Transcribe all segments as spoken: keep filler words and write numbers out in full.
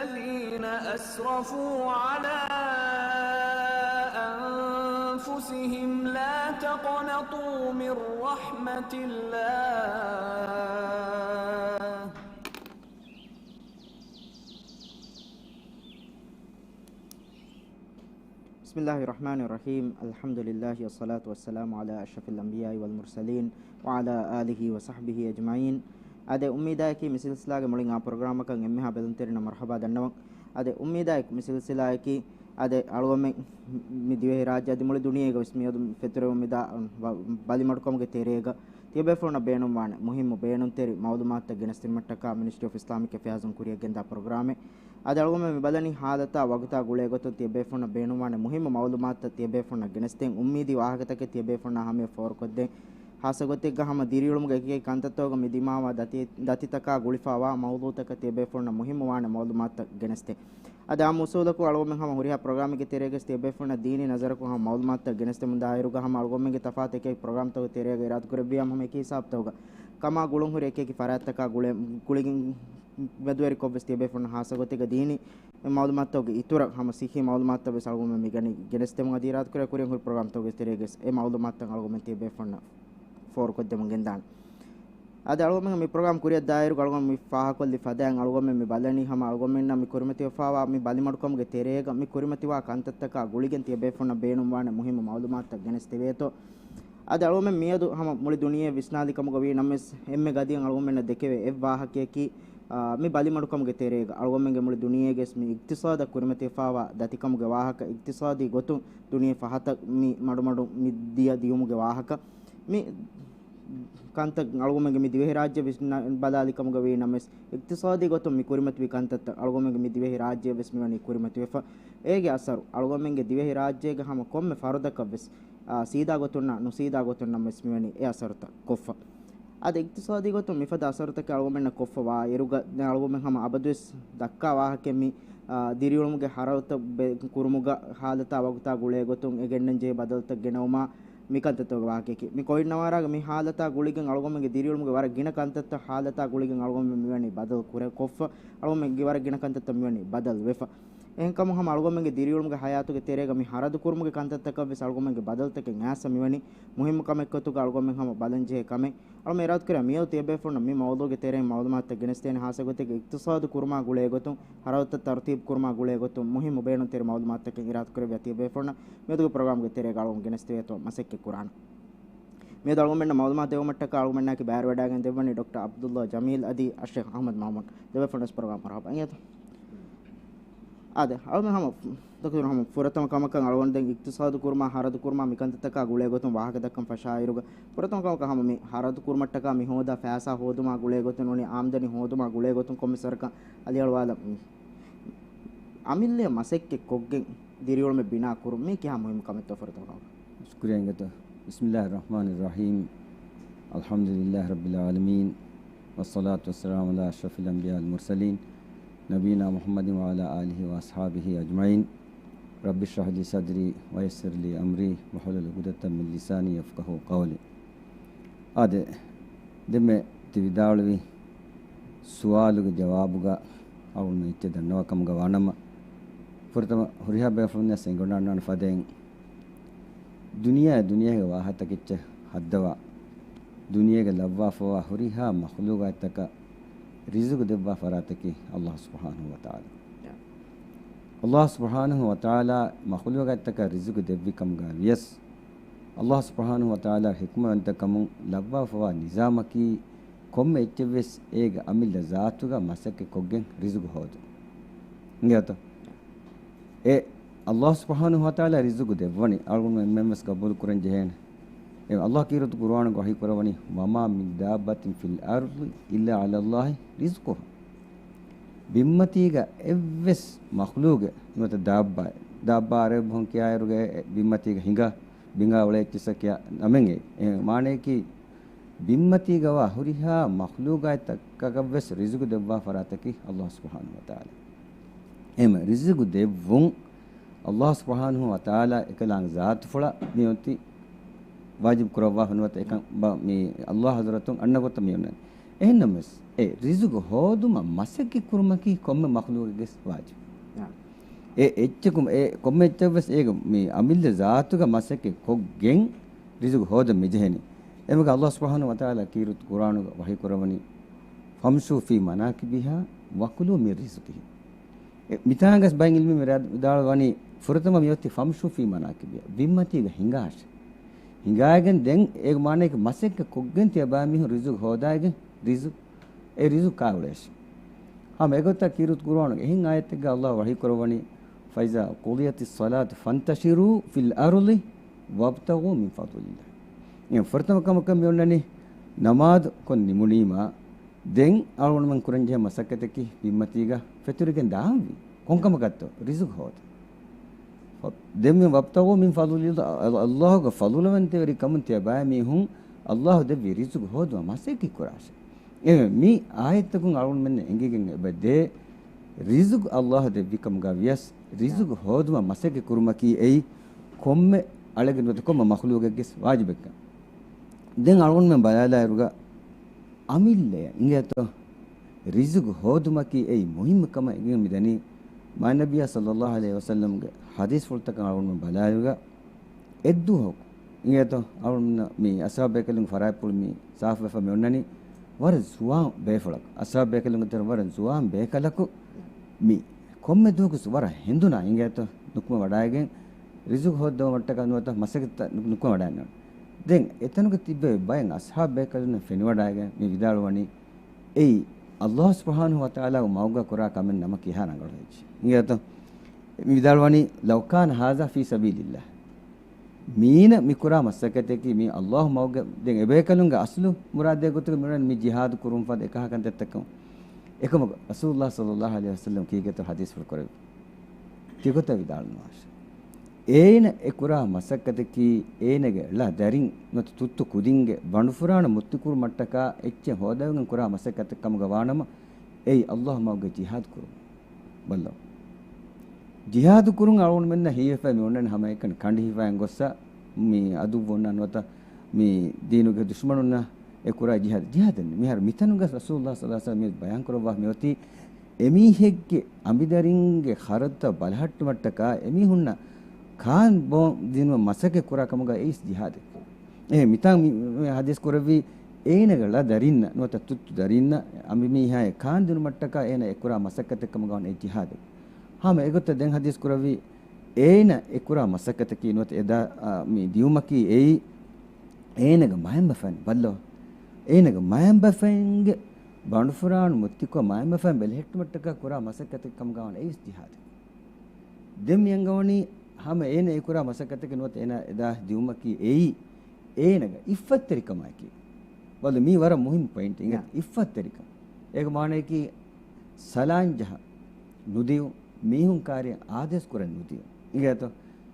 الذين أسرفوا على أنفسهم لا تقنطوا من رحمة الله. بسم الله الرحمن الرحيم. الحمد لله والصلاة والسلام على أشرف الأنبياء والمرسلين وعلى آله وصحبه أجمعين. އާދެ، އުއްމީދާއެކީ މި ސިލްސިލާގެ މުޅިން އާ ޕްރޮގްރާމަކަށް އެންމެހާ ބެލުންތެރިންނަށް މަރުޙަބާ ދަންނަވަން. އާދެ، އުއްމީދާއެކު މި ސިލްސިލާއަކީ އާދެ، އަޅުގަނޑުމެން މި ދިވެހިރާއްޖެ އަދި މުޅި ދުނިޔޭގަވެސް މިއަދު ފެތުރެވުމުން މިދާ ބަ-، ބަލިމަޑުކަމުގެ ތެރޭގަ ތިޔަބޭފުޅުންނަށް ބޭނުންވާނެ މުހިއްމު ބޭނުންތެރި މައުލޫމާތުތައް ގެނެސްދިނުމަށްޓަކާ މިނިސްޓްރީ އޮފް އިސްލާމިކް އެފެއާޒުން ކުރިއަށްގެންދާ ޕްރޮގްރާމެއް. އަދި އަޅުގަނޑުމެން މި ބަލަނީ ހާލަތާ ވަގުތާ ގުޅޭގޮތުން ތިޔަބޭފުޅުންނަށް ބޭނުންވާނެ މުހިއްމު މައުލޫމާތުތައް ތިޔަބޭފުޅުންނަށް ގެނެސްދޭން. އުއްމީދީ ވާހަކަތަކެއް ތިޔަބޭފުޅުންނާ ހަމަޔަށް ފޯރުކޮށްދޭން. ހާއްސަ ގޮތެއްގަ ހަމަ ދިރިއުޅުމުގެ އެކި އެކި ކަންތައްތަކުގަ މި ދިމާވާ ދަތި-، ދަތިތަކާ ގުޅިފައިވާ މައުޟޫޢުތަކަށް ތިޔަބޭފުޅުންނަށް މުހިއްމުވާނެ މައުލޫމާތުތައް ގެނެސްދޭން. އަދި އާއްމު އުސޫލަކުން އަޅުގަނޑުމެން ހަމަ ހުރިހާ ޕްރޮގްރާމެއްގެ ތެރޭގަސް ތިޔަބޭފުޅުންނަށް ދީނީ ނަޒަރަކުން ހަމަ މައުލޫމާތުތައް ގެނެސްދެމުން ދާއިރުގަ ހަމަ އަޅުގަނޑުމެންގެ ތަފާތު އެކި އެކި ޕްރޮގްރާމްތަކުގެ ތެރޭގަ އިރާދަކުރެއްވިޔާ ހަމަ އެކި ހިސާބުތަކުގަ ކަމާ ގުޅުންހުރި އެކި އެކި ފަރާތްތަކާ ގުޅޭ-، ގުޅިގެން މެދުވެރިކޮށްވެސް ތިޔަބޭފުޅުންނަށް ހާއްސަ ގޮތެއްގަ ދީނީ މައުލޫމާތުގެ އިތުރަށް ހަމަ ސިއްހީ މައުލޫމާތުތައް ވެސް އަޅުގަނޑުމެން މި ގަނެ-، ގެނެސްދެމުން އަދި އިރާދަކުރޭ ކުރިން ހުރި ޕްރޮގްރާމްތަކުގެ ތެރޭގަސް އެ މައުލޫމާތުތައް އަޅުގަނޑުމެން ތިޔަބޭފުޅުންނަށް ފޯރުކޮށްދެމުން ގެންދާނެ. އަދި އަޅުގަނޑުމެން މި ޕްރޮގްރާމް ކުރިއަށް ދާއިރު އަޅުގަނޑު މި ފާހަގަކޮށްލި ފަދައިން އަޅުގަނޑުމެން މި ބަލަނީ ހަމަ އަޅުގަނޑުމެންނަށް މި ކުރިމަތިވެފައިވާ މި ބަލިމަޑުކަމުގެ ތެރޭގަ މި ކުރިމަތިވާ ކަންތައްތަކާ ގުޅިގެން ތިޔަބޭފުޅުންނަށް ބޭނުންވާނެ މުހިއްމު މައުލޫމާތުތައް ގެނެސްދެވޭތޯ. އަދި އަޅުގަނޑުމެން މިއަދު ހަމަ މުޅި ދުނިޔެ ވިސްނާލި ކަމުގަ ވީ ނަމަވެސް އެންމެ ގަދައިން އަޅުގަނޑުމެންނަށް ދެކެވޭ އެއް ވާހަކަޔަކީ، އާ، މި ބަލިމަޑުކަމުގެ ތެރޭގަ އަޅުގަނޑުމެންގެ މުޅި ދުނިޔޭގެސް މި އިޤްތިޞާދަށް ކުރިމަތިވެފައިވާ ދަތިކަމުގެ ވާހަކަ، އިޤްތިޞާދީ ގޮތުން ދުނިޔެ ފަހަތަށް މި މަޑުމަޑު މި ދިޔަ ދިޔުމުގެ ވާހަކަ، މި ކަންތައް އަޅުގަނޑުމެންގެ މި ދިވެހިރާއްޖެ ވިސްނާ-، ބަލާލި ކަމުގަ ވީ ނަމަވެސް، އިޤްތިޞާދީ ގޮތުން މި ކުރިމަތިވި ކަންތައްތައް އަޅުގަނޑުމެންގެ މި ދިވެހިރާއްޖެއަށް ވެސް މިވަނީ ކުރިމަތިވެފަ. އޭގެ އަސަރު އަޅުގަނޑުމެންގެ ދިވެހިރާއްޖޭގެ ހަމަ ކޮންމެ ފަރުދަކަށް ވެސް، އާ، ސީދާ ގޮތުންނާ ނުސީދާ ގޮތުން ނަމަވެސް މިވަނީ އެ އަސަރުތައް ކޮށްފަ. އަދި އިޤްތިޞާދީ ގޮތުން މިފަދަ އަސަރުތަކެއް އަޅުގަނޑުމެންނަށް ކޮށްފަ ވާ އިރުގަ، ދެން އަޅުގަނޑުމެން ހަމަ އަބަދުވެސް ދައްކާ ވާހަކައެއް މި، އާ، ދިރިއުޅުމުގެ ހަރަދުތައް ބެ-، ކުރުމުގަ ހާލަތާ ވަގުތާ ގުޅޭ ގޮތުން އެ ގެންނަންޖެހޭ ބަދަލުތައް ގެނައުމާ މި ކަންތައްތަކުގެ ވާހަކަޔަކީ. މި ކޮވިޑް ނަވާރާގެ މި ހާލަތާ ގުޅިގެން އަޅުގަނޑުމެންގެ ދިރިއުޅުމުގެ ވަރަށް ގިނަ ކަންތައްތައް ހާލަތާ ގުޅިގެން އަޅުގަނޑުމެން މިވަނީ ބަދަލު ކުރެ-، ކޮށްފަ. އަޅުގަނޑުމެންގެ ވަރަށް ގިނަ ކަންތައްތައް މިވަނީ ބަދަލު ވެފަ. އެހެންކަމުން ހަމަ އަޅުގަނޑުމެންގެ ދިރިއުޅުމުގެ ހަޔާތުގެ ތެރޭގަ މި ހަރަދު ކުރުމުގެ ކަންތައްތަކަށް ވެސް އަޅުގަނޑުމެންގެ ބަދަލުތަކެއް އައިސް މިވަނީ މުހިއްމު ކަމެއް ގޮތުގަ އަޅުގަނޑުމެން ހަމަ ބަލަންޖެހޭ ކަމެއް. އަޅުމެ އިރާދަކުރޭ މިއަދު ތިޔަބޭފުޅުންނަށް މި މައުޟޫގެ ތެރެއިން މައުލޫމާތުތައް ގެނެސްދޭނެ ހާއްސަ ގޮތެއްގެ އިޤްތިޞާދު ކުރުމާ ގުޅޭ ގޮތުން، ހަރަދުތައް ތަރުތީބު ކުރުމާ ގުޅޭ ގޮތުން މުހިއްމު ބޭނުންތެރި މައުލޫމާތުތަކެއް އިރާދަކުރެއްވިޔާ ތިޔަބޭފުޅުންނަށް މިއަދުގެ ޕްރޮގްރާމްގެ ތެރޭގަ އަޅުގަނޑު ގެނެސްދެވޭތޯ މަސައްކަތް ކުރާނަން. މިއަދު އަޅުގަނޑުމެންނަށް މައުލޫމާތު ދެވުމަށްޓަކާ އަޅުގަނޑުމެންނާއެކީ ބައިވެރިވެވަޑައިގެން ދެއްވަނީ ޑޮކްޓަރ ޢަބްދުﷲ ޖަމީލް އަދި އައްޝޭޚް އަޙްމަދު މައުމޫން. ދެބޭފުޅުންނަށް ޕްރޮގްރާމް މަރުޙަބާ އިނގޭތޯ. އާދެ، އަޅުމެން ހަމަ ދޮކުތުރު ހަމަ ފުރަތަމަ ކަމަކަށް އަޅުގަނޑު ދެން އިޤްތިޞާދު ކުރުމާ، ހަރަދު ކުރުމާ މިކަންތައްތަކާ ގުޅޭ ގޮތުން ވާހަކަ ދައްކަން ފަށާ އިރުގަ، ފުރަތަމަ ކަމަކަށް ހަމަ މި ހަރަދު ކުރުމަށްޓަކާ މި ހޯދާ ފައިސާ ހޯދުމާ ގުޅޭ ގޮތުން އުނި އާމްދަނީ ހޯދުމާ ގުޅޭ ގޮތުން ކޮންމެސް ވަރަކަށް އަލިއަޅުވާލަން. އަމިއްލައަށް މަސައްކަތް ކޮށްގެން ދިރިއުޅުމެއް ބިނާ ކުރުން މީ ކިހާ މުހިއްމު ކަމެއްތޯ ފުރަތަމަ ކަމަކަށް؟ ޝުކުރިއްޔާ އިނގޭތޯ. بسم الله الرحمن الرحيم. الحمد لله رب العالمين. والصلاة والسلام على أشرف الأنبياء والمرسلين. نبينا محمد وعلى آله وأصحابه أجمعين. رب اشرح لي صدري ويسر لي أمري واحلل عقدة من لساني يفقهوا قولي. އާދެ، ދެންމެ ތި ވިދާޅުވި ސުވާލުގެ ޖަވާބުގަ އަޅުގަނޑު އެއްޗެއް ދަންނަވާ ކަމުގަ ވާނަމަ، ފުރަތަމަ ހުރިހާ ބޭފުޅުންނަށް އެނގިވަޑައިގަންނަވާނެ ފަދައިން، ދުނިޔެ، ދުނިޔޭގެ ވާހަކަތަކެއްޗަށް ހައްދަވާ، ދުނިޔޭގަ ލައްވާފަވާ ހުރިހާ މަޚްލޫގާތްތަކަށް ރިޒުގު ދެއްވާ ފަރާތަކީ ﷲ ސުބްޙާނަހޫ ވަތަޢާލާ. ﷲ ސުބްޙާނަހޫ ވަތަޢާލާ މަޚްލޫގާތްތަކަށް ރިޒުގު ދެއްވި ކަމުގަ ވިޔަސް، ﷲ ސުބްޙާނަހޫ ވަތަޢާލާ ޙިކުމަތްވަންތަކަމުން ލައްވާފަވާ ނިޒާމަކީ ކޮންމެ އެއްޗެއްވެސް އޭގެ އަމިއްލަ ޒާތުގަ މަސައްކަތް ކޮށްގެން ރިޒުގު ހޯދުން. އިނގޭތޯ؟ އެ ﷲ ސުބްޙާނަހޫ ވަތަޢާލާ ރިޒުގު ދެއްވަނީ، އަޅުގަނޑު އެންމެންވެސް ޤަބޫލު ކުރަން ޖެހޭނެ. އެ ﷲ ކީރިތި ޤުރުއާނުގަ ވަޙީ ކުރައްވަނީ، وما من دابة في الأرض إلا على الله رزقها. ބިންމަތީގަ އެއްވެސް މަޚްލޫގެއް ނުވަތަ ދާއްބާއެއް، ދާއްބާ އަރަބި ބަހުން ކިޔާއިރުގަ ބިންމަތީގަ ހިނގާ، ބިނގާ އުޅޭ އެއްޗިއްސަށް ކިޔާ ނަމެއް އެ. އެ މާނަޔަކީ، ބިންމަތީގަވާ ހުރިހާ މަޚްލޫގާތްތަކަކަށްވެސް ރިޒުގު ދެއްވާ ފަރާތަކީ ﷲ ސުބްޙާނަހޫ ވަތަޢާލާ. އެހެން ރިޒުގު ދެއްވުން ﷲ ސުބްޙާނަހޫ ވަތަޢާލާ އެކަލާނގެ ޒާތުފުޅަށް މިއޮތީ ވާޖިބު ކުރައްވާފަ ނުވަތަ އެކަން ބަ-، މި ﷲ ޙަޟްރަތުން އަންނަ ގޮތަށް މި އޮންނަނީ. އެހެންނަމަވެސް، އެ ރިޒުގު ހޯދުމަށް މަސައްކަތް ކުރުމަކީ ކޮންމެ މަޚްލޫގެއްގެ ވާޖިބު. އެ އެއްޗަކު، އެ ކޮންމެ އެއްޗެއްވެސް އޭގެ މި އަމިއްލަ ޒާތުގަ މަސައްކަތް ކޮށްގެން ރިޒުގު ހޯދަން މިޖެހެނީ. އެމަގަ ﷲ ސުބްޙާނަހޫ ވަތަޢާލާ ކީރިތި ޤުރްއާނުގަ ވަޙީ ކުރައްވަނީ، "فَامْشُوا فِي مَنَاكِبِهَا وَكُلُوا مِنْ رِزْقِهِ." އެ މިތާނގަސް ބައެއް ޢިލްމީ މި ރާ-، ވިދާޅުވަނީ، ފުރަތަމަ މިއޮތީ "فَامْشُوا فِي مَنَاكِبِهَا." ބިންމަތީގަ ހިނގާށޭ. ހިނގާގެން ދެން އޭގެ މާނައަކީ މަސައްކަތް ކޮށްގެން ތިޔަބައިމީހުން ރިޒުގު ހޯދާގެން ރިޒު-، އެ ރިޒުގު ކާ އުޅޭށޭ. ހަމަ އެގޮތަށް ކީރިތި ޤުރްއާނުގެ އެހެން އާޔަތެއްގަ ﷲ ވަޙީ ކުރައްވަނީ، "فَإِذَا قُضِيَتِ الصَّلَاةُ فَانْتَشِرُوا فِي الْأَرْضِ وَابْتَغُوا مِنْ فَضْلِ اللَّهِ." އެ ފުރަތަމަ ކަމަކަށް މި އޮންނަނީ ނަމާދު ކޮށް ނިމުނީމާ، ދެން އަޅުގަނޑުމެން ކުރަންޖެހޭ މަސައްކަތަކީ ބިންމަތީގަ ފެތުރިގެން ދާންވީ. ކޮންކަމަކަށްތޯ؟ ރިޒުގު ހޯދަން. ދެން މި "وَابْتَغُوا مِنْ فَضْلِ اللَّهِ"، ﷲގެ ފަޟުލުވަންތަވެރިކަމުން ތިޔަބައިމީހުން ﷲ ދެއްވި ރިޒުގު ހޯދުމަށް މަސައްކަތް ކުރާށޭ. އެ މި އާޔަތްތަކުން އަޅުގަނޑުމެންނަށް އެނގިގެން އެބަދޭ، ރިޒުގު ﷲ ދެއްވިކަމުގަ ވިޔަސް، ރިޒުގު ހޯދުމަށް މަސައްކަތް ކުރުމަކީ އެއީ ކޮންމެ އަޅެއްގެ ނުވަތަ ކޮންމެ މަޚްލޫގެއްގެ ވާޖިބެއްކަން. ދެން އަޅުގަނޑުމެން ބަލާލާއިރުގަ، އަމިއްލައަށް އިނގޭތޯ، ރިޒުގު ހޯދުމަކީ އެއީ މުހިއްމު ކަމަށް އެނގިގެން މިދަނީ. މާތް ނަބިއްޔާ ޞައްލައްލާހު ޢަލައިހި ވަސައްލަމްގެ ޙަދީޘްފުޅުތަކަށް އަޅުގަނޑުމެން ބަލާލިއުގަ، އެއްދުވަހަކު އިނގޭތޯ، އަޅުގަނޑު މި އަޞްޙާބު ބޭކަލުންގެ ފަރާތްޕުޅު މި ސާފުވެފަ މި އޮންނަނީ ވަރަށް ޒުވާން ބޭފުޅަކު. އަޞްޙާބު ބޭކަލުންގެ ތެރެ ވަރަށް ޒުވާން ބޭކަލަކު މި ކޮންމެ ދުވަހަކު ވަރަށް ހެނދުނާ އިނގޭތޯ، ނުކުމެ ވަޑައިގެން ރިޒުގު ހޯއްދަވުމަށްޓަކާ ނުވަތަ މަސައްކަތްތައް ނު-، ނުކުމެ ވަޑައިގެން. ދެން އެތަނުގަ ތިއްބެވި ބައެއް އަޞްޙާބު ބޭކަލުންނަށް ފެނިވަޑައިގެން މި ވިދާޅުވަނީ، އެއީ ﷲ ސުބްޙާނަހޫ ވަތަޢާލާގެ މަގުގަ ކުރާ ކަމެއް ނަމަ ކިހާ ރަނގަޅު ހެއްޔޭ. އިނގޭތޯ؟ މި ވިދާޅުވަނީ، "لَوْ كَانَ هَذَا فِي سَبِيلِ اللَّهِ." މީނަ މި ކުރާ މަސައްކަތަކީ މީ ﷲ މަގުގަ، ދެން އެބޭކަލުންގެ އަޞްލު މުރާދޭ ގޮތުގަ މި މި ޖިހާދު ކުރުން ފަދަ އެކަހަ ކަންތައްތަކުން. އެކަމަކު ރަސޫލުﷲ ޞައްލައްލާހު ޢަލައިހި ވަސައްލަމް ކީކޭތޯ ޙަދީޘްފުޅު ކުރެއްވި؟ ތިގޮތަށް ވިދާޅުނުވާށޭ. އޭނަ އެ ކުރާ މަސައްކަތަކީ އޭނަގެ ޅަ ދަރިން ނުވަތަ ތުއްތު ކުދިންގެ ބަނޑުފުރާނަ މުއްތިކުރުމަށްޓަކާ އެއްޗެއް ހޯދަވެގެން ކުރާ މަސައްކަތެއް ކަމުގަ ވާނަމަ، އެއީ ﷲ މަގުގަ ޖިހާދު ކުރުން. ބައްލަވާ. ޖިހާދު ކުރުން އަޅުގަނޑުމެންނަށް ހީވެފައި މި އޮންނަނީ ހަމައެކަނި ކަނޑި ހިފައިގެން ގޮއްސަ މި އަދުއްވުންނާ ނުވަތަ މި ދީނުގެ ދުޝްމަނުންނާ އެ ކުރާ ޖިހާދު. ޖިހާދެއް ނޫން. މިހާރު މިތަނުގަ ރަސޫލުﷲ ޞައްލައްލާހު ޢަލައިހި ވަސައްލަމް މި ބަޔާން ކުރައްވާ މިއޮތީ އެމީހެއްގެ އަނބިދަރިންގެ ޚަރަދުތައް ބަލަހައްޓުމަށްޓަކާ އެމީހުންނަށް ކާން ބޯން ދިނުމަށް މަސައްކަތް ކުރާ ކަމުގަ އެއީ ޖިހާދެއް. އެހެން މިތާ މި، މި ޙަދީޘް ކުރެއްވީ އޭނަގެ ޅަ ދަރިންނަށް ނުވަތަ ތުއްތު ދަރިންނަށް އަނބިމީހާއަށް ކާން ދިނުމަށްޓަކާ އޭނަ އެ ކުރާ މަސައްކަތެއް ކަމުގަ ވަނީ އެއީ ޖިހާދެއް. ހަމަ އެގޮތަށް ދެން ޙަދީޘް ކުރެއްވީ އޭނަ އެ ކުރާ މަސައްކަތަކީ ނުވަތަ އެ ދާ، އާ، މި ދިއުމަކީ އެއީ އޭނަގެ މައިންބަފައިން ބައްލަވާ. އޭނަގެ މައިންބަފައިންގެ ބަނޑުފުރާނަ މުއްތިކޮށް މައިންބަފައިން ބެލެހެއްޓުމަށްޓަކާ ކުރާ މަސައްކަތެއް ކަމުގަ ވަނީ އެއީ ޖިހާދެއް. ދެން މި އަންގަވަނީ ހަމަ އޭނަ އެ ކުރާ މަސައްކަތަކީ ނުވަތަ އޭނަ އެ ދާ ދިއުމަކީ އެއީ އޭނަގެ އިއްފަތްތެރިކަމާއެކީ. ބައްލަ މީ ވަރަށް މުހިއްމު ޕޮއިންޓެއް. އިނގޭތަ؟ އާ. އިއްފަތްތެރިކަން. އޭގެ މާނައަކީ ސަލާން ޖަހަން ނުދިއުން، މީހުން ކާރިއަށް އާދޭސް ކުރަން ނުދިއުން. އިނގޭތޯ؟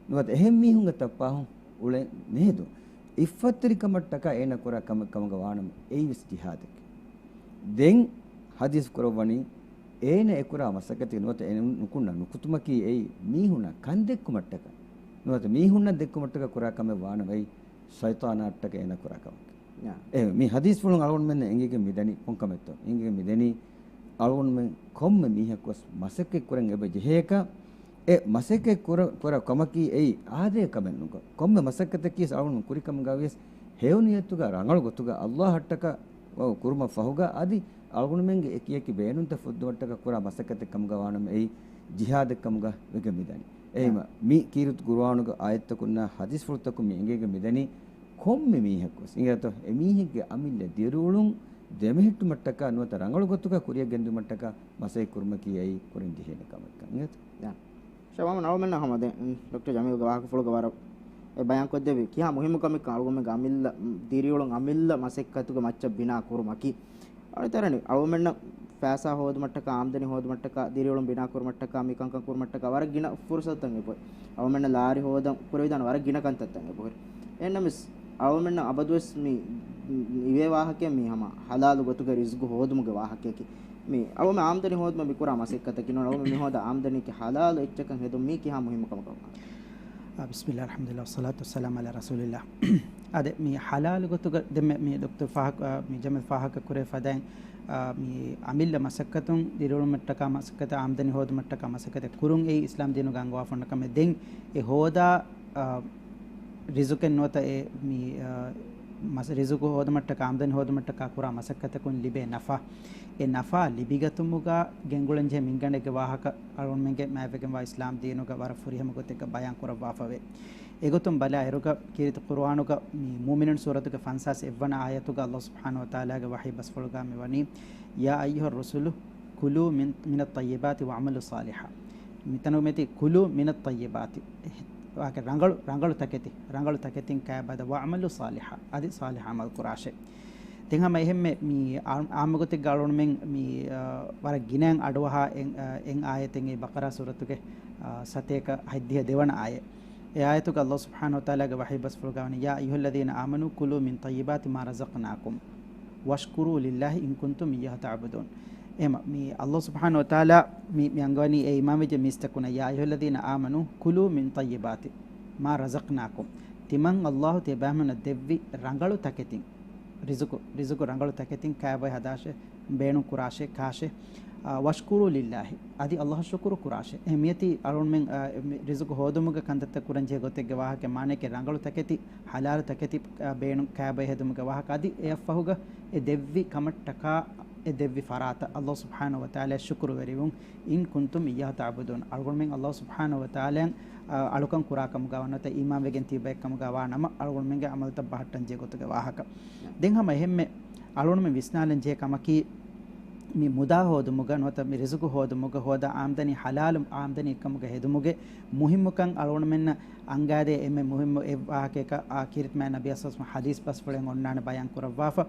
ނުވަތަ އެހެން މީހުންގެ ތައްޕާހުން އުޅެން ނޭދުން. އިއްފަތްތެރިކަމަށްޓަކާ އޭނަ ކުރާ ކަމެއް ކަމުގަ ވާނަމަ އެއީވެސް ޖިހާދެކޭ. ދެން ޙަދީޘް ކުރައްވަނީ، އޭނަ އެ ކުރާ މަސައްކަތެއް ނުވަތަ އޭނަ ނުކުންނަ ނުކުތުމަކީ އެއީ މީހުންނަށް ކަން ދެއްކުމަށްޓަކާ ނުވަތަ މީހުންނަށް ދެއްކުމަށްޓަކާ ކުރާ ކަމެއް ވާނަމަ އެއީ ޝައިޠާނާއަށްޓަކާ އޭނަ ކުރާ ކަމެކޭ. އެ، މި ޙަދީޘްފުޅުން އަޅުގަނޑުމެންނަށް އެނގިގެން މިދަނީ ކޮންކަމެއްތޯ؟ އެނގިގެން މިދަނީ އަޅުގަނޑުމެން ކޮންމެ މީހަކުވެސް މަސައްކަތް ކުރަން އެބަ ޖެހޭކަށް، އެ މަސައްކަތް ކުރ-، ކުރާ ކަމަކީ އެއީ އާދޭ ކަމެއް ނޫން. ކޮންމެ މަސައްކަތަކީވެސް އަޅުގަނޑު ކުރި ކަމުގަވިޔަސް ހެޔޮ ނިޔަތުގަ ރަނގަޅު ގޮތުގަ ﷲއަށްޓަކާ ކުރުމަށް ފަހުގަ އަދި އަޅުގަނޑުމެންގެ އެކިއެކި ބޭނުންތައް ފުއްދުމަށްޓަކާ ކުރާ މަސައްކަތެއް ކަމުގަ ވާނަމަ އެއީ ޖިހާދެއް ކަމުގަ ވެގެން މިދަނީ. އެހެންވީމަ މި ކީރިތި ޤުރުއާނުގެ އާޔަތްތަކުންނާ ޙަދީޘްފުޅުތަކުން މި އެނގިގެން މިދަނީ ކޮންމެ މީހަކުވެސް އިނގޭތޯ އެމީހެއްގެ އަމިއްލަ ދިރިއުޅުން ދެމެހެއްޓުމަށްޓަކާ ނުވަތަ ރަނގަޅު ގޮތުގަ ކުރިއަށް ގެންދިއުމަށްޓަކާ މަސައްކަތް ކުރުމަކީ އެއީ ކުރަން ޖެހޭނެ ކަމެއްކަން އިނގޭތޯ؟ ޝަބާބު އަޅުމެންނަށް ހަމަ ދެން ޑޮކްޓަރ ޖަމީލްގެ ވާހަކަފުޅުގަ ވަރަށް އެ ބަޔާންކޮށްދެއްވި ކިހާ މުހިއްމު ކަމެއްކަން އަޅުގަނޑުމެންގެ އަމިއްލަ ދިރިއުޅުން އަމިއްލަ މަސައްކަތުގެ މައްޗަށް ބިނާ ކުރުމަކީ. އަޅުތަރަނި އަޅުމެންނަށް ފައިސާ ހޯދުމަށްޓަކާ، އާމްދަނީ ހޯދުމަށްޓަކާ، ދިރިއުޅުން ބިނާ ކުރުމަށްޓަކާ، މި ކަންކަން ކުރުމަށްޓަކާ ވަރަށް ގިނަ ފުރުސަތުތައް އެބައޮތް. އަޅުމެންނަށް ލާރި ހޯދަން ކުރެވިދާނެ ވަރަށް ގިނަ ކަންތައްތައް އެބަހުރި. އެހެންނަމަވެސް އަޅުމެންނަށް އަބަދުވެސް މި އިވޭ ވާހަކައެއް މީ ހަމަ ޙަލާލު ގޮތުގަ ރިޒްގު ހޯދުމުގެ ވާހަކައަކީ. މި އަޅުމެން އާމްދަނީ ހޯދުމަށް މި ކުރާ މަސައްކަތަކީ ނޫން. އަޅުމެން މި ހޯދާ އާމްދަނީއަކީ ޙަލާލު އެއްޗަކަށް ހެދުން މީ ކިހާ މުހިއްމު ކަމަކަށް ވާނެ؟ އާ، ބިސްމިއްލާ، އަލްޙަމްދުލިއްލާ، ވައްޞަލާތު ވައްސަލާމު ޢަލާ ރަސޫލިއްލާ. އާދެ، މި ޙަލާލު ގޮތުގަ ދެންމެ މި ދޮކްތަރު ފާހަގަ، އާ، މި ޖަމީލް ފާހަގަ ކުރެވި ފަދައިން، އާ، މި އަމިއްލަ މަސައްކަތުން ދިރިއުޅުމަށްޓަކާ މަސައްކަތެއް، އާމްދަނީ ހޯދުމަށްޓަކާ މަސައްކަތެއް ކުރުން އެއީ އިސްލާމް ދީނުގަ އަންގަވާފަ އޮންނަ ކަމެއް. ދެން އެ ހޯދާ، އާ، ރިޒުކެއް ނުވަތަ އެ މި، އާ، މަސް-، ރިޒުގު ހޯދުމަށްޓަކާ، އާމްދަނީ ހޯދުމަށްޓަކާ ކުރާ މަސައްކަތަކުން ލިބޭ ނަފާ، އެ ނަފާ ލިބިގަތުމުގަ ގެންގުޅަންޖެހޭ މިންގަނޑެއްގެ ވާހަކަ އަޅުގަނޑުމެންގެ މާތްވެގެންވާ އިސްލާމް ދީނުގަ ވަރަށް ފުރިހަމަ ގޮތެއްގަ ބަޔާން ކުރައްވާފަވޭ. އެގޮތުން ބަލާއިރުގަ ކީރިތި ޤުރުއާނުގަ މި މުއުމިނޫން ސޫރަތުގެ ފަންސާސް އެއްވަނަ އާޔަތުގަ ﷲ ސުބްޙާނަހޫ ވަތަޢާލާގެ ވަޙީ ބަސްފުޅުގަ މިވަނީ، يا أيها الرسل كلوا من، من الطيبات واعملوا صالحا. މިތަނުގަ މިތި كلوا من الطيبات. ވާހަކަ ރަނގަޅު، ރަނގަޅު ތަކެތި، ރަނގަޅު ތަކެތިން ކައިބަދަ، واعملوا صالحا، އަދި ޞާލިޙު ޢަމަލު ކުރާށޭ. ދެން ހަމަ އެހެންމެ މި އާ-، ޢާއްމު ގޮތެއްގަ އަޅުގަނޑުމެން މި، އާ، ވަރަށް ގިނައިން އަޑުއަހާ އެއް، އާ، އެއް އާޔަތެއް އެއީ ބަޤަރާ ސޫރަތުގެ، އާ، ސަތޭކަ ހަތްދިހަ ދެވަނަ އާޔަތް. އެ އާޔަތުގަ ﷲ ސުބްޙާނަހޫ ވަތަޢާލާގެ ވަޙީ ބަސްފުޅުގަ ވަނީ، يا أيها الذين آمنوا كلوا من طيبات ما رزقناكم واشكروا لله إن كنتم إياه تعبدون. އެހެމަ މި ﷲ ސުބްޙާނަހޫ ވަތަޢާލާ މި، މި އަންގަވަނީ އެ އީމާންވެއްޖެ މީސްތަކުންނަށް، يا أيها الذين آمنوا كلوا من طيبات ما رزقناكم. ތިމަން ﷲ ތިޔަބައިމީހުންނަށް ދެއްވި ރަނގަޅު ތަކެތިން، ރިޒުޤު، ރިޒުޤު ރަނގަޅު ތަކެތިން ކައިބޮއެ ހަދާށޭ، ބޭނުން ކުރާށޭ، ކާށޭ. އާ، واشكروا لله، އަދި ﷲ އަށް ޝުކުރު ކުރާށޭ. އެ މިއަދީ އަޅުގަނޑުމެން، އާ، މި ރިޒުޤު ހޯދުމުގަ ކަންތައްތައް ކުރަންޖެހޭ ގޮތެއްގެ ވާހަކަ މާނައަކީ ރަނގަޅު ތަކެތި، ޙަލާލު ތަކެތި، އާ، ބޭނުން ކައިބޮއެ ހެދުމުގެ ވާހަކަ. އަދި އެއަށްފަހުގަ އެ ދެއްވި ކަމަށްޓަކާ، އެ ދެއްވި ފަރާތަށް ﷲ ސުބްޙާނަހޫ ވަތަޢާލާ ޝުކުރުވެރިވުން. إن كنتم إياه تعبدون. އަޅުގަނޑުމެން ﷲ ސުބްޙާނަހޫ ވަތަޢާލާއަށް، އާ، އަޅުކަން ކުރާ ކަމުގަ ވާ ނުވަތަ އީމާންވެގެން ތިބި ބައެއް ކަމުގަ ވާ ނަމަ، އަޅުގަނޑުމެންގެ ޢަމަލުތައް ބަހައްޓަން ޖެހޭ ގޮތުގެ ވާހަކަ. ދެން ހަމަ އެހެންމެ އަޅުގަނޑުމެން ވިސްނާލަން ޖެހޭ ކަމަކީ، މި މުދާ ހޯދުމުގަ ނުވަތަ މި ރިޒުޤު ހޯދުމުގަ ހޯދާ އާމްދަނީ ޙަލާލު އާމްދަނީ އެއްކަމުގަ ހެދުމުގެ މުހިއްމުކަން އަޅުގަނޑުމެންނަށް އަންގާދޭ އެންމެ މުހިއްމު އެއް ވާހަކަޔަކަށް، އާ، ކީރިތި މާތް ނަބިއްޔާ ޞައްލަﷲު ޢަލައިހި ވަސައްލަމަ ޙަދީޘް ބަސްފުޅެއް އޮންނާނެ ބަޔާން ކުރައްވާފަ.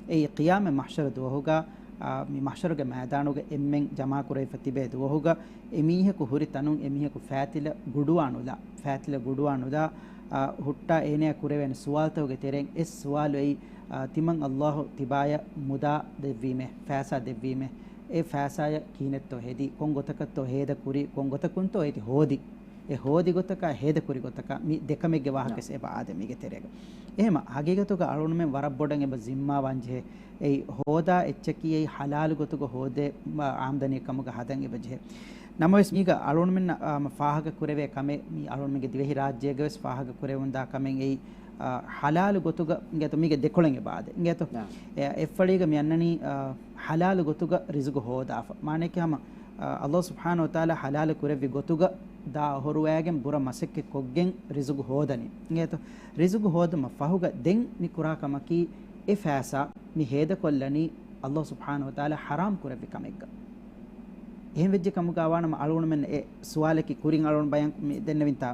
އެއީ ޤިޔާމަތް މަޙްޝަރު ދުވަހުގަ، އާ، މި މަޙްޝަރުގެ މައިދާނުގަ އެންމެން ޖަމާކުރެވިފަ ތިބޭ ދުވަހުގަ، އެ މީހަކު ހުރި ތަނުން އެ މީހަކު ފައިތިލަ ގުޑުވާނުލާ، ފައިތިލަ ގުޑުވާނުލާ، އާ، ހުއްޓާ އޭނަޔާ ކުރެވޭނެ ސުވާލުތަކުގެ ތެރެއިން އެއް ސުވާލު އެއީ، އާ، ތިމަން ﷲ ތިބާޔަށް މުދާ ދެއްވީމޭ، ފައިސާ ދެއްވީމޭ، އެ ފައިސާޔަށް ކިހިނެއްތޯ ހެދީ، ކޮން ގޮތަކަށްތޯ ހޭދަ ކުރީ، ކޮން ގޮތަކުންތޯ އޭތި ހޯދި. އެ ހޯދި ގޮތަކާ، ހޭދަ ކުރި ގޮތަކާ، މި ދެ ކަމެއްގެ ވާހަކަ ވެސް އެބަ އާދޭ މީގެ ތެރޭގަ. އެހެމަ ހަގީގަތުގަ އަޅުގަނޑުމެން ވަރަށް ބޮޑަށް އެބަ ޒިންމާވާން ޖެހޭ. އެއީ ހޯދާ އެއްޗަކީ އެއީ ޙަލާލު ގޮތުގަ ހޯދޭ، އާމްދަނީ ކަމުގަ ހަދަން އެބަ ޖެހޭ. ނަމަވެސް މީގަ އަޅުގަނޑުމެންނަށް، އާ، ފާހަގަ ކުރެވޭ ކަމެއް، މި އަޅުގަނޑުމެންގެ ދިވެހި ރާއްޖޭގަ ވެސް ފާހަގަ ކުރެވުންދާ ކަމެއް އެއީ، އާ، ޙަލާލު ގޮތުގަ އިނގޭތޯ، މީގެ ދެކޮޅެއް އެބަ އާދޭ. އިނގޭތޯ؟ އެ، އެއްފަޅީގަ މި އަންނަނީ، އާ، ޙަލާލު ގޮތުގަ ރިޒުގު ހޯދާފަ. މާނައަކީ ހަމަ، އާ، ﷲ ސުބްޙާނަހޫ ވަތަޢާލާ ޙަލާލު ކުރެއްވި ގޮތުގަ ދާ އޮހޮރުވައިގެން ބުރަ މަސައްކަތް ކޮށްގެން ރިޒުގު ހޯދަނީ. އިނގޭތޯ؟ ރިޒުގު ހޯދުމަށް ފަހުގަ ދެން މި ކުރާ ކަމަކީ އެ ފައިސާ މި ހޭދަކޮށްލަނީ ﷲ ސުބްޙާނަހޫ ވަތަޢާލާ ޙަރާމް ކުރެއްވި ކަމެއްގަ. އެހެން ވެއްޖެ ކަމުގަ ވާނަމަ އަޅުގަނޑުމެން އެ ސުވާލަކީ ކުރިން އަޅުގަނޑު ބަޔާން މި ދެންނެވިންތާ،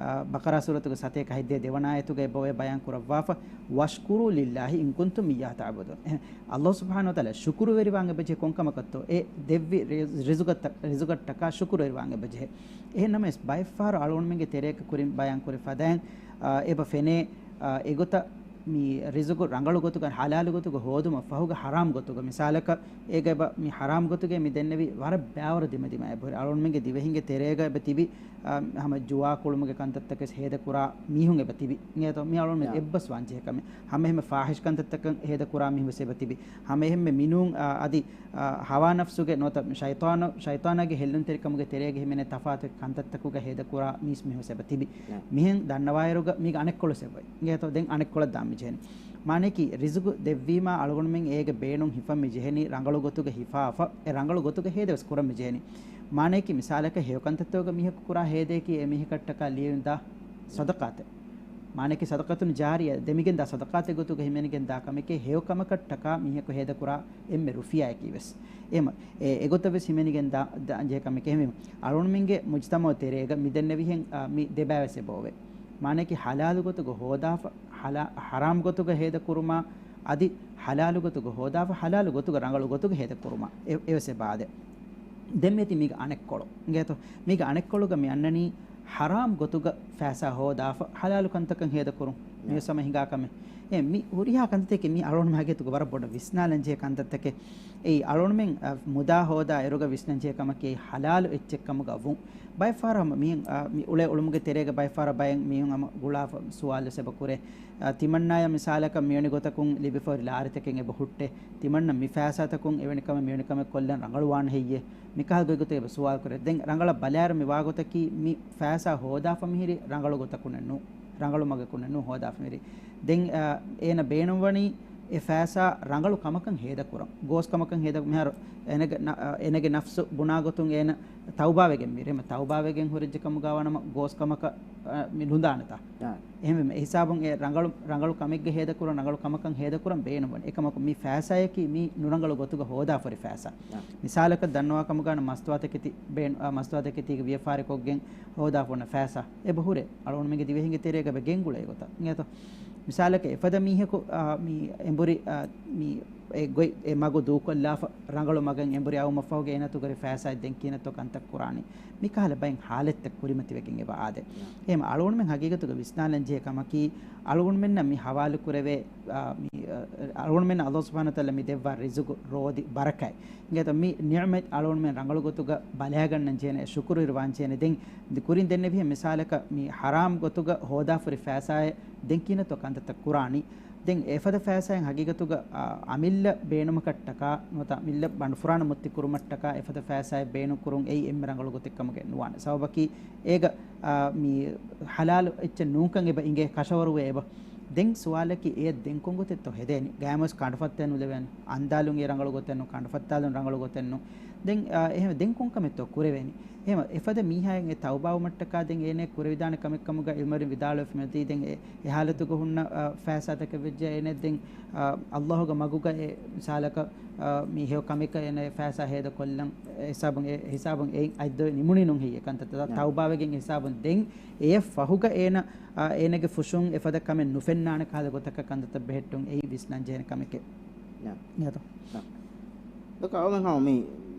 އާ، ބަޤަރާ ސޫރަތުގެ ސަތޭކަ ހަތްދިހަ ދެވަނަ އާޔަތުގައި ބޮވޭ ބަޔާން ކުރައްވާފަ، واشكروا لله إن كنتم إياه تعبدون. އެހެން ﷲ ސުބްޙާނަހޫ ވަތަޢާލާ ޝުކުރުވެރިވާން އެބަޖެހޭ ކޮންކަމަކަށްތޯ އެ ދެއްވި ރި-، ރިޒުގަށް-، ރިޒުގަށްޓަކާ ޝުކުރުވެރިވާން އެބަޖެހޭ. އެހެން ނަމަވެސް ބައެއްފަހަރު އަޅުގަނޑުމެންގެ ތެރޭގަ ކުރިން ބަޔާން ކުރި ފަދައިން، އާ، އެބަ ފެނޭ، އާ، އެގޮތަށް މި ރިޒުގު ރަނގަޅު ގޮތުގަ، ޙަލާލު ގޮތުގަ ހޯދުމަށް ފަހުގަ ޙަރާމް ގޮތުގަ، މިސާލަކަށް އޭގަ އެބަ މި ޙަރާމް ގޮތުގައި މި ދެންނެވި ވަރަށް ބައިވަރު ދިމަދިމާ އެބަހުރި. އަޅުގަނޑުމެންގެ ދިވެހިންގެ ތެރޭގަ އެބަ ތިބި، އާ، ހަމަ ޖުވާ ކުޅުމުގެ ކަންތައްތަކެސް ހޭދަ ކުރާ މީހުން އެބަ ތިބި. އިނގޭތޯ؟ މި އަޅުގަނޑުމެން އެއްބަސްވާން ޖެހޭ ކަމެއް. ހަމަ އެހެންމެ ފާޙިޝް ކަންތައްތަކަށް ހޭދަ ކުރާ މީހުން ވެސް އެބަ ތިބި. ހަމަ އެހެންމެ މިނޫން، އާ، އަދި އާ، ހަވާ ނަފްސުގެ ނުވަތަ ޝައިޠާނު، ޝައިޠާނާގެ ހެއްލުންތެރިކަމުގެ ތެރޭގަ ހިމެނޭ ތަފާތު ކަންތައްތަކުގަ ހޭދަކުރާ މީސް މީހުން އެބަ ތިބި. މިހެން ދަންނަވާއިރުގަ މީގަ އަނެއްކޮޅު އެބައޮތް. އިނގޭތޯ؟ ދެން އަނެއްކޮޅަށް ދާން މި ޖެހެނީ. މާނައަކީ ރިޒުގު ދެއްވީމާ އަޅުގަނޑުމެން އޭގެ ބޭނުން ހިފަން މި ޖެހެނީ ރަނގަޅު ގޮތުގަ ހިފާފަ، އެ ރަނގަޅު ގޮތުގަ ހޭދަ ވެސް ކުރަން މި ޖެހެނީ. މާނައަކީ މިސާލަކަށް ހެޔޮ ކަންތައްތަކުގަ މީހަކު ކުރާ ހޭދަޔަކީ އެ މީހަކަށްޓަކާ ލިޔެވިންދާ ޞަދަޤާތެއް. މާނައަކީ ޞަދަޤަތުން ޖާރިޔާ ދެމިގެންދާ ޞަދަޤާތެއް ގޮތުގަ ހިމެނިގެންދާ ކަމެކޭ ހެޔޮ ކަމަކަށްޓަކާ މީހަކު ހޭދަކުރާ އެންމެ ރުފިޔާއަކީ ވެސް. އެހެމަ، އެ، އެގޮތަށް ވެސް ހިމެނިގެން ދާ، ދާންޖެހޭ ކަމެކޭ. އެހެންވީމަ، އަޅުގަނޑުމެންގެ މުޖްތަމަޢު ތެރޭގަ މި ދެންނެވިހެން، އާ، މި ދެބައިވެސް އެބައޮވޭ. މާނައަކީ ޙަލާލު ގޮތުގަ ހޯދާފަ، ޙަލާ-، ޙަރާމް ގޮތުގަ ހޭދަ ކުރުމާ، އަދި ޙަލާލު ގޮތުގަ ހޯދާފަ، ޙަލާލު ގޮތުގަ ރަނގަޅު ގޮތުގަ ހޭދަ ކުރުމާ، އެ، އެވެސް އެބަ އާދޭ. ދެން މިއޮތީ މީގަ އަނެއްކޮޅު. އިނގޭތޯ؟ މީގަ އަނެއްކޮޅުގަ މި އަންނަނީ ޙަރާމް ގޮތުގަ ފައިސާ ހޯދާފަ، ޙަލާލު ކަންތަކަށް ހޭދަ ކުރުން. މިވެސް ހަމަ ހިނގާ ކަމެއް. އެ މި ހުރިހާ ކަންތައްތަކެއް މީ އަޅުގަނޑުމެން ހަގީގަތުގަ ވަރަށް ބޮޑަށް ވިސްނާލަން ޖެހޭ ކަންތައްތަކެއް. އެއީ އަޅުގަނޑުމެން، އަ، މުދާ ހޯދާ އިރުގަ ވިސްނަން ޖެހޭ ކަމަކީ އެއީ ޙަލާލު އެއްޗެއް ކަމުގަ ވުން. ބައެއް ފަހަރު ހަމަ މިހެން، އަ، މި އުޅޭ އުޅުމުގެ ތެރޭގަ ބައެއް ފަހަރަށް ބައެއް މީހުން ހަމަ ގުޅާފަ ސުވާލު ވެސް އެބަ ކުރޭ. އަ، ތިމަންނާޔަށް މިސާލަކަށް މިވެނި ގޮތަކުން ލިބިފަ ހުރި ލާރިތަކެއް އެބަ ހުއްޓޭ. ތިމަންނަ މި ފައިސާތަކުން އެވެނި ކަމެއް މިވެނި ކަމެއް ކޮށްލަން ރަނގަޅުވާނެ ހެއްޔޭ؟ މިކަހަލަ ގޮތްގޮތެއް އެބަ ސުވާލު ކުރޭ. ދެން ރަނގަޅަށް ބަލާއިރު މި ވާގޮތަކީ މި ފައިސާ ހޯދާފަ މިހިރީ ރަނގަޅު ގޮތަކުންނެއް ނޫ. ރަނގަޅު މަގަކުންނެއް ނޫ ހޯދާފަ މިހިރީ. ދެން، އަ، އޭނަ ބޭނުންވަނީ އެ ފައިސާ ރަނގަޅު ކަމަކަށް ހޭދަކުރަން. ގޯސް ކަމަކަށް ހޭދަ، މިހާރު އޭނަގެ ނަ-، އަ، އޭނަގެ ނަފްސު ބުނާ ގޮތުން އޭނަ ތައުބާވެގެން މިރޭ. އެހެން ތައުބާވެގެން ހުރެއްޖެ ކަމުގަ ވާނަމަ ގޯސް ކަމަކަށް، އަ، މި ނުދާނެތާ. އާ. އެހެންވީމަ އެ ހިސާބުން އެ ރަނގަޅު، ރަނގަޅު ކަމެއްގަ ހޭދަކުރަން، ރަނގަޅު ކަމަކަށް ހޭދަކުރަން ބޭނުންވަނީ. އެކަމަކު މި ފައިސާޔަކީ މީ ނުރަނގަޅު ގޮތުގަ ހޯދާފަ ހުރި ފައިސާ. އާ. މިސާލަކަށް ދަންނަވާ ކަމުގަ ވާނަމަ މަސްތުވާތަކެތި ބޭން-، އާ، މަސްތުވާތަކެތީގެ ވިޔަފާރިކޮށްގެން ހޯދާފަ ހުންނަ ފައިސާ އެބަ ހުރޭ. އަޅުގަނޑުމެންގެ ދިވެހިންގެ ތެރޭގަ އެބަ ގެންގުޅޭ ގޮތަށް. އިނގޭތޯ؟ މިސާލަކަށް އެފަދަ މީހަކު، އާ، މި އެނބުރި، އާ، މި އެ ގޮތް އެ މަގު ދޫކޮށްލާފަ ރަނގަޅު މަގަށް އެނބުރި އައުމަށްފަހުގަ އޭނަތުގަ ހުރި ފައިސާއެއް ދެން ކިހިނެއްތޯ ކަންތައް ކުރާނީ؟ މިކަހަލަ ބައެއް ހާލަތްތައް ކުރިމަތިވެގެން އެބަ އާދޭ. އެހެން އަޅުގަނޑުމެން ހަގީގަތުގަ ވިސްނާލަން ޖެހޭ ކަމަކީ، އަޅުގަނޑުމެންނަށް މި ހަވާލު ކުރެވޭ، އާ، މި، އާ، އަޅުގަނޑުމެންނަށް ﷲ ސުބްޙާނަހޫ ވަތަޢާލާ މި ދެއްވާ ރިޒުގު ރޯދި ބަރަކާތް. އިނގޭތޯ މި ނިޢުމަތް އަޅުގަނޑުމެން ރަނގަޅު ގޮތުގަ ބަލާގަންނަން ޖެހޭނެ، ޝުކުރުވެރިވާން ޖެހޭނެ. ދެން ކުރިން ދެންނެވިހެން މިސާލަކަށް މި ޙަރާމް ގޮތުގަ ހޯދާފަ ހުރި ފައިސާއެއް ދެން ކިހިނެއްތޯ ކަންތައްތައް ކުރާނީ. ދެން އެފަދަ ފައިސާއިން ހަގީގަތުގަ، އާ، އަމިއްލަ ބޭނުމަކަށްޓަކާ ނުވަތަ އަމިއްލަ ބަނޑުފުރާނަ މުއްތި ކުރުމަށްޓަކާ އެފަދަ ފައިސާއެއް ބޭނުން ކުރުން އެއީ އެންމެ ރަނގަޅު ގޮތެއް ކަމުގައެއް ނުވާނެ. ސަބަބަކީ އޭގަ، އާ، މި ޙަލާލު އެއްޗެއް ނޫންކަން އެބަ އިނގޭ، ކަށަވަރުވޭ އެބަ. ދެން ސުވާލަކީ އެޔަށް ދެން ކޮން ގޮތެއްތޯ ހެދޭނީ؟ ގަޔަމަސް ކަނޑުފަތްތައް ނުލެވޭނެ. އަންދާލުން އެ ރަނގަޅު ގޮތެއް ނޫން، ކަނޑުފަތްތާލުން ރަނގަޅު ގޮތެއް ނޫން. ދެން، އާ، އެހެން ދެން ކޮން ކަމެއްތޯ ކުރެވޭނީ؟ އެހެން އެފަދަ މީހާއަށް އެ ތައުބާވުމަށްޓަކާ ދެން އޭނަ ކުރެވިދާނެ ކަމެއް ކަމުގަ ޢިލްމުވެރިން ވިދާޅުވެފަ މިއޮތީ. ދެން އެ، އެ ޙާލަތުގަ ހުންނަ، އާ، ފައިސާތަކެއް ވެއްޖެ އޭނަ ދެން، އާ، ﷲ ގެ މަގުގަ އެ މިސާލަކަށް، އާ، މި ހެޔޮ ކަމެއްގަ އޭނަ އެ ފައިސާ ހޭދަ ކޮށްލަން އެ ހިސާބުން، އެ ހިސާބުން އެއިން އަތްދޮވެ ނިމުނީ ނޫން ހެއްޔޭ ކަންތައްތައް. ނާ. ތައުބާވެގެން ހިސާބުން ދެން އެއަށް ފަހުގަ އޭނަ، އާ، އޭނަގެ ފުށުން އެފަދަ ކަމެއް ނުފެންނާނެ ކަހަލަ ގޮތަކަށް ކަންތައްތައް ބެހެއްޓުން އެއީ ވިސްނަން ޖެހޭނެ ކަމެކޭ. ނާ. ނިޔަތު. ނާ. ދައްކާ އަޅުމެން ހަމަ މި،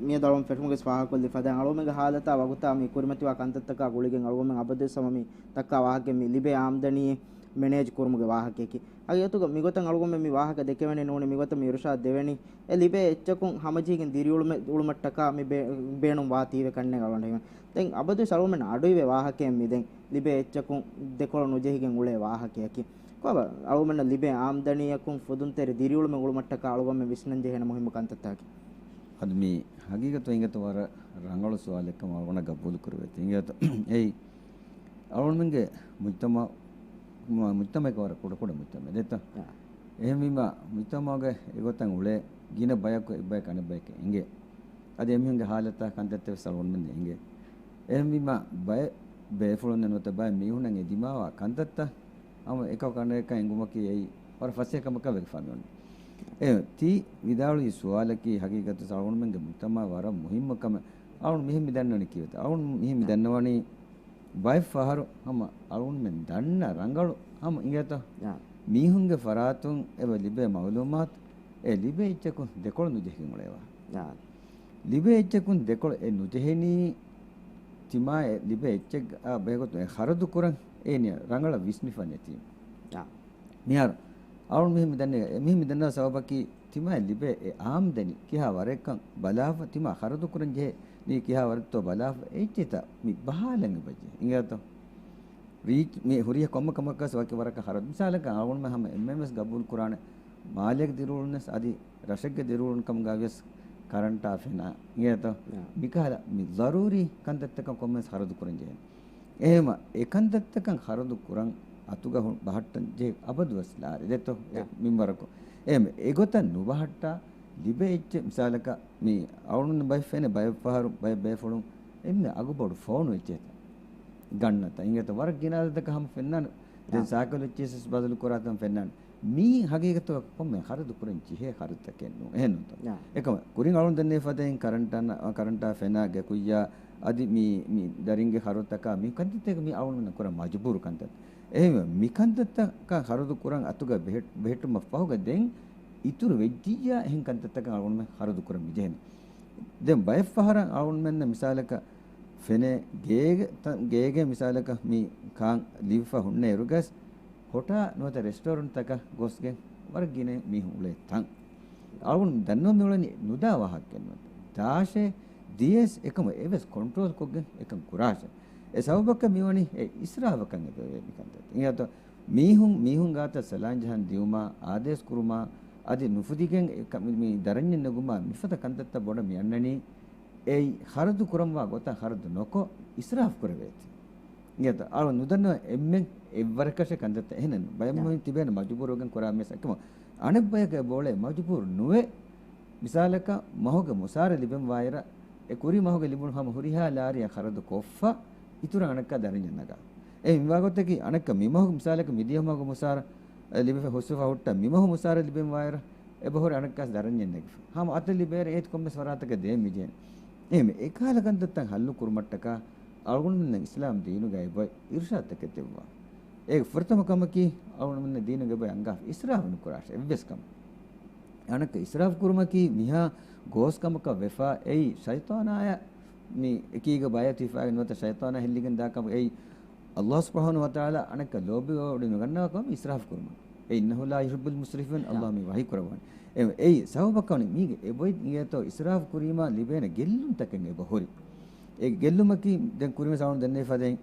މިއަދު އަޅުމެން ފެށުމުގެ ފާހަގަކޮށްލި ފަދައިން އަޅުމެންގެ ހާލަތާ ވަގުތާ މި ކުރިމަތިވާ ކަންތައްތަކާ ގުޅިގެން އަޅުމެން އަބަދުވެސް ހަމަ މި ދައްކާ ވާހަކަ މި ލިބޭ އާމްދަނީ މެނޭޖް ކުރުމުގެ ވާހަކައަކީ. ހަގީގަތުގަ މިގޮތަށް އަޅުގަނޑުމެން މި ވާހަކަ ދެކެވެނީ ނޫނީ މިގޮތަށް މި އިރުޝާދު ދެވެނީ އެ ލިބޭ އެއްޗަކުން ހަމަޖެހިގެން ދިރިއުޅުމެ-، އުޅުމަށްޓަކާ މި ބޭ-، ބޭނުން ވާތީވެ ކަންނޭނގެ އަޅުގަނޑު ހިމެން. ދެން އަބަދުވެސް އަޅުގަނޑުމެން އަޑުއިވޭ ވާހަކައެއް މި ދެން ލިބޭ އެއްޗަކުން ދެކޮޅު ނުޖެހިގެން އުޅޭ ވާހަކައަކީ. ކޮބާ އަޅުގަނޑުމެންނަށް ލިބޭ އާމްދަނީއަކުން ފުދުންތެރި ދިރިއުޅުމެއް އުޅުމަށްޓަކާ އަޅުގަނޑުމެން ވިސްނަން ޖެހޭނެ މުހިއްމު ކަންތައްތަކަކީ. އަދި މި ހަގީގަތު އިނގޭތޯ ވަރަށް ރަނގަޅު ސުވާލެއްކަމަށް އަޅުގަނޑަށް ގަބޫލު ކުރެވޭތީ. އިނގޭތޯ އެއީ އަޅުގަނޑުމެންގެ މުޖްތަމަ-، މު-، މުޖްތަމައެއް ވަރަށް ކުޑަކުޑަ މުޖްތަމައެއް ދެއްތޯ؟ އާ. އެހެންވީމަ މުޖްތަމައުގަ އެގޮތަށް އުޅޭ ގިނަ ބަޔަކު އެއްބަޔަކު އަނެއްބަޔަކަށް އެނގޭ. އަދި އެމީހުންގެ ހާލަތާ ކަންތައްތައް ވެސް އަޅުގަނޑުމެންނަށް އެނގޭ. އެހެންވީމަ ބައެއް ބޭފުޅުންނަށް ނުވަތަ ބައެއް މީހުންނަށް އެ ދިމާވާ ކަންތައްތައް ހަމަ އެކަކު ކަނޑައަކަށް އެނގުމަކީ އެއީ ވަރަށް ފަސޭހަ ކަމަކަށް ވެގެފާ މިއޮންނަ. އެ ތި ވިދާޅުވި ސުވާލަކީ ހަގީގަތު އަޅުގަނޑުމެންގެ މުޖްތަމައަށް ވަރަށް މުހިއްމު ކަމެއް. އަޅުގަނޑު މިހެން މި ދަންނަވަނީ ކީއްވެތަ؟ އަޅުގަނޑު މިހެން މި ދަންނަވަނީ ބައެއް ފަހަރު ހަމަ އަޅުގަނޑުމެން ދަންނަ ރަނގަޅު ހަމަ އިނގޭތޯ؟ އާ. މީހުންގެ ފަރާތުން އެބަ ލިބޭ މައުލޫމާތު އެ ލިބޭ އެއްޗަކުން ދެކޮޅު ނުޖެހިގެން އުޅޭވާ. އާ. ލިބޭ އެއްޗަކުން ދެކޮޅު އެ ނުޖެހެނީ ތިމާ އެ ލިބޭ އެއްޗެއްގަ ބެހޭގޮތުން އެ ޚަރަދު ކުރަން އޭނި ރަނގަޅަށް ވިސްނިފަ ނެތީމަ. އާ. މިހާރު އަޅުން މިހެން މި ދަންނަ، މިހެން މި ދަންނަ ސަބަބަކީ ތިމާ ލިބޭ އެ އާމްދަނީ ކިހާ ވަރެއްކަން ބަލާފަ، ތިމާ ޚަރަދު ކުރަން ޖެހޭ ނީ ކިހާ ވަރެއްތޯ ބަލާފަ، އެއްޗިތަ މި ބަހާލަން އެބަޖެހޭ. އިނގޭތޯ؟ ރީޗް މި ހުރިހާ ކޮންމެ ކަމަކަސް ވަކި ވަރަކަށް ޚަރަދު. މިސާލަކަށް އަޅުގަނޑުމެން ހަމަ އެންމެން ވެސް ގަބޫލު ކުރާނެ މާލޭގެ ދިރިއުޅުން ވެސް އަދި ރަށެއްގެ ދިރިއުޅުން ކަމުގަ ވިޔަސް ކަރަންޓާ ފެނާ. އިނގޭތޯ؟ އާ. މިކަހަލަ މި ޒަރޫރީ ކަންތައްތަކަށް ކޮންމެސް ޚަރަދު ކުރަން ޖެހޭނެ. އެހެމަ އެކަންތައްތަކަށް ޚަރަދު ކުރަން އަތުގަ ހު-، ބަހައްޓަން ޖެހޭ އަބަދުވެސް ލާރި ދެއްތޯ؟ އެ އާ. މިންވަރަކު. އެހެމަ އެގޮތަށް ނުބަހައްޓާ ލިބޭ އެއްޗެއް މިސާލަކަށް މި އަޅުން ބައެއް ފެނެ ބައެއް ފަހަރު ބައެއް ބޭފުޅުން އެންމެ އަގުބޮޑު ފޯނު އެއްޗެއް ގަންނަތަ އިނގޭތަ ވަރަށް ގިނަ އަދަދަކަށް ހަމަ ފެންނާނެ. ދެން އާ. ސައިކަލް އެއްޗިއްސަސް ބަދަލު ކުރާތަން ފެންނާނެ. މީ ހަގީގަތުގަ ކޮންމެ ޚަރަދު ކުރަން ޖެހޭ ޚަރަދުތަކެއް ނޫން. އެހެންނޫންތޯ؟ އާ. އެކަމަ ކުރިން އަޅުން ދެންނެވި ފަދައިން ކަރަންޓާ، ކަރަންޓާ ފެނާ ގެކުއްޔާ އަދި މި، މި ދަރިންގެ ޚަރަދުތަކާ މި ކަންތައްތަކެއް މި އަޅުން ކުރަން މަޖުބޫރު ކަންތައް. އެހެންވެ މި ކަންތައްތަކަށް ޚަރަދު ކުރަން އަތުގަ ބެހެ-، ބެހެއްޓުމަށް ފަހުގަ ދެން އިތުރު ވެއްޖިއްޔާ އެހެން ކަންތައްތަކަށް އަޅުގަނޑުމެން ޚަރަދު ކުރަން މިޖެހެނީ. ދެން ބައެއް ފަހަރަށް އަޅުގަނޑުމެންނަށް މިސާލަކަށް ފެނޭ ގޭގެ، ތަ-، ގޭގެ މިސާލަކަށް މި ކާން ލިބިފަ ހުންނަ އިރުގަސް ހޮޓާ ނުވަތަ ރެސްޓޯރެންޓްތަކަށް ގޮސްގެން ވަރަށް ގިނަ މީހުން އުޅޭ ތަން. އަޅުގަނޑު ދަންނަވަން މިއުޅެނީ ނުދާ ވާހަކައެއް ނޫން. ދާށޭ ދިޔަސް އެކަމަށް އެވެސް ކޮންޓްރޯލް ކޮށްގެން އެކަން ކުރާށޭ. އެ ސަބަބަކަށް މިވަނީ އެ އިސްރާފަކަށް އެބަވޭ މިކަންތައް. އިނގޭތޯ މީހުން، މީހުން ގާތަށް ސަލާން ޖަހަން ދިއުމާ، އާދޭސް ކުރުމާ، އަދި ނުފުދިގެން އެ ކަ-، މި ދަރަންޏެއް ނެގުމާ މިފަދަ ކަންތައްތައް ބޮޑަށް މި އަންނަނީ. އެއީ ޚަރަދު ކުރަންވާ ގޮތަށް ޚަރަދު ނޮކޮށް އިސްރާފް ކުރެވޭތީ. އިނގޭތޯ އަޅު ނުދަންނަ އެންމެން އެއްވަރަކަށެއް ކަންތައްތައް. އެހެން ބައެއް ބައެއް މީހުން ތިބޭނެ މަޖުބޫރުވެގެން ކުރާ މީސް އެކަމަށް އަނެއް ބަޔަކަށް އެބައުޅޭ މަޖުބޫރު ނުވެ. މިސާލަކަށް މަހުގެ މުސާރަ ލިބެން ވާއިރަށް، އެ ކުރީ މަހުގެ ލިބުނު ހަމަ ހުރިހާ ލާރިއަށް ޚަރަދު ކޮށްފަ، އިތުރަށް އަނެއްކާ ދަރަންޏެއް ނަގާ. އެ ހިމަވާގޮތަކީ އަނެއްކާ މި މަހު މިސާލަކަށް މިދިޔަ މަހުގެ މުސާރަ، އެ، ލިބެފަ ހުސްވެފަ ހުއްޓަ މި މަހު މުސާރަ ލިބެން ވާއިރަށް، އެބަހުރި އަނެއްކާސް ދަރަންޏެއް ނެގިފަ. ހަމަ އަތަށް ލިބޭއިރު އޭތި ކޮންމެސް ފަރާތަކަށް ދޭން މިޖެހޭނެ. އެހެން އެކަހަލަ ކަންތައްތައް ހައްލު ކުރުމަށްޓަކާ އަޅުގަނޑުމެންނަށް އިސްލާމް ދީނުގައި އެބައޮތް އިރުޝާދުތަކެއް ދެއްވާ. އޭގެ ފުރަތަމަ ކަމަކީ އަޅުގަނޑުމެންނަށް ދީނުގައި އެބައޮތް އަންގާ އިސްރާފު ނުކުރާށޭ އެއްވެސް ކަމެއް. އަނެއްކާ އިސްރާފު ކުރުމަކީ މިހާ ގޯސް ކަމަކަށް ވެފަ އެއީ ޝައިޠާނާޔަށް މި އެކީގަ ބަޔަށް ތިފާގެ ނުވަތަ ޝައިޠާނާ ހެއްލިގެން ދާ ކަމަކަށް އެއީ. އައްލާހު ސުބްޙާނަހޫ ވަތަޢާލާ އަނެއްކާ ލޯބިވެވޮޑި ނުގަންނަވާ ކަމަށް އިސްރާފު ކުރުމަށް. އެ إنه لا يحب المسرفين، އައްލާހު މި ވަޙީ ކުރައްވާނެ. އެ، އެއީ ސަބަބަކަށް ވަނީ މީގެ އެބައޮތް އިނގޭތޯ އިސްރާފު ކުރީމާ ލިބޭނެ ގެއްލުންތަކެއް އެބަހުރި. އެ ގެއްލުމަކީ ދެން ކުރިމަސް އަޅުން ދެންނެވި ފަދައިން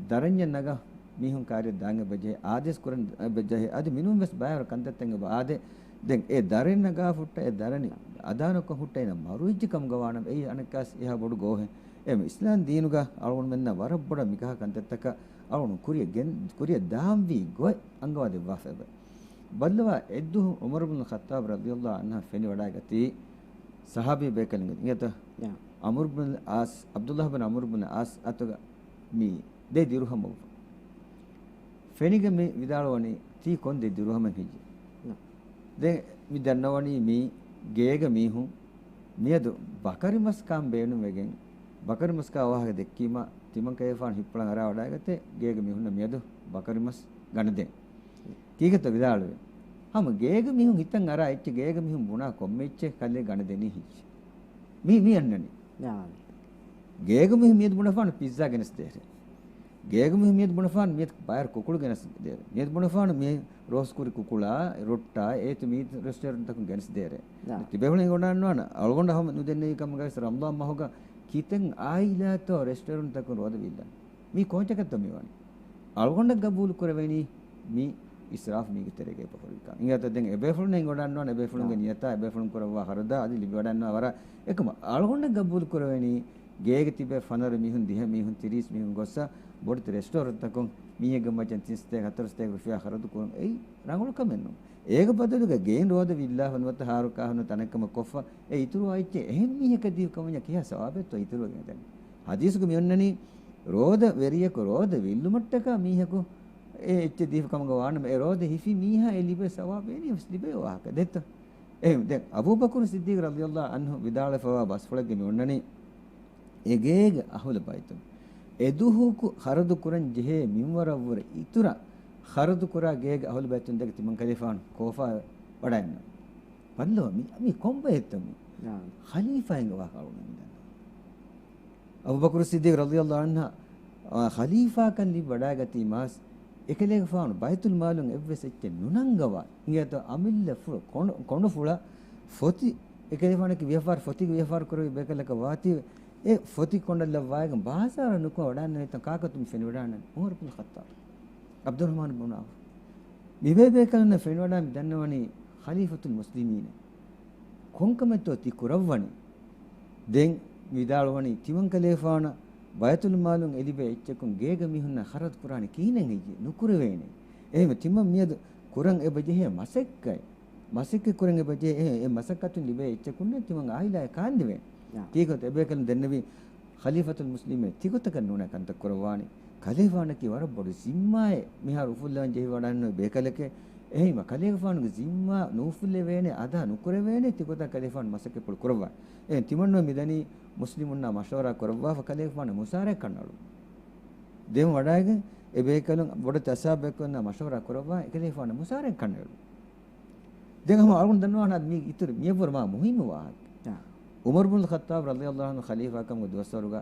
ދަރަންޏެއް ނަގާ މީހުން ކާރިއަށް ދާން އެބަޖެހޭ، އާދޭސް ކުރަން އެބަޖެހޭ، އަދި މިނޫން ވެސް ބައިވަރު ކަންތައްތައް އެބަ އާދޭ. ދެން އެ ދަރަން ނަގާ ފުއްޓަ އެ ދަރަނި އަދާނުކޮށް ހުއްޓައިނަ މަރުވެއްޖެ ކަމުގަ ވާނަމަ އެއީ އަނެއްކާސް އެހާ ބޮޑު ގޯހެއް. އެ އިސްލާމް ދީނުގަ އަޅުގަނޑުމެންނަށް ވަރަށް ބޮޑަށް މިކަހަލަ ކަންތައްތަކަށް އަޅުގަނޑު ކުރިއަށް ގެން، ކުރިއަށް ދާންވީ ގޮތް އަންގަވާ ދެއްވާފައެވެ. ބައްލަވާ އެއްދުވަހު ޢުމަރު ބުނުލް ޚައްޠާބް ރަޟިޔައްލާހު ޢަންހާ ފެނިވަޑައިގަތީ ޞަޙާބީ ބޭކަލުންގެ އިނގޭތަ؟ ޔާ. ޢަމްރު ބުން ޢާޞް، ޢަބްދުﷲ ބިން ޢަމްރު ބުން ޢާޞް އަތުގަ މި ދެ ދިރުހަމު އޮއްވަ. ފެނިގެން މި ވިދާޅުވަނީ ތީ ކޮން ދެ ދިރުހަމެއް ހިއްޔޭ؟ ޔާ. ދެން މި ދަންނަވަނީ މީ ގޭގަ މީހުން މިއަދު ބަކަރިމަސް ކާން ބޭނުންވެގެން، ބަކަރިމަސް ކާ ވާހަކަ ދެއްކީމަ، ތިމަން ކަލޭފާނު ހިއްޕުޅަން އަރާ ވަޑައިގަތޭ، ގޭގެ މީހުންނަށް މިއަދު ބަކަރިމަސް ގަނެދޭން. ކީކޭތޯ ވިދާޅުވީ؟ ހަމަ ގޭގެ މީހުން ހިތަށް އަރާ އެއްޗެއް، ގޭގެ މީހުން ބުނާ ކޮންމެ އެއްޗެއް ކަލޭ ގަނެދެނީ ހިއްޗެއް. މީ، މީ އަންނަނީ. ޔާ. ގޭގެ މީހުން މިއަދު ބުނެފާނު ޕިއްޒާ ގެނެސްދޭށޭ. ގޭގެ މީހުން މިއަދު ބުނެފާނު މިއަދު ބަޔަރު ކުކުޅު ގެނެސްދޭށޭ. މިއަދު ބުނެފާނު މި ރޯސްޓް ކުރި ކުކުޅާ، ރޮއްޓާ، އޭތި މީ ރެސްޓޯރެންޓްތަކުން ގެނެސްދޭށޭ. ޔާ. ތިބޭފުޅުން އެނގިވަޑައިގަންނަވާނެ، އަޅުގަނޑަށް ހަމަ ނުދެންނެވި ކަމުގައި ރަމަޟާން މަހުގަ ކިތަން އާއިލާތޯ ރެސްޓޯރެންޓްތަކުން ރޯދަ ވީއްލާނެ. މީ ކޯންޗަކަށްތޯ މިވަނީ؟ އަޅުގަނޑަށް ގަބޫލު ކުރެވޭނީ މީ އިސްރާފް މީގެ ތެރޭގައި އެބަހުރި ކަން. އިނގޭތަ ދެން އެބޭފުޅުން އެނގިވަޑައިގަންނަވާނެ، އެބޭފުޅުންގެ އާ. ނިޔަތާ އެބޭފުޅުން ކުރައްވާ ޚަރަދާ އަދި ލިބިވަޑައިގަންނަވާ ވަރަށް އެކަމަށް އަޅުގަނޑަށް ގަބޫލު ކުރެވޭނީ ގޭގަ ތިބޭ ފަނަރަ މީހުން، ދިހަ މީހުން، ތިރީސް މީހުން ގޮއްސަ ބޮޑެތި ރެސްޓޯރެންޓްތަކުން މީހެއްގެ މައްޗަށް ތިން ސަތޭކަ، ހަތަރު ސަތޭކަ ރުފިޔާ ޚަރަދު ކުރުން އެއީ ރަނގަޅު ކަމެއް ނޫން. އޭގެ ބަދަލުގަ ގެއިން ރޯދަ ވިއްލާފަ ނުވަތަ ހާރު ކާހަނު ތަނެއްކަމަށް ކޮށްފަ އެ އިތުރު އައިއްޗެއް އެހެން މީހަކަށް ދީފަ ކަމަށް ކިހާ ސަވާބެއްތޯ އިތުރުވެގެން ދެން؟ ޙަދީޘްގަ މި އޮންނަނީ ރޯދަ ވެރިޔަކު ރޯދަ ވިއްލުމަށްޓަކާ މީހަކު އެ އެއްޗެއް ދީފަ ކަމުގަ ވާނަމަ، އެ ރޯދަ ހިފި މީހާ އެ ލިބޭ ސަވާބޭނީ ވެސް ލިބޭ ވާހަކަ ދެއްތޯ؟ އެހެން ދެން އަބޫބަކުރު ޞިއްދީޤް ރަޟިޔައްލާހު ޢަންހު ވިދާޅުވެފަވާ ބަސްފުޅެއްގަ މި އޮންނަނީ، އެ ގޭގެ އަހުލު ބައިތުން އެ ދުވަހަކު ޚަރަދު ކުރަން ޖެހޭ މިންވަރަށްވުރެ އިތުރަށް ޚަރަދު ކުރާ ގޭގެ އަހުލު ބައިތުން ދެކެ ތިމަން ކަލޭފާނު ކޯފާ ވަޑައިގަންނަވާ. ބައްލަވާ މި، މި ކޮން ބައެއްތޯ މި؟ ނާ. ޚަލީފާ އެނގިވާ ކަޅުން މި ދަންނަވާ. އަބޫބަކުރު ޞިއްދީޤް ރަޟިޔައްލާހު ޢަންހު، އާ، ޚަލީފާކަން ލިބި ވަޑައިގަތީމާސް، އެކަލޭގެފާނު ބައިތުލް މާލުން އެއްވެސް އެއްޗެއް ނުނަންގަވާ، އިނގޭތޯ އަމިއްލަ ފުޅަ، ކޮނޑު، ކޮނޑުފުޅަށް ފޮތި، އެކަލޭގެފާނަކީ ވިޔަފާރި، ފޮތިގެ ވިޔަފާރި ކުރެވި ބޭކަލަކަށް ވާތީވެ، އެ ފޮތި ކޮނޑަށް ލައްވާގެން ބާޒާރަށް ނުކުމެ ވަޑައިގަންނަވާ ކާކުތޯ މި ފެނިވަޑައިގަންނަނީ؟ ޢުމަރު ބުނުލް ޚައްޠާބް، ޢަބްދުއްރަޙްމާނު ބުނު ޢައުފް. މި ބޭބޭކަލުންނަށް ފެނިވަޑައި މި ދަންނަވަނީ ޚަލީފަތުލް މުސްލިމީން. ކޮންކަމެއްތޯ ތި ކުރައްވަނީ؟ ދެން ވިދާޅުވަނީ، ތިމަން ކަލޭފާނަށް ބައިތުލް މާލުން އެ ލިބޭ އެއްޗަކުން ގޭގަ މީހުންނަށް ޚަރަދު ކުރާނެ ކިހިނެއް ހެއްޔޭ؟ ނުކުރެވޭނެ. އެހެންވެ ތިމަން މިއަދު ކުރަން އެބަޖެހޭ މަސައްކަތް، މަސައްކަތް ކުރަން އެބަޖެހޭ އެ، އެ މަސައްކަތުން ލިބޭ އެއްޗަކުންނޭ ތިމަން އާއިލާއެއް ކާންދެވޭނެ. ޔާ. ކީކޮތް އެބޭކަލުން ދެންނެވީ، ޚަލީފަތުލް މުސްލިމީން ތިގޮތަކަށް ނޫނޭ ކަންތައް ކުރައްވާނީ. ކަލޭފާނަކީ ވަރަށް ބޮޑު ޒިންމާއެއް މިހާރު އުފުއްލަވަން ޖެހިވަޑައިގަންނަވާ ބޭކަލެކޭ. އެހީމަ ކަލޭގެފާނުގެ ޒިންމާ ނުއުފުއްލެވޭނެ، އަދާ ނުކުރެވޭނެ، ތިގޮތަށް ކަލޭފާނު މަސައްކަތްޕުޅު ކުރައްވާ. އެހެން ތިމަންނަށް މިދަނީ މުސްލިމުންނާ މަޝްވަރާ ކުރައްވާފަ ކަލޭގެފާނަށް މުސާރައެއް ކަންނަޅު. ދެން ވަޑައިގެން އެ ބޭކަލުން ބޮޑެތި އަސްހާބެއްކޮންނާ މަޝްވަރާ ކުރައްވާ އެކަލޭގެފާނަށް މުސާރައެއް ކަންނަޅު. ދެން ހަމަ އަޅުގަނޑު ދަންނަވާނަ މީ އިތުރު މިއަށްވުރެ މާ މުހިއްމު ވާހަކަ. އާ. ޢުމަރު ބުނުލް ޚައްޠާބް ރަޟިޔައްލާހު ޢަންހު ޚަލީފާކަމުގެ ދުވަސްވަރުގަ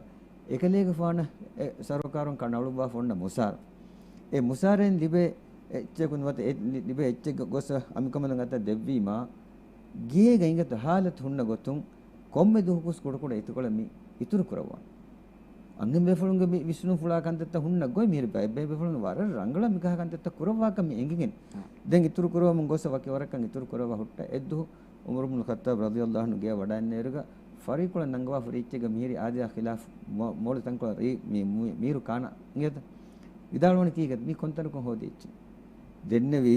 އެކަލޭގެފާނަށް އެ ސަރުކާރުން ކަންނަޅުއްވާފަ އޮންނަ މުސާރަ. އެ މުސާރައިން ލިބޭ އެއްޗަކު ނުވަތަ އެ ލި-، ލިބޭ އެއްޗެއް ގޮ-، ގޮސް އަ-، އަނބިކަނބަލުން އަތަށް ދެއްވީމާ، ގޭގަ އިނގޭތޯ ހާލަތު ހުންނަ ގޮތުން ކޮންމެ ދުވަހަކުވެސް ކުޑަކުޑަ އިތުކޮޅެއް މި އިތުރު ކުރައްވާނެ. އަންހެން ބޭފުޅުންގެ މި ވިސްނުންފުޅާ ކަންތައްތައް ހުންނަ ގޮތް މިހިރި ބައެއް ބޭފުޅުން ވަރަށް ރަނގަޅަށް މިކަހަލަ ކަންތައްތައް ކުރައްވާކަން މި އެނގިގެން. އާ. ދެން އިތުރު ކުރައްވަމުން ގޮސް ވަކި ވަރަކަށް އިތުރު ކުރައްވާ ހުއްޓާ އެއްދުވަހު ޢުމަރު ބުނު ޚައްޠާބް ރަޟިޔަﷲ ޢަންހު ގެޔަށް ވަޑައިންނައިރުގަ ފަރީޤުޅަށް ނަންގަވާފަ ހުރި އެއްޗެއްގަ މިހިރީ އާދަޔާ ޚިލާފް މޮ-، މޮޅު ތަންކޮޅަށް ރީ-، މި-، މި-، މީރު ކާނާ އިނގޭތަ؟ ވިދާޅުވަނީ ކީކޭތަ؟ މީ ކޮންތަނަކުން ހޯދި އެއްޗެއް. ދެންނެވީ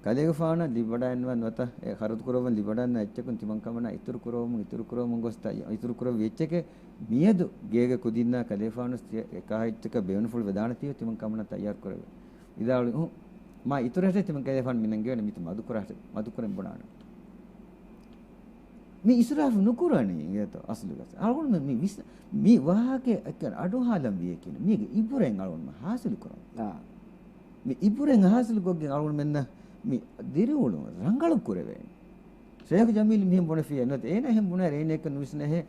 ކަލޭގެފާނަށް ލިބިވަޑައިގަންނަވާ ނުވަތަ އެ ޚަރަދު ކުރައްވަން ލިބިވަޑައިގަންނަވާ އެއްޗަކުން ތިމަން ކަމަނާ އިތުރު ކުރައްވަމުން، އިތުރު ކުރައްވަމުން ގޮސް ތައްޔާ-، އިތުރު ކުރެއްވި އެއްޗެކޭ މިއަދު ގޭގެ ކުދިންނާ ކަލޭގެފާނު ވެސް ތިޔަ-، އެކާ އެއްޗަކަށް ބޭނުންފުޅު ވެދާނެތީވެ ތިމަން ކަމަނާ ތައްޔާރު ކުރެވޭ. ވިދާޅުވި، އުހު، މާ އިތުރަށޭ ތިމަން ކަލޭގެފާނު މި ނަންގެވޭނެ މިތި މަދުކުރާށޭ، މަދުކުރަން ބުނާނެ. މި އިސްރާފު ނުކުރާނީ އިނގޭތޯ އަސްލުގަސް. އަޅުގަނޑުމެން މި ވިސް-، މި ވާހަކަ އަޑުއަހާލަން ވީ ކިޔަނީ. މީގެ އިބުރަތް އަޅުގަނޑުމެން ހާސިލު ކުރަން. އާ. މި އިބުރަތް ހާސިލު ކޮށްގެން އަޅުގަނޑުމެންނަށް މި ދިރިއުޅުން ރަނގަޅު ކުރެވޭނެ. ޝޭޚް ޖަމީލް މިހެން ބުނެފިއްޔާ ނުވަތަ އޭނާ އެހެން ބުނާއިރު އޭނައަކަށް ނުވިސްނޭހޭ.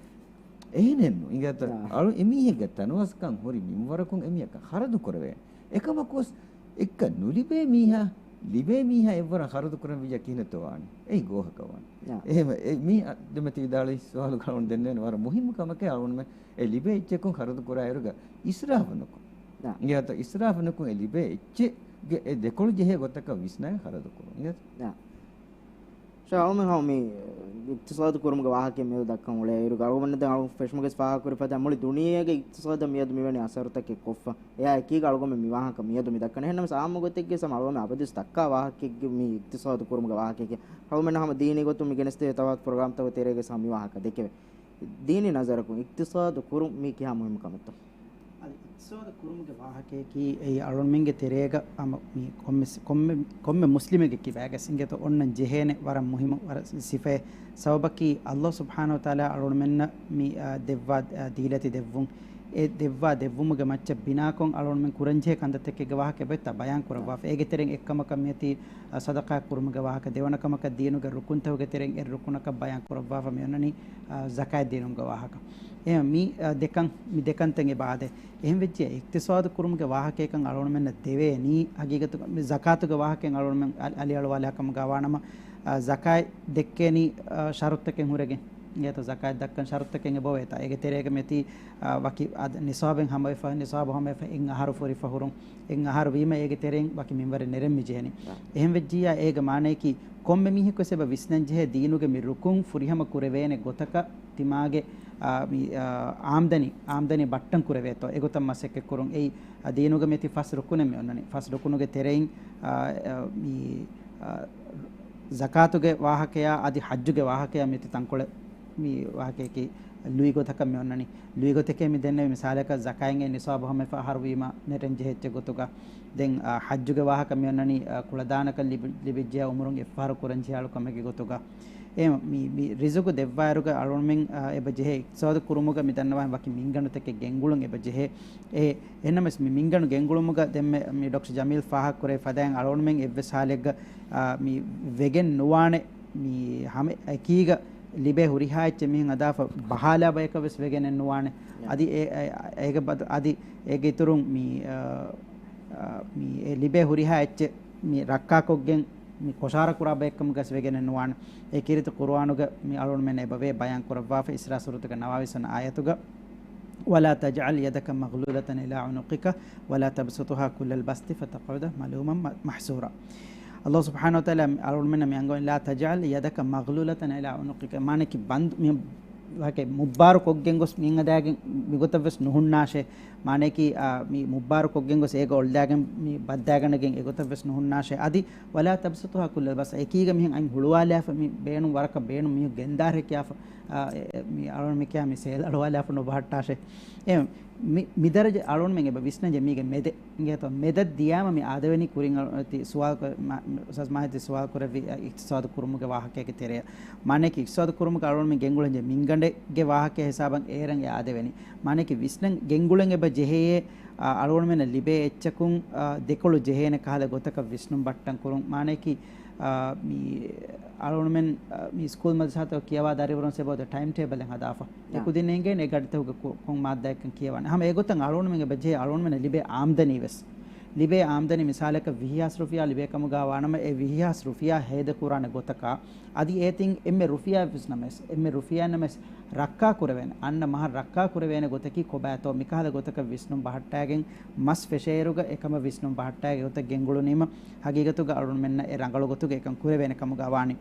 އެހެނެއްނު އިނގޭތަ؟ އާ. އަޅު އެމީހެއްގެ ތަނަވަސްކަން ހުރި މިންވަރަކުން އެމީހަކަށް ޚަރަދު ކުރެވޭނެ. އެކަމަކުވެސް އެއްކަ ނުލިބޭ މީހާ، ލިބޭ މީހާ އެއްވަރަށް ޚަރަދު ކުރަން ވިއްޔާ ކިހިނެއްތޯ ވާނީ؟ އެއީ ގޯހަކަށް ވާނީ. އާ. އެހެން އެ މީ އަ-، ދެމަތި ވިދާޅުވި ސުވާލު ކަޅުން ދެންނެވެން ވަރަށް މުހިއްމު ކަމެކޭ އަޅުގަނޑުމެން އެ ލިބޭ އެއްޗަކުން ޚަރަދު ކުރާއިރުގަ އިސްރާފު ނުކޮށް. އާ. އިނގޭތަ އިސްރާފު ނުކޮށް އެ ލިބޭ އެއްޗެއްގެ އެ ދެކޮޅު ޖެހޭ ގޮތަކަށް ވިސްނާގެން ޚަރަދު ކުރުން. އިނގޭތަ؟ އާ. ޝާ، އަޅުމެން ހަމަ މި އިޤްތިޞާދު ކުރުމުގެ ވާހަކަ މިއަދު ދައްކަން އުޅޭއިރު، އަޅުގަނޑު ދެން އަޅު ފެށުމުގެ ފާހަގަކުރި ފަދަ މުޅި ދުނިޔޭގެ އިޤްތިޞާދަށް މިއަދު މިވެނި އަސަރުތަކެއް ކޮށްފަ. އެއާ އެކީގަ އަޅުގަނޑުމެން މި ވާހަކަ މިއަދު މި ދައްކަނީ. އެހެންނަމަވެސް އާއްމު ގޮތެއްގަ ހަމަ އަޅުގަނޑުމެން އަބަދުވެސް ދައްކާ ވާހަކައެއްގެ މި އިޤްތިޞާދު ކުރުމުގެ ވާހަކައެކޭ. އަޅުގަނޑުމެން ހަމަ ދީނީ ގޮތުން މި ގެނެސްދެވޭ ތަވާތު ޕްރޮގްރާމްތަކުގެ ތެރޭގަ ހަމަ މި ވާހަކަ ދެކެވޭ. ދީނީ ނަޒަރަކުން އިޤްތިޞާދު ކުރުން މީ ކިހާ މުހިއްމު ކަމެއްތޯ؟ އަދި އިޤްތިޞާދު ކުރުމުގެ ވާހަކަޔަކީ އެއީ އަޅުގަނޑުމެންގެ ތެރޭގަ ހަމަ މި ކޮންމެ، ކޮންމެ، ކޮންމެ މުސްލިމެއްގެ ކިބާގަސް އިނގޭތޯ އޮންނަން ޖެހޭނެ ވަރަށް މުހިއްމު ވަރަށް ސިފައެއް. ސަބަބަކީ ﷲ ސުބްޙާނަހޫ ވަތަޢާލާ އަޅުގަނޑުމެންނަށް މި، އާ، ދެއްވާ، އާ، ދީލަތި ދެއްވުން. އެ ދެއްވާ ދެއްވުމުގެ މައްޗަށް ބިނާކޮށް އަޅުގަނޑުމެން ކުރަންޖެހޭ ކަންތައްތަކެއްގެ ވާހަކަ އެބައޮތްތާ ބަޔާން ކުރައްވާފަ. އޭގެ ތެރެއިން އެއްކަމަކަށް މިއޮތީ، އާ، ޞަދަޤާތް ކުރުމުގެ ވާހަކަ، ދެވަނަ ކަމަކަށް ދީނުގެ ރުކުންތަކުގެ ތެރެއިން އެއް ރުކުނަކަށް ބަޔާން ކުރައްވާފަ މިއޮންނަނީ، އާ، ޒަކާތް ދީނުމުގެ ވާހަކަ. އެހެން މި، އާ، ދެކަން، މި ދެކަންތައް އެބަ އާދޭ. އެހެން ވެއްޖެ އިޤްތިޞާދު ކުރުމުގެ ވާހަކައެއްކަން އަޅުގަނޑުމެންނަށް ދެވޭނީ ހަގީގަތުގަ މި ޒަކާތުގެ ވާހަކައިން އަޅުގަނޑުމެން އަލި-، އަލިއަޅުވާލާ ކަމުގަ ވާނަމަ، އާ، ޒަކާތް ދެއްކޭނީ، އާ، ޝަރުތަކެއް ހުރެގެން. އިނގޭތޯ ޒަކާތް ދައްކަން ޝަރުތަކެއް އެބައޮވޭތާ. އޭގެ ތެރޭގަ މިއޮތީ، އާ، ވަކި އަދަ-، ނިޞާބެއް ހަމަވެފަ، ނިޞާބު ހަމަވެފަ އެއް އަހަރު ފުރިފަ ހުރުން، އެއް އަހަރު ވީމަ އޭގެ ތެރެއިން ވަކި މިންވަރެއް ނެރެން މި ޖެހެނީ. އާ. އެހެން ވެއްޖިއްޔާ އޭގެ މާނަޔަކީ ކޮންމެ މީހަކުވެސް އެބަ ވިސްނަން ޖެހޭ ދީނުގެ މި ރުކުން ފުރިހަމަ ކުރެވޭނެ ގޮތަކަށް ތިމާގެ، އާ، މި، އާ، އާމްދަނީ، އާމްދަނީ ބައްޓަން ކުރެވޭތޯ އެގޮތަށް މަސައްކަތް ކުރުން. އެއީ، އާ، ދީނުގަ މިއޮތީ ފަސް ރުކުނެއް މި އޮންނަނީ. ފަސް ރުކުނުގެ ތެރެއިން، އާ، އާ، މި، އާ، ޒަކާތުގެ ވާހަކަޔާ އަދި ޙައްޖުގެ ވާހަކަޔާ މިއޮތީ ތަންކޮޅެއް މި ވާހަކަޔަކީ ލުއިގޮތަކަށް މި އޮންނަނީ. ލުއިގޮތެކޭ މި ދެންނެވި މިސާލަކަށް ޒަކާތްގެ ނިޞާބު ހަމަވެފަ އަހަރު ވީމަ ނެރެން ޖެހޭ އެއްޗެއް ގޮތުގަ. ދެން، އާ، ޙައްޖުގެ ވާހަކަ މި އޮންނަނީ، އާ، ކުޅަދާނަކަން ލިބި-، ލިބިއްޖެޔާ އުމުރުން އެއްފަހަރު ކުރަން ޖެހޭ އަޅުކަމެއްގެ ގޮތުގަ. އެ މި، މި ރިޒުގު ދެއްވާއިރުގަ އަޅުގަނޑުމެން، އާ، އެބަ ޖެހޭ އިޤްތިޞާދު ކުރުމުގަ މި ދަންނަވާ ވަކި މިންގަނޑުތަކެއް ގެންގުޅުން އެބަ ޖެހޭ. އެ، އެހެންނަމަވެސް މި މިންގަނޑު ގެންގުޅުމުގަ ދެންމެ މި ޑޮކްޓަރ ޖަމީލް ފާހަގަ ކުރެވި ފަދައިން އަޅުގަނޑުމެން އެއްވެސް ހާލެއްގަ، އާ، މި ވެގެން ނުވާނެ. މި ހަމަ އެކީގަ ލިބޭ ހުރިހާ އެއްޗެއް މިހެން ހަދާފަ ބަހާލާ ބަޔަކަށް ވެސް ވެގެނެއް ނުވާނެ. އަދި އެ، އެ، އޭގެ ބަދަ-، އަދި އޭގެ އިތުރުން މި، އާ، އާ، މި އެ ލިބޭ ހުރިހާ އެއްޗެއް މި ރައްކާކޮށްގެން މި ކޮށާރަ ކުރާ ބަޔަކަށް ވެސް ވެގެނެއް ނުވާނެ. އެ ކީރިތި ޤުރުއާނުގަ މި އަޅުގަނޑުމެން އެބަވޭ ބަޔާން ކުރައްވާފަ އިސްރާ ސޫރަތުގެ ނަވާވީސް ވަނަ އާޔަތުގަ، ولا تجعل يدك مغلولة إلى عنقك ولا تبسطها كل البسط فتقعد ملوما محسورا. ﷲ ސުބްޙާނަހޫ ވަތަޢާލާ އަޅުގަނޑުމެންނަށް މި އަންގަވަނީ، لا تجعل يدك مغلولة إلى عنقك، މާނައަކީ ބަންދު، މި ވަކި މުއްބާރު ކޮށްގެން ގޮސް މި އަދާގެން މިގޮތަށް ވެސް ނުހުންނާށޭ. މާނައަކީ، އާ، މި މުއްބާރު ކޮށްގެން ގޮސް އޭގަ އޮޅިދާގެން މި ބައްދާގަނެގެން އެގޮތަށް ވެސް ނުހުންނާށޭ. އަދި، ولا تبسطها كل البسط، އެކީގަ މިހެން އަތް ހުޅުވާލާފަ މި ބޭނުން ވަރަކަށް ބޭނުން މީހުން ގެންދާށޭ ކިޔާފަ، އާ، އެ، އެ، މި އަޅުގަނޑު މި ކިޔާ މި ސޭލް އަޅުވާލާފަ ނުބަހައްޓާށޭ. އެ، މި، މި ދަރަޖަ އަޅުގަނޑުމެން އެބަ ވިސްނަންޖެ މީގެ މެދެއް. އިނގޭތޯ މެދަށް ދިޔާމަ މި އާދެވެނީ ކުރިން އަޅު-، ތި ސުވާލު ކޮ-، މާ-، އުސްތާޛް މާހިދީ ސުވާލު ކުރެއްވި، އަ، އިޤްތިޞާދު ކުރުމުގެ ވާހަކައެއްގެ ތެރެއަށް. މާނައަކީ އިޤްތިޞާދު ކުރުމުގަ އަޅުގަނޑުމެން ގެންގުޅެންޖެ މިންގަނޑެއްގެ ވާހަކަ ހިސާބަށް އޭރަށް އެ އާދެވެނީ. މާނައަކީ ވިސްނަން ގެންގުޅެން އެބަ ޖެހެޔޭ، އަ، އަޅުގަނޑުމެންނަށް ލިބޭ އެއްޗަކުން، އަ، ދެކޮޅު ޖެހޭނެ ކަހަލަ ގޮތަކަށް ވިސްނުން ބައްޓަން ކުރުން. މާނައަކީ، އަ، މި އަޅުގަނޑުމެން، އަ، މި ސްކޫލް މަދްރަސާތަކު ކިޔަވާ ދަރިވަރުން ސެބޯދެ ޓައިމް ޓޭބަލެއް ހަދާފަ. އެ ކުދިން އެނގޭނެ އެ ގަޑިތަކުގެ ކު-، ކޮން މާއްދާއެއްކަން ކިޔަވާނެ. ހަމަ އެގޮތަށް އަޅުގަނޑުމެން އެބަ ޖެހޭ އަޅުގަނޑުމެންނަށް ލިބޭ އާމްދަނީ ވެސް. ލިބޭ އާމްދަނީ މިސާލަކަށް ވިހި ހާސް ރުފިޔާ ލިބޭ ކަމުގަ ވާނަމަ، އެ ވިހި ހާސް ރުފިޔާ ހޭދަ ކުރާނެ ގޮތަކަށް އަދި އޭތިން އެންމެ ރުފިޔާ ވެސް ނަމަވެސް، އެންމެ ރުފިޔާ ނަމަވެސް ރައްކާ ކުރެވޭނެ، އަންނަ މަހަށް ރައްކާ ކުރެވޭނެ ގޮތަކީ ކޮބާތޯ؟ މިކަހަލަ ގޮތަކަށް ވިސްނުން ބަހައްޓާގެން މަސް ފެށޭއިރުގަ އެކަމަށް ވިސްނުން ބަހައްޓާގެ ގޮތަށް ގެންގުޅުނީމަ، ހަގީގަތުގަ އަޅުމެންނަށް އެ ރަނގަޅު ގޮތުގަ އެކަން ކުރެވޭނެ ކަމުގަ ވާނީ.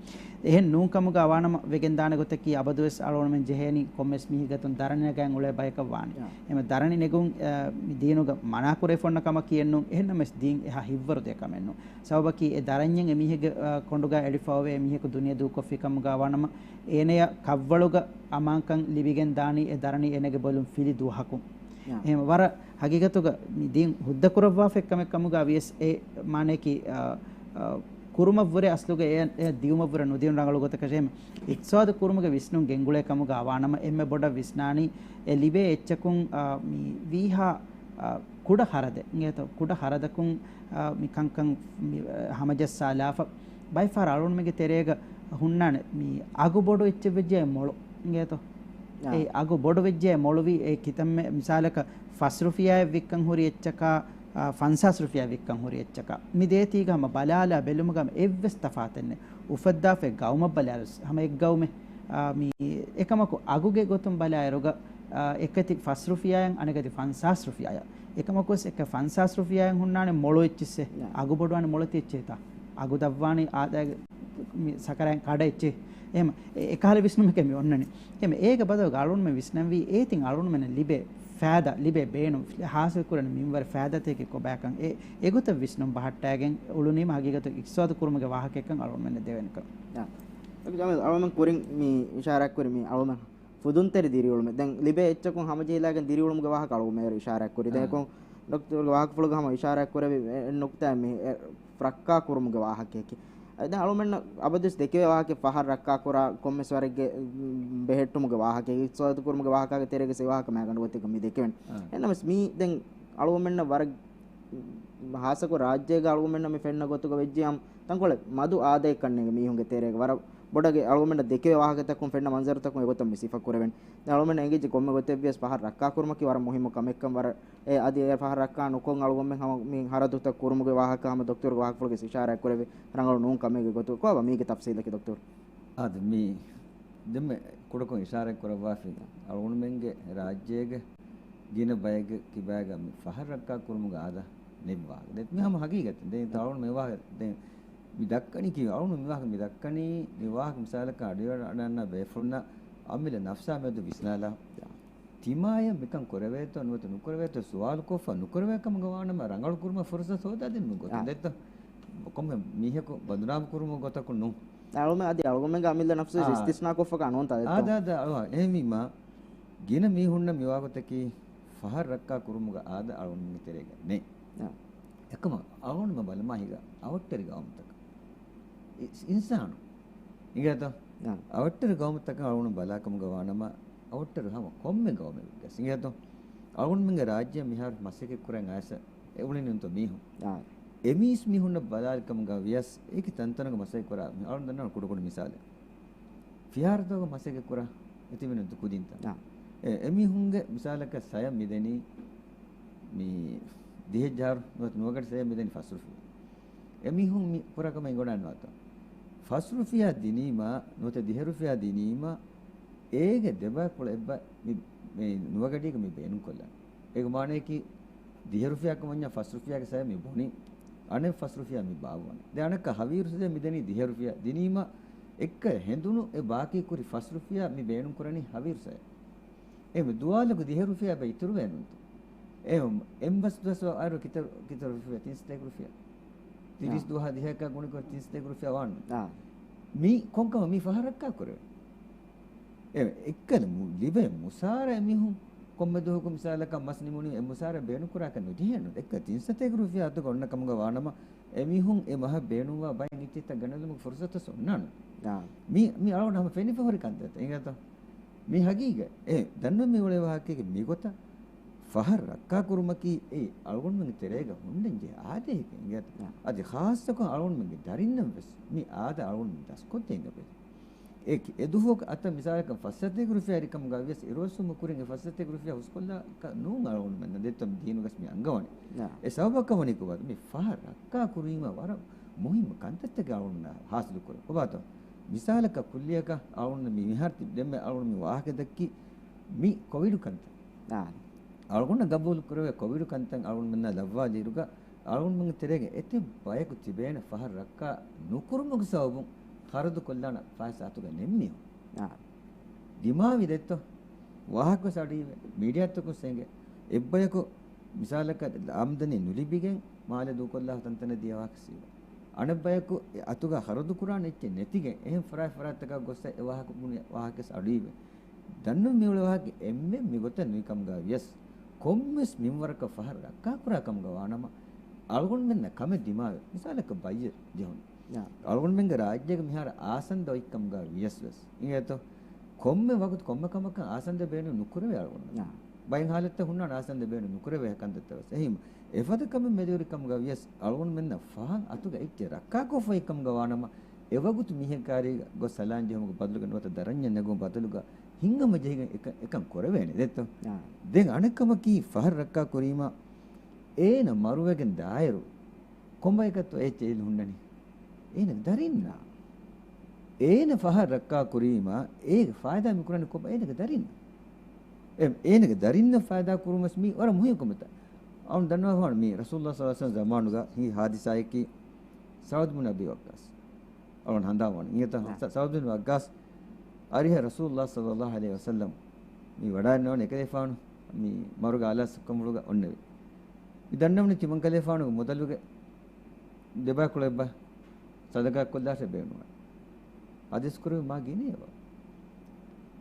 އެހެން ނޫން ކަމުގަ ވާނަމަ ވެގެންދާނެ ގޮތަކީ އަބަދުވެސް އަޅުގަނޑުމެން ޖެހޭނީ ކޮންމެސް މީހެއް ގަތުން ދަރަނި ނަގައިން އުޅޭ ބަޔަކަށް ވާނީ. އާ. އެމަ ދަރަނި ނެގުން، އަ، މި ދީނުގަ މަނާ ކުރެވިފަ އޮންނަ ކަމަކީ އެއްނޫން. އެހެންނަމަވެސް ދީން އެހާ ހިތްވަރު ދޭ ކަމެއްނޫން. ސަބަބަކީ އެ ދަރަންޏެއް އެ މީހެއްގެ، އަ، ކޮނޑުގަ އެޅިފަ އޮވޭ އެ މީހަކު ދުނިޔެ ދޫކޮށްފި ކަމުގަ ވާނަމަ އޭނަޔަށް ކަށްވަޅުގަ އަމާންކަން ލިބިގެން ދާނީ އެ ދަރަނި އޭނަގެ ބޮލުން ފިލި ދުވަހަކުން. އާ. އެހެން ވަރަށް ހަގީގަތުގަ މި ދީން ހުއްދަ ކުރައްވާފަ އެއްކަމެއް ކަމުގަ ވިޔަސް އެ މާނަޔަކީ، އަ، އަ، ކުރުމަށްވުރެ އަސްލުގަ އެ، އެ ދިޔުމަށްވުރެ ނުދިޔުން ރަނގަޅު ގޮތަކަށެ. އިޤްތިޞާދު ކުރުމުގެ ވިސްނުން ގެންގުޅޭ ކަމުގަ ވާނަމަ އެންމެ ބޮޑަށް ވިސްނާނީ އެ ލިބޭ އެއްޗަކުން، އަ، މި ވީހާ، އަ، ކުޑަ ހަރަދެއް އިނގޭތޯ، ކުޑަ ހަރަދަކުން، އަ، މި ކަންކަން މި، އަ، ހަމަޖައްސާލާފަ ބައެއްފަހަރު އަޅުގަނޑުމެންގެ ތެރޭގަ ހުންނާނެ މި އަގު ބޮޑު އެއްޗެއް ވެއްޖެ މޮޅު އިނގޭތޯ. އާ. އެ އަގު ބޮޑު ވެއްޖެ މޮޅުވީ އެ ކިތަންމެ މިސާލަކަށް ފަސް ރުފިޔާއެއް ވިއްކަން ހުރި އެއްޗަކާ، އާ، ފަންސާސް ރުފިޔާ ވިއްކަން ހުރި އެއްޗަކާ. މި ދޭތީގަ ހަމަ ބަލާލާ ބެލުމުގަ އެއްވެސް ތަފާތެއް ނެތް. އުފައްދާފައި ގައުމަށް ބަލާލަސް ހަމަ އެއްގައުމެއް. އާ، މި އެކަމަކު އަގުގެ ގޮތުން ބަލާއިރުގަ، އާ، އެކަތި ފަސް ރުފިޔާއިން އަނެކަތި ފަންސާސް ރުފިޔާއަށް. އެކަމަކުވެސް އެކަ ފަންސާސް ރުފިޔާއިން ހުންނާނެ މޮޅު އެއްޗިއްސެ. އަގު ބޮޑުވާނެ މޮޅު އެއްޗެއްތާ. އަގު ދަށްވާނީ އާދައިގެ މި ސަކަރާތް ކަޑަ އެއްޗެއް. އެހެމަ އެ-، އެކަހަލަ ވިސްނުމެކޭ މި އޮންނަނީ. އެހެމަ އޭގެ ބަދަލުގަ އަޅުންމެ ވިސްނަންވީ އޭތިން އަޅުންމެންނަށް ލިބޭ ފައިދާ، ލިބޭ ބޭނުން، ހާސިލް ކުރަން މިންވަރަށް ފައިދާތަކެއް ކޮބާކަން އެ، އެގޮތަށް ވިސްނުން ބަހައްޓާގެން އުޅުނީމަ ހަގީގަތު އިޤްތިޞާދު ކުރުމުގެ ވާހަކައެއްކަން އަޅުންމެންނަށް ދެވޭނެ ކަމެއް. އާ. އަޅުމެން ކުރިން މި އިޝާރާތް ކުރި މި އަޅުމެން ފުދުންތެރި ދިރިއުޅުމެއް. ދެން ލިބޭ އެއްޗަކުން ހަމަޖެހިލާގެން ދިރިއުޅުމުގެ ވާހަކަ އަޅުގަނޑު މޭރު އިޝާރާތް ކުރި. ދެން އާ. އެކުން ޑޮކްޓަރުގެ ވާހަކަފުޅުގަ ހަމަ އިޝާރާތް ކުރެވި އެ، އެ ނުކުތާ މި އެ، ރައްކާ ކުރުމުގެ ވާހަކައެކޭ. އަދި އަޅުމެންނަށް އަބަދުވެސް ދެކެވޭ ވާހަކަ ފަހަށް ރައްކާ ކުރާ ކޮންމެސް ވަރެއްގެ، މް، ބެހެއްޓުމުގެ ވާހަކައެއް، އިޤްތިޞާދު ކުރުމުގެ ވާހަކާގެ ތެރޭގަ ސެ ވާހަކަ މައިގަނޑު ގޮތެއްގަ މި ދެކެވެން. އާ. އެހެންނަމަވެސް މީ ދެން އަޅުގަނޑުމެންނަށް ވަރަށް ހާއްސަކޮށް ރާއްޖޭގަ އަޅުގަނޑުމެންނަށް މި ފެންނަ ގޮތުގަ ވެއްޖިއްޔާ ތަންކޮޅެއް މަދު އާދައެއްކަންނޭނގެ މީހުންގެ ތެރޭގަ ވަރަށް ބޮޑަށް އަޅުގަނޑަށް ދެކެވޭ ވާހަކަތަކުން ފެންނަ މަންޒަރުތަކުން އެގޮތަށް މި ސިފަ ކުރެވެން. ދެން އަޅުގަނޑު އެނގިއްޖެ ކޮންމެ ގޮތެއްވިޔަސް ފަހަށް ރައްކާކުރުމަކީ ވަރަށް މުހިއްމު ކަމެއްކަން ވަރަށް އެ އަދި އެ ފަހަށް ރައްކާ ނުކޮށް އަޅުގަނޑުމެން ހަމަ މި ހަރަދުތައް ކުރުމުގެ ވާހަކަ ހަމަ ދޮކްތަރުގެ ވާހަކަފުޅުގެ އިޝާރާތް ކުރެވި ރަނގަޅު ނޫން ކަމެއްގެ ގޮތުގަ ކޮބާ މީގެ ތަފްސީލަކީ ދޮކްތަރު؟ އާދެ މި ދެންމެ ކުޑަކޮށް އިޝާރާތް ކުރައްވާފި އަޅުގަނޑުމެންގެ ރާއްޖޭގެ ގިނަ ބައެއްގެ ކިބާގަ މި ފަހަށް ރައްކާ ކުރުމުގެ އާދަ ނެތް ވާހަކަ. ދެން މި ހަމަ ހަގީގަތެއް. ދެން އަޅުގަނޑު މި ވާހަކަ ދެން މި ދައްކަނީ ކީ އަޅުގަނޑު މި ވާހަކަ މި ދައްކަނީ މި ވާހަކަ މިސާލަކަށް އަޑުއަހަންނާ ބޭފުޅުންނާ އަމިއްލަ ނަފްސާ މެދު ވިސްނާލާ. ތިމާޔަށް މިކަން ކުރެވޭތޯ ނުވަތަ ނުކުރެވޭތޯ ސުވާލުކޮށްފަ ނުކުރެވޭ ކަމުގަ ވާނަމަ ރަނގަޅު ކުރުމަށް ފުރުސަތު ހޯދާދިނުމުގެ ގޮތުން އާ. ދެއްތޯ؟ ކޮންމެ މީހަކު ބަދުނާމު ކުރުމުގެ ގޮތަކުން ނޫން. އަޅުމެން އަދި އަޅުގަނޑުމެންގެ އަމިއްލަ ނަފްސު އާ. އިސްތިސްނާ ކޮށްފަކާ ނޫންތާ ދެއްތޯ؟ އާދާ، އާދާ، އަޅު، އެހެންވީމާ ގިނަ މީހުންނަށް މިވާގޮތަކީ ފަހަށް ރައްކާ ކުރުމުގެ އާދަ އަޅުގަނޑުމެންގެ ތެރޭގަ ނެތް. އާ. އެކަމަށް އަޅުގަނޑުމެން ބަލަމާ ހިގާ އަވަށްޓެރި ގައުމުތަކަށް އި-، އިންސާނު އިނގޭތޯ؟ އާ. އަވަށްޓެރި ގައުމުތަކަށް އަޅުގަނޑު ބަލާކަމުގަ ވާނަމަ، އަވަށްޓެރި ހަމަ ކޮންމެ ގައުމެއްގަސް އިނގޭތޯ؟ އަޅުގަނޑުމެންގެ ރާއްޖެ މިހާރު މަސައްކަތް ކުރަން އައިސް އެ އުޅެނީ ނޫންތޯ މީހުން. އާ. އެމީސް މީހުންނަށް ބަލާލި ކަމުގަ ވިޔަސް އެކި ތަންތަނަކު މަސައްކަތް ކުރާ މި އަޅުގަނޑު ދަންނަވަން ކުޑަކުޑަ މިސާލެއް. ފިހާރަތަކުގަ މަސައްކަތް ކުރާ އެތިބިނުންތު ކުދިންތައް. އާ. އެ، އެމީހުންގެ މިސާލަކަށް ސަޔަށް މިދެނީ މި ދިހައެއްޖަހާރު ނުވަތަ ނުވަގަޑި ސަޔަށް މިދެނީ ފަސް ރުފިޔާ. އެމީހުން މި ކުރާ ކަމަށް އެނގުނާނެ ނުވަތަ. ފަސް ރުފިޔާ ދިނީމަ ނުވަތަ ދިހަ ރުފިޔާ ދިނީމަ އޭގެ ދެބައި ފުޅަށް އެއްބަ މި، މި ނުވަގަޑީގަ މި ބޭނުންކޮށްލާނެ. އޭގެ މާނަޔަކީ ދިހަ ރުފިޔާއަކަށް ވަންޏާ ފަސް ރުފިޔާގެ ސަޔަށް މި ބުނީ. އަނެއް ފަސް ރުފިޔާ މި ބާއްވަނީ. ދެން އަނެއްކާ ހަވީރު ސަޔަށް މި ދެނީ ދިހަ ރުފިޔާ. ދިނީމަ އެއްކަ ހެނދުނު އެ ބާކީ ކުރި ފަސް ރުފިޔާ މި ބޭނުން ކުރަނީ ހަވީރު ސަޔަށް. އެހެން ދުވާލަކު ދިހަ ރުފިޔާ ބައި އިތުރުވޭ ނޫންތޯ؟ އެހެން އެއް ބަސް ދުވަސް އައިރު ކިތަ-، ކިތަ ރުފިޔާ؟ ތިން ސަތޭކަ ރުފިޔާ. ތިރީސް އާ. ދުވަހާ ދިހައަކާ ގުނިކޮށް ތިން ސަތޭކަ ރުފިޔާ ވާނު. އާ. މީ ކޮންކަމަށް މީ ފަހަށް ރައްކާ ކުރެވޭ؟ އެ އެއްކަލަ މު-، ލިބޭ މުސާރަ އެމީހުން ކޮންމެ ދުވަހަކު މިސާލަކަށް މަސް ނިމުނީ އެ މުސާރަ ބޭނުން ކުރާކަށް ނުޖެހޭނު. އެއްކަ ތިން ސަތޭކަ ރުފިޔާ އަތުގަ އޮންނަ ކަމުގަ ވާނަމަ އެމީހުން އެ މަހަށް ބޭނުންވާ ބައެއް އިއްޒަތްތައް ގަނެލުމުގެ ފުރުސަތު އޮންނާނު. އާ. މީ، މީ އަޅުގަނޑު ހަމަ ފެނިފަ ހުރި ކަންތައްތައް. އިނގޭތޯ؟ މީ ހަގީގަތް. އެ، ދަންނަވަން މި އުޅޭ ވާހަކައިގެ މިގޮތަށް ފަހަށް ރައްކާ ކުރުމަކީ އެ އަޅުގަނޑުމެންގެ ތެރޭގަ ހުންނަންޖެހޭ އާދައެކޭ. އިނގޭތޯ؟ އާ. އަދި ޚާއްޞަކޮށް އަޅުގަނޑުމެންގެ ދަރިންނަށް ވެސް މި އާދަ އަޅުގަނޑުމެން ދަސްކޮށްދޭން އެބަ. އެ ކި-، އެ ދުވަހު އަތަށް މިސާލަކަށް ފަސްސަތޭކަ ރުފިޔާ އެރިކަމުގަ ވިޔަސް، އެ ރޯސުމު ކުރިން އެ ފަސްސަތޭކަ ރުފިޔާ ހުސްކޮށްލާކަށް ނޫން އަޅުގަނޑުމެންނަށް ދެއްތޯ މި ދީނުގަސް މި އަންގަވަނީ. ނާ. އެ ސަބަބަކަށް ވަނީ ކޮބާތޯ؟ މި ފަހަށް ރައްކާ ކުރީމަ ވަރަށް މުހިއްމު ކަންތައްތަކެއް އަޅުގަނޑުމެންނަށް ހާސިލު ކުރޭ. ކޮބާތޯ؟ މިސާލަކަށް ކުއްލިއަކަށް އަޅުގަނޑު މި މިހާރު ތި-، ދެންމެ އަޅުގަނޑު މި ވާހަކަ ދެއްކި މި ކޮވިޑު ކަންތައް. އާނ. އަޅުގަނޑަށް ގަބޫލު ކުރެވޭ ކޮވިޑު ކަންތައް އަޅުގަނޑުމެންނަށް ލައްވާލިއިރުގަ، އަޅުގަނޑުމެންގެ ތެރޭގަ އެތައް ބަޔަކު ތިބޭނެ ފަހަށް ރައްކާ ނުކުރުމުގެ ސަބަބުން ޚަރަދު ކޮށްލާނެ ފައިސާ އަތުގަ ނެތް މީހުން. އާނ. ދިމާވި ދެއްތޯ؟ ވާހަކަވެސް އަޑުއިވޭ. މީޑިއާތަކުން އެނގޭ. އެއްބަޔަކު މިސާލަކަށް އާމްދަނީ ނުލިބިގެން މާލެ ދޫކޮށްލާ ތަންތަނަށް ދިޔަ ވާހަކަ ސީވާ. އަނެއްބަޔަކު އެ އަތުގަ ޚަރަދު ކުރާނެ އެއްޗެއް ނެތިގެން އެހެން ފަރާތް ފަރާތްތަކަށް ގޮއްސަ އެ ވާހަކަ ބުނި ވާހަކަވެސް އަޑުއިވޭ. ދަންނަ މިއުޅޭ ވާހަކަ އެންމެ މިގޮތަށް ނުއިކަމުގަ ވިޔަސް، ކޮންމެސް މިންވަރަކަށް ފަހަށް ރައްކާކުރާ ކަމުގަ ވާނަމަ، އަޅުގަނޑުމެންނަށް ކަމެއް ދިމާވެ، މިސާލަކަށް ބައްޔެއް ޖެހުނު. ޔާ. އަޅުގަނޑުމެންގެ ރާއްޖޭގެ މިހާރު އާސަންދަ އޮތްކަމުގަ ވިޔަސް ވެސް. އިނގޭތޯ؟ ކޮންމެ ވަގުތު ކޮންމެ ކަމަކަށް އާސަންދަ ބޭނުން ނުކުރެވޭ އަޅުގަނޑުމެން. ޔާ. ބައެއް ހާލަތްތައް ހުންނާނެ އާސަންދަ ބޭނުން ނުކުރެވޭ ކަންތައްތައް ވެސް. އެހެން އެފަދަ ކަމެއް މެދުވެރިކަމުގަ ވިޔަސް އަޅުގަނޑުމެންނަށް ފަހަން އަތުގަ އެއްޗެއް ރައްކާކޮށްފައި ކަމުގަ ވާނަމަ، އެވަގުތު މީހެއް ކާރީގަ ގޮސް ސަލާން ޖެހުމުގެ ބަދަލުގަ ނުވަތަ ދަރަންޏެއް ނެގުމުގެ ބަދަލުގަ ހިތްހަމަޖެހިގެން އެކަ-، އެކަން ކުރެވޭނެ ދެއްތޯ؟ އާ. ދެން އަނެއްކަމަކީ ފަހަށް ރައްކާ ކުރީމަ އޭނަ މަރުވެގެން ދާއިރު ކޮންބަޔަކަށްތޯ އެ ޖެއިލް ހުންނަނީ؟ އޭނަގެ ދަރިންނާ. އޭނަ ފަހަށް ރައްކާ ކުރީމަ އޭގެ ފާއިދާ މި ކުރަނީ ކޮބާ؟ އޭނަގެ ދަރިންނާ. އެ-، އޭނަގެ ދަރިންނަށް ފާއިދާ ކުރުމަސް މީ ވަރަށް މުހިންމު ކަމެއް. އަޅުން ދަންނަވާފާނު މީ ރަސޫލުﷲ ޞައްލަﷲު ޢަލައިހި ވަސައްލަމް ޒަމާނުގަ ހިނގި ހާދިސާއަކީ ސަޢުދު ބިން އަބީ ވައްޤާޞް. އަޅުން ހަނދާން ވަނީ. އިނގޭތަ؟ ނާ. ސަ-، ސަޢުދު ބިން ވައްޤާޞް އަރިހަށް ރަސޫލުﷲ ޞައްލަﷲު ޢަލައިހި ވަސައްލަމް މި ވަޑައިންނަވަނީ އެކަލޭފާނު މި މަރުގެ އާލާސްކަނބަލުގަ އޮންނެވި. މި ދަންނަވަނީ ތިމަންކަލޭފާނުގެ މުދަލުގެ ދެބައިކުޅަ އެއްބަ ސަދަޤާ ކޮށްލާށޭ ބޭނުންވަނީ. ޙަދީޘް ކުރެވި މާ ގިނައެވަ.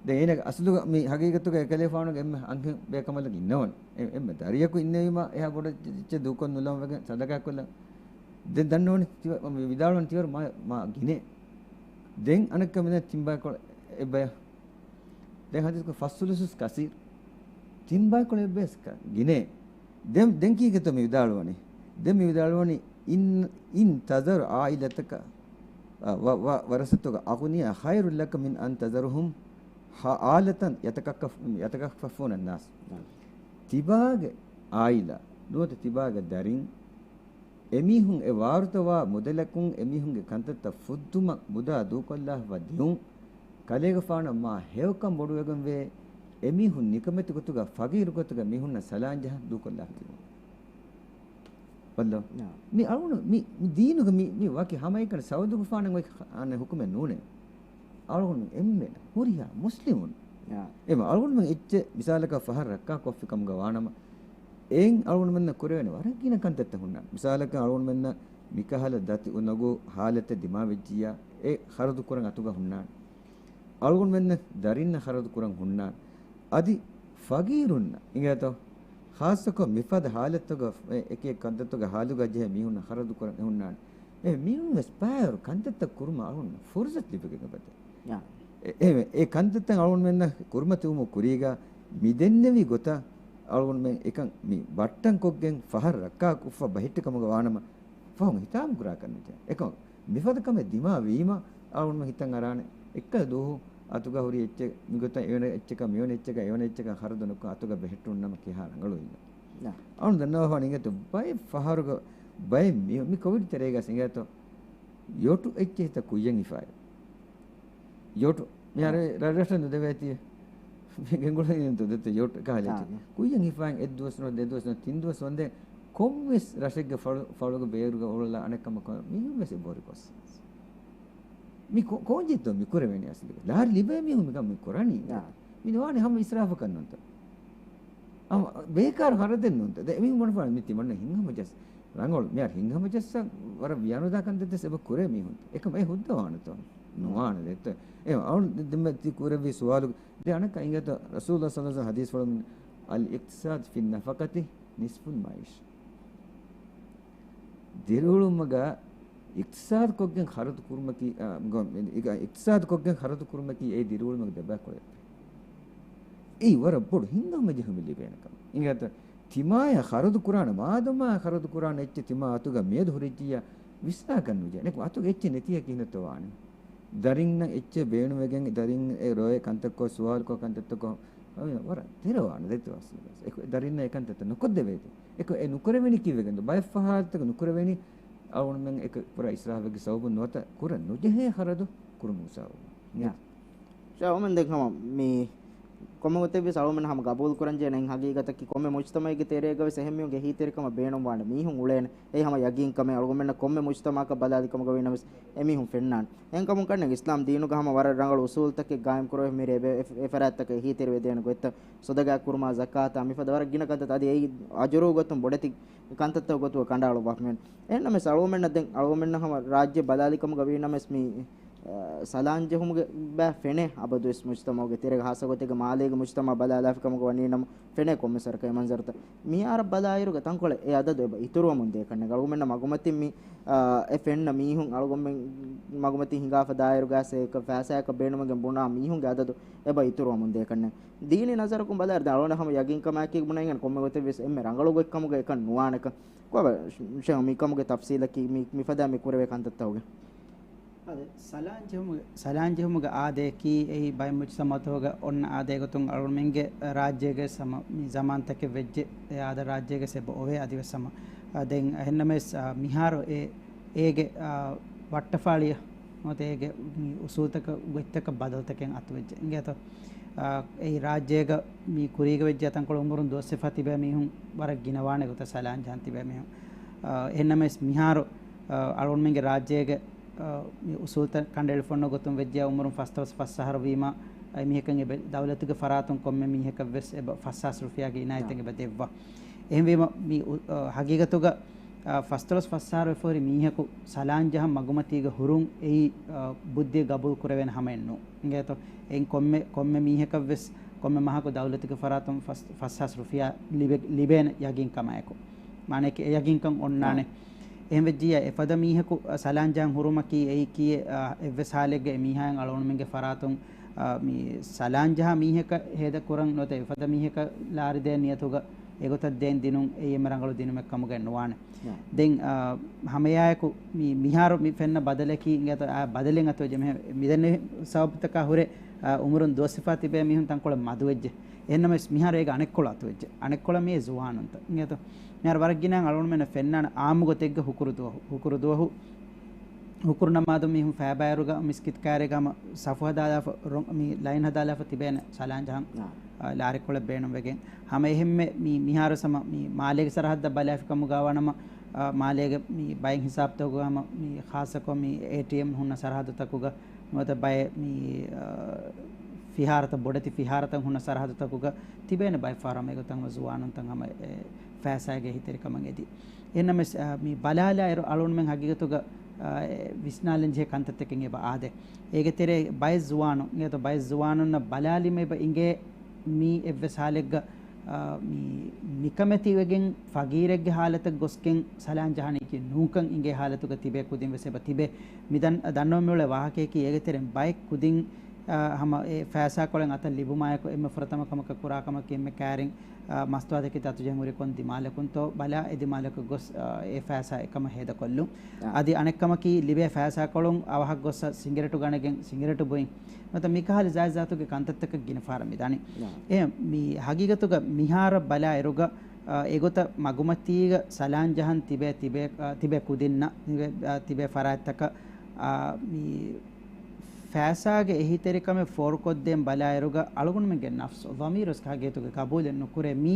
ދެން އޭނަގެ އަސްލުގަ މި ހަގީގަތުގަ އެކަލޭފާނުގެ އެންމެ އަންހެން ބޭކަނބަލަކަށް އިންނަވަނީ. އެ-، އެންމެ ދަރިޔަކު އިންނެވީމަ އެހާ ބޮޑަށް އެއްޗެއް ދޫކޮށް ނުލަން ވެގެން ސަދަޤާ ކޮށްލަން. ދެން ދަންނަވަނީ ތިވަ-، މި ވިދާޅުވަނީ ތިވަރު މާ، މާ ގިނަ. ދެން އަނެއްކަމެއް ތިން ބައިކޮޅަށް އެއްބަޔަށް. ދެން ޙަދީޘްގަ ފައްސުލުސުސް ކަސީރު. ތިން ބައިކޮޅަށް އެއްބަޔަސް ކަ-، ގިނަ. ދެން، ދެން ކީކޭތޯ މި ވިދާޅުވަނީ؟ ދެން މި ވިދާޅުވަނީ، إن، إن تذر عائلتك، އަ، و، و، ورثتك أغنياء خير لك من أن تذرهم ح، عالة يتكفف، يتكففون الناس. ތިބާގެ ޢާއިލާ، ނުވަތަ ތިބާގެ ދަރިން، އެމީހުން އެ ވާރުތަވާ މުދަލަކުން އެމީހުންގެ ކަންތައްތައް ފުއްދުމަށް މުދާ ދޫކޮށްލާފަ ދިޔުން، ކަލޭގެފާނަށް މާ ހެޔޮކަން ބޮޑުވެގެންވޭ، އެމީހުން ނިކަމެތި ގޮތުގަ ފަގީރު ގޮތުގަ މީހުންނަށް ސަލާން ޖަހަން ދޫކޮށްލާފަ ދިޔުން. ބައްލޯ. ނާ. މި އަޅުގަނޑު މި، މި ދީނުގަ މި، މި ވަކި ހަމައެކަނި ސަޢުދުގެފާނަށް އޮތް އަނެއް ޙުކުމެއް ނޫނޭ. އަޅުގަނޑު އެންމެން ހުރިހާ މުސްލިމުން. ޔާ. އެމަ އަޅުގަނޑުމެން އެއްޗެއް މިސާލަކަށް ފަހަށް ރައްކާ ކޮށްފި ކަމުގަ ވާނަމަ، އެއިން އަޅުގަނޑުމެންނަށް ކުރެވޭނެ ވަރަށް ގިނަ ކަންތައްތައް ހުންނާނެ. މިސާލަކަށް އަޅުގަނޑުމެންނަށް މިކަހަލަ ދަތި އުނަގޫ ހާލަތެއް ދިމާވެއްޖިއްޔާ، އެ ޚަރަދު ކުރަން އަތުގަ ހުންނާނެ. އަޅުގަނޑުމެންނަށް ދަރިންނަށް ޚަރަދު ކުރަން ހުންނާނެ. އަދި ފަގީރުންނަށް އިނގޭތޯ؟ ޚާއްޞަކޮށް މިފަދަ ހާލަތުގަ އެ، އެކި ކަންތައްތަކުގަ ހާލުގަ ޖެހޭ މީހުންނަށް ޚަރަދު ކުރަން އެ ހުންނާނެ. އެ މީހުން ވެސް ބައިވަރު ކަންތައްތައް ކުރުމަށް އަޅުގަނޑު ފުރުސަތު ލިބިގެން އެބަދޭ. ޔާ. އެ، އެ، އެ ކަންތައްތައް އަޅުގަނޑުމެންނަށް ކުރިމަތިވުމުގެ ކުރީގަ މި ދެންނެވި ގޮތަށް އަޅުގަނޑުމެން އެކަން މި ބައްޓަން ކޮށްގެން ފަހަށް ރައްކާ ކޮށްފަ ބަހެއްޓި ކަމުގަ ވާނަމަ، ފަހުން ހިތާމަ ކުރާކަށް ނުޖެހޭ. އެކަމަކު މިފަދަ ކަމެއް ދިމާވީމަ، އަޅުގަނޑުމެން ހިތަށް އަރާނެ. އެއްކަލަ ދުވަހު އަތުގަ ހުރި އެއްޗެއް، މިގޮތަށް އެވެނި އެއްޗަކަށް، މިވެނި އެއްޗަކަށް، އެވެނި އެއްޗަކަށް ޚަރަދު ނުކޮށް އަތުގަ ބެހެއްޓުންނަމަ ކިހާ ރަނގަޅުވީމަ. ނާ. އަޅުން ދަންނަވާފާނެ އިނގޭތޯ ބައެއް ފަހަރުގަ، ބައެއް މި، މި ކޮވިޑް ތެރޭގަ އިނގޭތޯ ޔޮޓު އެއްޗެއް ހިތަށް ކުއްޔަށް ހިފާއި. ޔޮޓު. މިހާރު އާ. ރަށްރަށަށް ނުދެވޭތީ. ގެންގުޅެން ދެއްތޯ ޔޮޓު ކަހަލަ އާ. ކުއްޔަށް ހިފާން އެއްދުވަސް ނުވަ ދެދުވަސް ނުވަ ތިންދުވަސް ވަންދެން ކޮންމެސް ރަށެއްގެ ފަޅު، ފަޅުގެ ބޭރުގަ އުޅުލާ އަނެއްކަމަކު މީހުން ވެސް އެބަހުރި ގޮސް. މި ކޯ-، ކޯންޖެއްތޯ މި ކުރެވެނީ އަސްލުގަ؟ ލާރި ލިބޭ މީހުން މިކަން މި ކުރަނީ. އާ. މި ނުވާނެ ހަމަ އިސްރާފަކަށް ނޫންތޯ؟ އަމަ ބޭކާރު ހަރަދެއް ނޫންތަ؟ ދެ މީހުން ބުނެފާނެ މި ތިމަންނަ ހިތްހަމަޖައްސަ ރަނގަޅު. މިހާރު ހިތްހަމަޖައްސަ ވަރަށް ވިޔާނުދާ ކަންތައްތައް އެބަ ކުރޭ މީހުން. އެކަމަ އެ ހުއްދަވާނެތޯ؟ ނުވާނެ ދެއްތޯ. އެ އަޅުން ދެ-، ދެންމެ ތި ކުރެއްވި ސުވާލު ދެ އަނެއްކާ އިނގޭތޯ ރަސޫލު ޞައްލަﷲު ޢަލައިހި ވަސައްލަމް ޙަދީޘް ފުޅުން، الإقتصاد في النفقة نصف المعيشة. ދިރިއުޅުމުގަ އިޤްތިޞާދު ކޮށްގެން ޚަރަދު ކުރުމަކީ، އާ، ގޮ-، އިގ-، އިޤްތިޞާދު ކޮށްގެން ޚަރަދު ކުރުމަކީ އެ ދިރިއުޅުމުގެ ދެބައިކުޅަ. އެއީ ވަރަށް ބޮޑު ހިތްހަމަޖެހުމެއް ލިބޭނެ ކަމެއް. އިނގޭތަ؟ ތިމާޔަށް ޚަރަދު ކުރާނެ، މާދަމާ ޚަރަދު ކުރާނެ އެއްޗެއް ތިމާ އަތުގަ މިއަދު ހުރެއްޖިއްޔާ ވިސްނާކަށް ނުޖެހޭ. އަތުގަ އެއްޗެއް ނެތިއްޔާ ކިހިނެއްތޯ ވާނީ؟ ދަރިންނަށް އެއްޗެއް ބޭނުންވެގެން، ދަރިން އެ ރޮއެ ކަންތައްކޮށް، ސުވާލުކޮށް ކަންތައްތަކޮށް، ވަރަށް ތެރެވާނެ ދެއްތޯ އަސްލު. އެކު ދަރިންނަށް އެ ކަންތައްތައް ނުކޮށްދެވޭތީ. އެކު އެ ނުކުރެވެނީ ކީއްވެގެންދޯ؟ ބައެއް ފަހަރަށް ނުކުރެވެނީ އަޅުގަނޑުމެން އެކު ކުރާ އިސްރާފެއްގެ ސަބަބުން ނުވަތަ ކުރަން ނުޖެހޭ ޚަރަދު ކުރުމުގެ ސަބަބުން. ޔާ. އަޅުގަނޑުމެން ދެން ހަމަ މި ކޮންމެ ގޮތެއްވެސް އަޅުގަނޑުމެން ހަމަ ގަބޫލު ކުރަންޖެހޭނެ ހަގީގަތަކީ ކޮންމެ މުޖްތަމައެއްގެ ތެރޭގަވެސް އެހެން މީހުންގެ އެހީތެރިކަމަށް ބޭނުންވާނެ މީހުން އުޅޭނެ. އެއީ ހަމަ ޔަގީންކަމެއް. އަޅުގަނޑުމެންނަށް ކޮންމެ މުޖްތަމައަކަށް ބަލާލި ކަމުގަ ވީނަމަވެސް އެމީހުން ފެންނާނެ. އެހެންކަމުން ކަންނޭނގެ އިސްލާމް ދީނުގަ ހަމަ ވަރަށް ރަނގަޅު އުސޫލުތަކެއް ގާއިމް ކުރެވޭ މިރޭ އެ ފަ-، އެ ފަރާތްތަކަށް އެހީތެރިވެދޭނެ ގޮތްތައް، ޞަދަގާ ކުރުމާ، ޒަކާތާ، މިފަދަ ވަރަށް ގިނަ ކަންތައްތައް އަދި އެއީ އަޖުރު ގޮތުން ބޮޑެތި ކަންތައްތައް ގޮތުގަ ކަނޑައަޅުއްވާފަ މި. އެހެންނަމަވެސް އަޅުގަނޑުމެންނަށް ދެން އަޅުގަނޑުމެންނަށް ހަމަ ރާއްޖެ ބަލާލި ކަމުގަ ވީނަމަވެސް މި، އަ، ސަލާން ޖެހުމުގެ ބައި ފެނޭ އަބަދުވެސް މުޖްތަމަޢުގެ ތެރޭގަ ޚާއްޞަ ގޮތެއްގަ މާލޭގެ މުޖްތަމަޢަށް ބަލާލާފި ކަމުގަ ވަނީނަމަ ފެނޭ ކޮންމެސް ވަރަކަށް އެ މަންޒަރުތައް. މިހާރަށް ބަލާއިރުގަ ތަންކޮޅެއް އެ އަދަދު އެބަ އިތުރުވަމުން ދޭކަންނޭނގެ. އަޅުގަނޑުމެންނަށް މަގުމަތިން މި، އާ، އެ ފެންނަ މީހުން އަޅުގަނޑުމެން މަގުމަތިން ހިނގާފަ ދާއިރުގަސް އެކަ ފައިސާއަކަށް ބޭނުމެގެން ބުނާ މީހުންގެ އަދަދު އެބަ އިތުރުވަމުން ދޭކަންނޭނގެ. ދީނީ ނަޒަރަކުން ބަލާއިރު ދެން އަޅުގަނޑަށް ހަމަ ޔަގީންކަމާއެކީ ބުނަން ކޮންމެ ގޮތެއްވެސް އެންމެ ރަނގަޅު ގޮތްކަމުގަ އެކަން ނުވާނެކަން. ކޮބާ ޝޭޚް މިކަމުގެ ތަފްސީލަކީ މި، މިފަދަ މި ކުރެވޭ ކަންތައްތަކުގެ؟ އާދެ، ސަލާން ޖެހުމުގެ، ސަލާން ޖެހުމުގެ އާދަޔަކީ އެއީ ބައެއް މުޖްތަމަޢުތަކުގަ އޮންނަ އާދައެއް ގޮތުން އަޅުގަނޑުމެންގެ ރާއްޖޭގަ ހަމަ މި ޒަމާންތަކެއް ވެއްޖެ، އެ އާދަ ރާއްޖޭގަ އެބަ އޮވޭ އަދިވެސް ހަމަ. އާ، ދެން އެހެންނަމަވެސް، އާ، މިހާރު އެ، އޭގެ، އާ، ވައްޓަފާޅިއަށް ނުވަތަ އޭގެ މި އުސޫލުތަކަށް ގޮތްތަކަށް ބަދަލުތަކެއް އަތުވެއްޖެ. އިނގޭތޯ؟ އާ، އެއީ ރާއްޖޭގަ މި ކުރީގަ ވެއްޖެ ތަންކޮޅު އުމުރުން ދުވަސްވެފަ ތިބޭ މީހުން ވަރަށް ގިނަވާނެ ގޮތަށް ސަލާން ޖަހަން ތިބޭ މީހުން. އާ، އެހެންނަމަވެސް މިހާރު، އާ، އަޅުގަނޑުމެންގެ ރާއްޖޭގެ، އާ، މި އުސޫލުތައް ކަނޑައެޅިފަ އޮންނަ ގޮތުން ވެއްޖެ އުމުރުން ފަސްދޮޅަސް ފަސް އަހަރު ވީމަ، އެމީހަކަށް އެބަ ދައުލަތުގެ ފަރާތުން ކޮންމެ މީހަކަށްވެސް އެބަ ފަސްހާސް ރުފިޔާގެ އިނާޔަތެއް އާ. އެބަ ދެއްވާ. އެހެންވީމަ މި އު-، އާ، ހަގީގަތުގަ، އާ، ފަސްދޮޅަސް ފަސް އަހަރު ވެފަ ހުރި މީހަކު ސަލާން ޖަހަން މަގުމަތީގަ ހުރުން އެއީ، އާ، ބުއްދިއަށް ގަބޫލު ކުރެވޭނެ ހަމައެއް ނޫން. އިނގޭތޯ؟ އެއިން ކޮންމެ، ކޮންމެ މީހަކަށްވެސް ކޮންމެ މަހަކު ދައުލަތުގެ ފަރާތުން ފަސް، ފަސްހާސް ރުފިޔާ ލިބެ، ލިބޭނެ ޔަގީންކަމާއެކު. މާނައަކީ އެ ޔަގީންކަން އޮންނާނެ. އާ. އެހެންވެއްޖިއްޔާ އެފަދަ މީހަކު، އަ، ސަލާން ޖަހަން ހުރުމަކީ އެއީ ކީއެއް، އަ، އެއްވެސް ހާލެއްގަ އެ މީހާއިން އަޅުގަނޑުމެންގެ ފަރާތުން، އަ، މި ސަލާން ޖަހާ މީހަކަށް ހޭދަ ކުރަން ނުވަތަ އެފަދަ މީހަކަށް ލާރިދޭން ނިޔަތުގަ އެގޮތަށް ދޭން ދިނުން އެއީ އެންމެ ރަނގަޅު ދިނުމެއް ކަމުގައެއް ނުވާނެ. އާ. ދެން، އާ، ހަމައެއާއެކު މި، މިހާރު މި ފެންނަ ބަދަލަކީ އިނގޭތޯ، އާ، ބަދަލެއް އަތުވެއްޖެ. މި، މިދެންނެވި ސަބަބުތަކާ ހުރެ، އާ، އުމުރުން ދުވަސްވެފަ ތިބޭ މީހުން ތަންކޮޅެއް މަދުވެއްޖެ. އެހެންނަމަވެސް މިހާރު އޭގެ އަނެއްކޮޅު އަތުވެއްޖެ. އަނެއްކޮޅަށް މިއީ ޒުވާނުންތައް. އިނގޭތޯ؟ މިހާރު ވަރަށް ގިނައިން އަޅުގަނޑުމެންނަށް ފެންނާނެ އާއްމު ގޮތެއްގަ ހުކުރު ދުވަހު، ހުކުރު ދުވަހު، ހުކުރު ނަމާދު މީހުން ފައިބައިވަރުގަ މިސްކިތު ކާރޭގަ ހަމަ ސަފު ހަދާލާފަ، ރޮ-، މި ލައިން ހަދާލާފަ ތިބޭނެ ސަލާން ޖަހަން. އާ. އާ، ލާރިކޮޅެއް ބޭނުންވެގެން. ހަމަ އެހެންމެ މި، މިހާރު ހަމަ މި މާލޭގެ ސަރަހައްދަށް ބަލާފި ކަމުގަ ވާނަމަ، އާ، މާލޭގެ މި ބައެއް ހިސާބުތަކުގަ ހަމަ މި ޚާއްޞަކޮށް މި އޭޓީއެމް ހުންނަ ސަރަހައްދުތަކުގަ ނުވަތަ ބައެއް މި، އާ، ފިހާރަތައް، ބޮޑެތި ފިހާރަތައް ހުންނަ ސަރަހައްދުތަކުގަ ތިބޭނެ ބައެއް ފަހަރު ހަމަ އެގޮތަށް ހަމަ ޒުވާނުންތައް ހަމަ އެ ފައިސާގެ އެހީތެރިކަމަށް އެދި. އެހެންނަމަވެސް، އާ، މި ބަލާލާއިރު އަޅުގަނޑުމެން ހަގީގަތުގަ، އާ، އެ ވިސްނާލަންޖެހޭ ކަންތައްތަކެއް އެބަ އާދޭ. އޭގެ ތެރޭ ބައެއް ޒުވާނުން، އިނގޭތޯ ބައެއް ޒުވާނުންނަށް ބަލާލީމަ އެބަ އިނގޭ މީ އެއްވެސް ހާލެއްގަ، އާ، މި ނިކަމެތިވެގެން ފަގީރެއްގެ ހާލަތަށް ގޮސްގެން ސަލާން ޖަހަނީކީ ނޫންކަން އިނގޭ ހާލަތުގަ ތިބޭ ކުދިން ވެސް އެބަ ތިބޭ. މި ދަން-، ދަންނަވަން މިއުޅޭ ވާހަކަޔަކީ އޭގެ ތެރެއިން ބައެއް ކުދިން، އާ، ހަމަ އެ ފައިސާކޮޅެއް އަތަށް ލިބުމާއެކު އެންމެ ފުރަތަމަ ކަމަކަށް ކުރާ ކަމަކީ އެންމެ ކައިރިން، އާ، މަސްތުވާތަކެތި އަތުޖެހެން ހުރި ކޮން ދިމާލަކުންތޯ ބަލާ އެ ދިމާލަކަށް ގޮސް، އާ، އެ ފައިސާ އެކަމަށް ހޭދަކޮށްލުން. އާ. އަދި އަނެއްކަމަކީ ލިބޭ ފައިސާކޮޅުން އަވަހަށް ގޮއްސަ ސިނގިރޭޓު ގަނެގެން ސިނގިރޭޓު ބުއިން. ނުވަތަ މިކަހަލަ ޒާތްޒާތުގެ ކަންތައްތަކަށް ގިނަ ފަހަރަށް މިދާނީ. އާ. އެ މި ހަގީގަތުގަ މިހާރަށް ބަލާއިރުގަ، އާ، އެގޮތަށް މަގުމަތީގަ ސަލާން ޖަހަން ތިބޭ، ތިބޭ، އާ، ތިބޭ ކުދިންނަށް، ތިބޭ، އާ، ތިބޭ ފަރާތްތަކަށް، އާ، މި ފައިސާގެ އެހީތެރިކަމެއް ފޯރުކޮށްދޭން ބަލާއިރުގަ އަޅުގަނޑުމެންގެ ނަފްސު، ޟަމީރު ވެސް ހަގީގަތުގަ ގަބޫލެއް ނުކުރޭ. މީ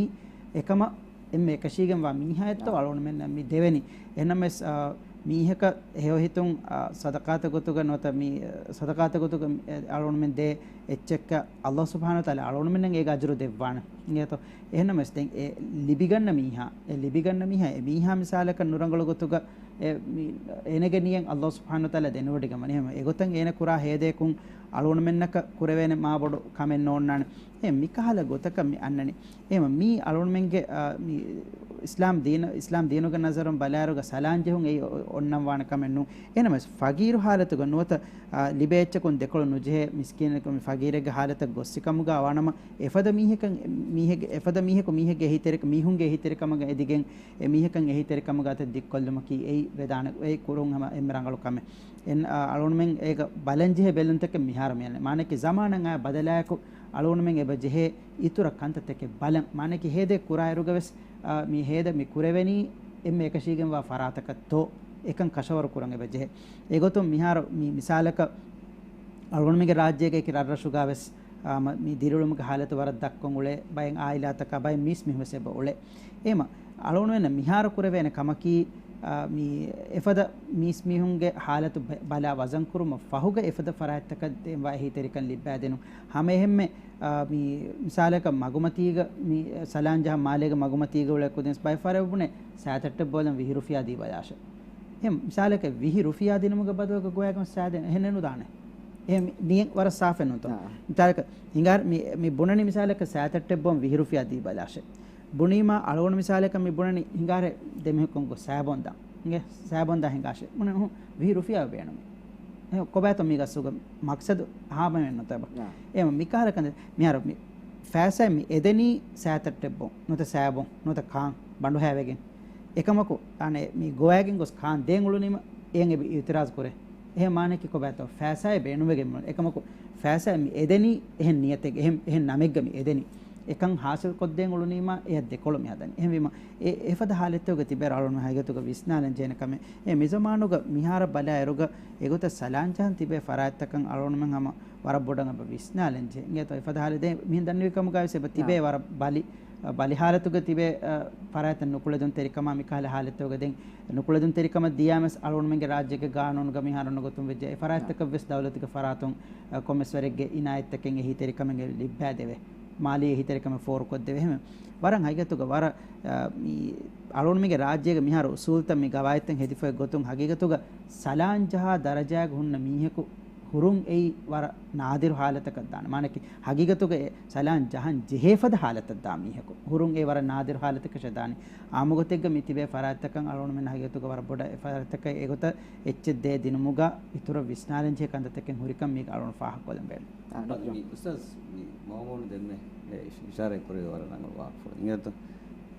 އެކަމަށް އެންމެ އެކަށީގެންވާ މީހާއެއްތޯ އާ. އަޅުގަނޑުމެންނަށް މި ދެވެނީ. އެހެންނަމަވެސް، އާ، މީހަކަށް ހެޔޮހިތުން، އާ، ސަދަޤާތަށް ގޮތުގަ ނުވަތަ މި، އާ، ސަދަޤާތަށް ގޮތުގަ، އެ، އަޅުގަނޑުމެން ދޭ އެއްޗެއްކަށް ﷲ ސުބްޙާނަހޫ ވަތަޢާލާ އަޅުގަނޑުމެންނަށް އޭގެ އަޖުރު ދެއްވާނެ. އިނގޭތޯ؟ އެހެންނަމަވެސް ދެން އެ ލިބިގަންނަ މީހާ، އެ ލިބިގަންނަ މީހާ، އެ މީހާ މިސާލަކަށް ނުރަނގަޅު ގޮތުގަ އެ މި، އޭނަގެ ނިޔަތް ﷲ ސުބްޙާނަހޫ ވަތަޢާލާ ދެނެވޮޑިގަންވަނީ. އެހެން އެގޮތަށް އޭނަ ކުރާ ހޭދަޔަކުން އަޅުގަނޑުމެންނަކަށް ކުރެވޭނެ މާބޮޑު ކަމެއް ނޯންނާނެ. އެ މިކަހަލަ ގޮތަކަށް މި އަންނަނީ. އެ މި އަޅުގަނޑުމެންގެ، އާ، މި އިސްލާމް ދީނު، އިސްލާމް ދީނުގެ ނަޒަރުން ބަލާއިރުގަ ސަލާން ޖެހުން އެއީ އޮ-، އޮންނަން ވާނެ ކަމެއް ނޫން. އެހެނަސް ފަގީރު ހާލަތުގަ ނުވަތަ، އާ، ލިބޭ އެއްޗަކުން ދެކޮޅު ނުޖެހޭ މިސްކީނަކު މި ފަގީރެއްގެ ހާލަތަށް ގޮއްސިކަމުގަ ވާނަމަ، އެފަދަ މީހަކަށް، މީހެއްގެ، އެފަދަ މީހަކު މީހެއްގެ އެހީތެރި-، މީހުންގެ އެހީތެރިކަމުގަ އެދިގެން، އެ މީހަކަށް އެހީތެރިކަމުގަ އަތެއް ދިއްކޮށްލުމަކީ އެއީ ވެދާނެ، އެއީ ކުރުން ހަމަ އެންމެ ރަނގަޅު ކަމެއް. އެން-، އާ، އަޅުގަނޑުމެން އޭގަ ބަލަން ޖެހޭ ބެލުންތަކެއް މިހާރު މިއަންނަނީ. މާނައަކީ ޒަމާނަށް އައި ބަދަލާއެކު އަޅުގަނޑުމެން އެބަ ޖެހޭ އިތުރަށް ކަންތައްތަކެއް ބަލަން. މާނައަކީ ހޭދައެއް ކުރާއިރުގަވެސް، އާ، މި ހޭދަ މި ކުރެވެނީ އެންމެ އެކަށީގެންވާ ފަރާތަކަށްތޯ އެކަން ކަށަވަރު ކުރަން އެބަ ޖެހޭ. އެގޮތުން މިހާރު މި މިސާލަކަށް އަޅުގަނޑުމެންގެ ރާއްޖޭގެ އެކި ރަށްރަށުގަވެސް، އާ، މަ-، މި ދިރިއުޅުމުގެ ހާލަތު ވަރަށް ދަށްކޮށް އުޅޭ ބައެއް އާއިލާތަކާ ބައެއް މީސްމީހުންވެސް އެބަ އުޅޭ. އެހެމަ އަޅުގަނޑުމެންނަށް މިހާރު ކުރެވޭނެ ކަމަކީ، އާ، މި އެފަދަ މީސްމީހުންގެ ހާލަތު ބަ-، ބަލާ ވަޒަންކުރުމަށް ފަހުގަ އެފަދަ ފަރާތްތަކަށް ދޭންވާ އެހީތެރިކަން ލިއްބައިދިނުން. ހަމައެހެންމެ، އާ، މި މިސާލަކަށް މަގުމަތީގަ މި ސަލާން ޖަހަން މާލޭގެ މަގުމަތީގަ އުޅޭ ކުދިންސް ބައެއް ފަހަރެއް ބުނޭ ސައިތައްޓެއް ބޯލަން ވިހި ރުފިޔާ ދީބަލާށޭ. އެހެން މިސާލަކަށް ވިހި ރުފިޔާ ދިނުމުގެ ބަދަލުގަ ގޮވާގެން ސައިތައް އެހެންނެއް ނުދާނެ. އެހެން މި ނިޔަތް ވަރަށް ސާފެއް ނޫންތޯ؟ އާ. މިސާލަކަށް ހިނގާރ މި، މި ބުނަނީ މިސާލަކަށް ސައިތައްޓެއް ބޯން ވިހި ރުފިޔާ ދީބަލާށޭ. ބުނީމާ އަޅުގަނޑު މިސާލަކަށް މި ބުނަނީ ހިނގާރޭ ދެމީހަކު ގޮސް ސައިބޯން ދާން. އިނގޭ ސައިބޯން ދާ ހިނގާށޭ. ބުނެ އުހު، ވިހި ރުފިޔާ ބޭނުމޭ. އެ ކޮބާތޯ މީގަ ސުގަ މަޤްޞަދު ހާމަވެން ނުތަބަ. އާ. އެ މިކަހަލަ ކަން މިހާރު މި ފައިސާ މި އެދެނީ ސައިތައްޓެއް ބޯން ނުތަ ސައިބޯން ނުތަ ކާން ބަނޑުހައިވެގެން. އެކަމަކު، އަނެއް މި ގޮވައިގެން ގޮސް ކާން ދޭން އުޅުނީމަ، އެއަށް އެބަ އިއުތިރާޒު ކުރޭ. އެހެން މާނައަކީ ކޮބާތޯ؟ ފައިސާއެއް ބޭނުންވެގެން މި އުޅުނީ. އެކަމަކު، ފައިސާއެއް މި އެދެނީ އެހެން ނިޔަތެއް، އެހެން، އެހެން ނަމެއްގަ މި އެދެނީ. އެކަން ހާސިލް ކޮށްދޭން އުޅުނީމަ، އެއަށް ދެކޮޅު މި ހަދަނީ. އެހެންވީމަ، އެ، އެފަދަ ހާލަތްތަކުގަ ތިބޭ އަޅުގަނޑު ހަގީގަތުގަ ވިސްނާލަން ޖެހޭނެ ކަމެއް. އެ މިޒަމާނުގަ މިހާރަށް ބަލާއިރުގަ، އެގޮތަށް ސަލާން ޖަހަން ތިބޭ ފަރާތްތަކަށް އަޅުގަނޑުމެން ހަމަ ވަރަށް ބޮޑަށް އެބަ ވިސްނާލަން ޖެހޭ. އިނގޭތޯ އެފަދަ ހާލެއް ދެން މިހެން ދަންނަވި ކަމުގައި ވެސް އެބަ ތިބޭ އާ. ވަރަށް ބަލި، އަ، ބަލި ހާލަތުގަ ތިބޭ، އަ، ފަރާތްތައް ނުކުޅެދުންތެރިކަމާ މިކަހަލަ ހާލަތްތަކުގަ ދެން ނުކުޅެދުންތެރިކަމަށް ދިޔާމަސް އަޅުގަނޑުމެންގެ ރާއްޖޭގެ ގާނޫނުގަ މިހާރު އޮންނަ ގޮތުން ވެއްޖެ. އެ ފަރާތްތަކަށް އާ. ވެސް ދައުލަތުގެ ފަރާތުން، އަ، ކޮންމެސް ވަރެއްގެ އިނާޔަތްތަކެއް އެހީތެރިކަމެއް ލިއްބައިދެވޭ. މާލީ އެހީތެރިކަމެއް ފޯރުކޮށްދެވޭ. އެހެން ވަރަށް ހަގީގަތުގަ ވަރަށް، އަ، މި އަޅުގަނޑުމެންގެ ރާއްޖޭގެ މިހާރު އުސޫލުތައް މި ގަވާއިދުތައް ހެދިފައި ގޮތުން ހަގީގަތުގަ ސަލާން ޖަހާ ދަރަޖާގަ ހުންނަ މީހަކު ހުރުން އެއީ ވަރަށް ނާދިރު ހާލަތަކަށް ދާނެ. މާނައަކީ، ހަގީގަތުގަ އެ ސަލާން ޖަހަން ޖެހޭ ފަދަ ހާލަތަށް ދާ މީހަކު ހުރުން އެ ވަރަށް ނާދިރު ހާލަތަކަށް ދާނެ. އާއްމުގޮތެއްގަ މި ތިބޭ ފަރާތްތަކަށް އަޅުގަނޑުމެން ހަގީގަތުގަ ވަރަށް ބޮޑަށް އެ ފަރާތްތަކަށް އެގޮތަށް އެއްޗެއް ދޭ ދިނުމުގަ އިތުރަށް ވިސްނާލަން ޖެހޭ ކަންތައްތަކެއް ހުރިކަން މީގަ އަޅުގަނޑު ފާހަގަކޮށްލަން ބޭނުން. އާ، އަދި މި އުސްތާޒް މި މައުމޫނު ދެންމެ އެ އިޝް-، އިޝާރާތް ކުރެއްވި ވަރަށް ރަނގަޅު ވާހަކަފުޅެއް. އިނގޭތޯ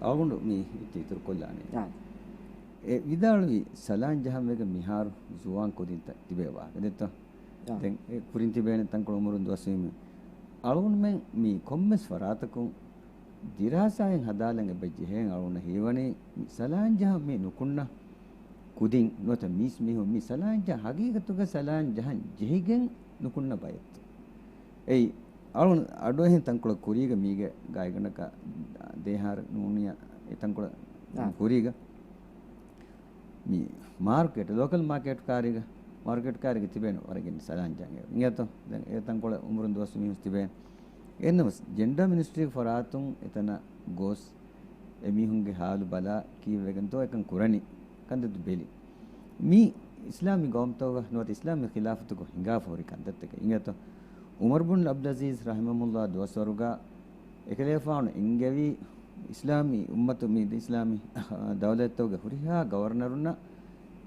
އަޅުގަނޑު މި އިތުރު ކޮށްލާނީ. އާ. އެ ވިދާޅުވި ސަލާން ޖަހަން ވެގެން މިހާރު ޒުވާން ކުދިންތައް ތިބޭ ވާހަކަ ދެއްތޯ؟ އާ. ދެން އެ ކުރިން ތިބޭނެ ތަންކޮޅު އުމުރުން ދުވަސްވީމަ، އަޅުގަނޑުމެން މި ކޮންމެސް ފަރާތަކުން ދިރާސާއެއް ހަދާލަން އެބަ ޖެހޭން އަޅުގަނޑަށް ހީވަނީ މި ސަލާން ޖަހަން މި ނުކުންނަ ކުދިން ނުވަތަ މީސްމީހުން މި ސަލާން ޖަހަން ހަގީގަތުގަ ސަލާން ޖަހަން ޖެހިގެން ނުކުންނަ ބައެއްތޯ؟ އެއީ އަޅުގަނޑު އަޑުއެހެން ތަންކޮޅެއް ކުރީގަ މީގެ ގާތްގަނޑަކަށް ދޭހާރު ނޫނިއްޔާ އެ ތަންކޮޅެއް އާ. ކުރީގަ މި މާރުކެޓް، ލޯކަލް މާކެޓް ކާރީގަ، މާރުކެޓް ކާރީގަ ތިބޭނެ ވަރަށް ގިނަ ސަލާން ޖަހަން އިނގޭތޯ؟ ދެން އެ ތަންކޮޅެއް އުމުރުން ދުވަސް މީހުން ތިބޭނެ. އެހެންނަމަވެސް، ޖެންޑާ މިނިސްޓްރީގެ ފަރާތުން އެތަނަށް ގޮސް، އެ މީހުންގެ ހާލު ބަލާ ކީއްވެގެންތޯ އެކަން ކުރަނީ ކަންތައްތައް ބެލި. މީ އިސްލާމީ ގައުމުތަކުގަ ނުވަތަ އިސްލާމީ ޚިލާފަތުގަ ހިނގާފަ ހުރި ކަންތައްތަކެއް އިނގޭތޯ؟ ޢުމަރު ބުން ޢަބްދުލްޢަޒީޒް ރަޙިމަހުﷲ ދުވަސްވަރުގަ އެކަލޭފާނު އެންގެވީ، އިސްލާމީ އުއްމަތު މި އިސްލާމީ ދައުލަތްތަކުގެ ހުރިހާ ގަވަރނަރުންނަށް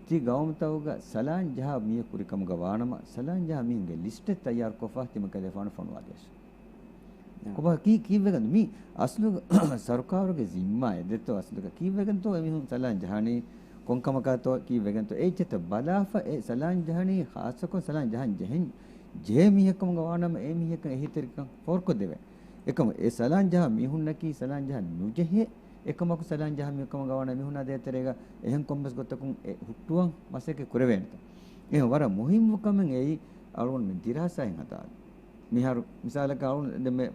ތި ގައުމުތަކުގަ ސަލާން ޖަހާ މީހަކު ހުރި ކަމުގަ ވާނަމަ، ސަލާން ޖަހާ މީހުންގެ ލިސްޓެއް ތައްޔާރުކޮށްފަ ތިމަން ކަލޭފާނު ފޮނުވާދޭށޭ. ކޮބާ ކީ، ކީއްވެގެން މި އަސްލު ސަރުކާރުގެ ޒިންމާއެއް ދެއްތޯ؟ އަސްލުގަ ކީއްވެގެންތޯ އެމީހުން ސަލާން ޖަހަނީ؟ ކޮންކަމަކާތޯ ކީއްވެގެންތޯ؟ އެއްޗެތައް ބަލާފަ އެ ސަލާން ޖަހަނީ، ޚާއްޞަކޮށް ސަލާން ޖަހަން ޖެހެން ޖެހޭ މީހެއްކަމުގަ ވާނަމަ، އެ މީހަކަށް އެހީތެރިކަން ފޯރުކޮށްދެވޭ. އެކަމު އެ ސަލާން ޖަހާ މީހުންނަކީ ސަލާން ޖަހަން ނުޖެހޭ އެކަމަކު ސަލާން ޖަހާ މީހެއްކަމުގަ ވާނަމަ، މީހުންނާ ދޭތެރޭގަ އެހެން ކޮންމެސް ގޮތަކުން އެ ހުއްޓުވަން މަސައްކަތް ކުރެވޭނެތަ؟ އެހެން ވަރަށް މުހިއްމު ކަމެއް އެއީ އަޅުގަނޑު މި ދިރާސާއެއް ހަދާލުން. މިހާރު މިސާލަކަށް އަޅުގަނޑު ދެންމެ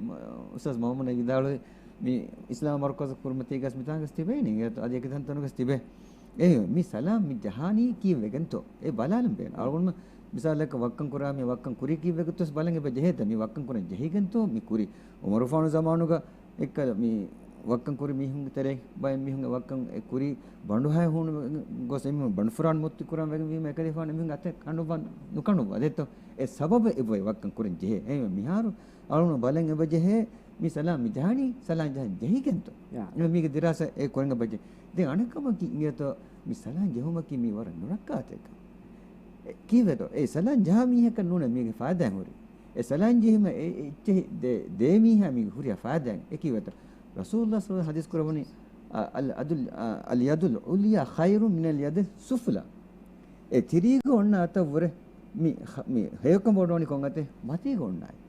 އުސްތާޒް މައުމޫނަށް ވިދާޅުވި މި އިސްލާމް މަރުކަޒު ކުރިމަތީގަސް މިތާނގަސް ތިބޭނީ އިނގޭތޯ؟ އަދި އެކި ތަންތަނުގަސް ތިބޭ. އެހެން މި ސަލާން މި ޖަހާނީ ކީއްވެގެންތޯ؟ އެ ބަލާލަން ބޭނުން. އަޅުގަނޑު މިސާލަކަށް ވައްކަން ކުރާ މި ވައްކަން ކުރީ ކީއްވެގެންތޯ ބަލަން އެބަ ޖެހޭތަ؟ މި ވައްކަން ކުރަން ޖެހިގެންތޯ މި ކުރީ؟ އުމަރުފާނު ޒަމާނުގަ އެއްކަލަ މި ވައްކަން ކުރި މީހުންގެ ތެރޭ ބައެއް މީހުން އެ ވައްކަން އެ ކުރީ ބަނޑުހައި ހޫނު ގޮސް އެމީހުން ބަނޑުފުރާން މުއްތި ކުރާން ވެގެން ވީމަ އެކަލޭފާނު އެމީހުން އަތެއް ކަނޑުވަން ނުކަނޑުވާ ދެއްތޯ؟ އެ ސަބަބަށް އެބައި ވައްކަން ކުރަން ޖެހޭ. އެހެންވެ މިހާރު އަޅުނު ބަލަން އެބަ ޖެހޭ މި ސަލާން މި ޖަހަނީ ސަލާން ޖަހަން ޖެހިގެންތޯ؟ އާ. މީގެ ދިރާސާ އެ ކުރަން ބަޖެ. ދެން އަނެއްކަމަކީ އިނގޭތޯ މި ސަލާން ޖެހުމަކީ މީ ވަރަށް ނުރައްކާތެއްކަން. އެ ކީއްވެތޯ؟ އެ ސަލާން ޖަހާ މީހަކަށް ނޫނޭ މީގެ ފައިދާއިން ހުރި. އެ ސަލާން ޖެހީމަ އެ އެއްޗެހި ދޭ، ދޭ މީހާ މީގެ ހުރިހާ ފައިދާއިން. އެ ކީއްވެތޯ؟ ރަސޫލުﷲ ޞައްލަﷲު ޢަލައިހި ވަސައްލަމަ ޙަދީޘް ކުރައްވަނީ، އަ، އަލް އަދުލް، އަ، އަލް ޔަދުލް ޢުލްޔާ ޚައިރު މިނަލް ޔަދި ސުފްލާ. އެ ތިރީގަ އޮންނަ އަތަށްވުރެ މި ޚަ-، މި ހެޔޮކަން ބޮޑުވަނީ ކޮން އަތެއް؟ މަތީގަ އޮންނަ އަތް.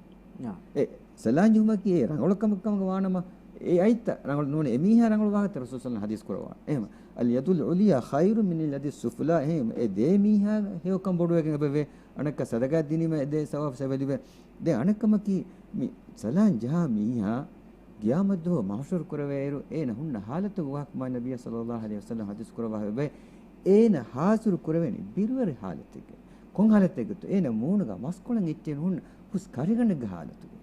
އާ. އެ ސަލާން ޖެހުމަކީ އެ ރަނގަޅު ކަމެއް ކަމުގަ ވާނަމަ، އެ އަތްތައް ރަނގަޅު ނޫނީ، އެ މީހާ ރަނގަޅު ވާހަކަ ރަސޫލު ޞައްލަﷲު ޢަލައިހި ވަސައްލަމަ ޙަދީޘް ކުރައްވާ. އެހެން، އަލް ޔަދުލް ޢުލްޔާ ޚައިރު މިނަލް ޔަދި ސުފްލާ. އެހެން، އެ ދޭ މީހާ ހެޔޮކަން ބޮޑުވެގެން އެބަވޭ. އަނެއްކާ ސަދަގާ ދިނީމަ އެ ދޭ ސަވާބު އެބަލިބޭ. ދެން އަނެއްކަމަކީ، މި ސަލާން ޖަހާ މީހާ ޤިޔާމަތްދުވަހު މަޙްޝަރު ކުރެވޭއިރު، އޭނަ ހުންނަ ޙާލަތުގެ ވާހަކަ މާތް ނަބިއްޔާ ޞައްލަﷲު ޢަލައިހި ވަސައްލަމަ ޙަދީޘް ކުރައްވާ އެބަ، އޭނަ ޙާޟިރު ކުރެވޭނީ ބިރުވެރި ޙާލަތެއްގަ. ކޮން ޙާލަތެއްގަތޯ؟ އޭނަ މޫނުގަ މަސްކޮޅެއް އެއްޗެއް ނުހުންނަ ހުސް ކަރިގަނޑެއްގެ ޙާލަތުގަ.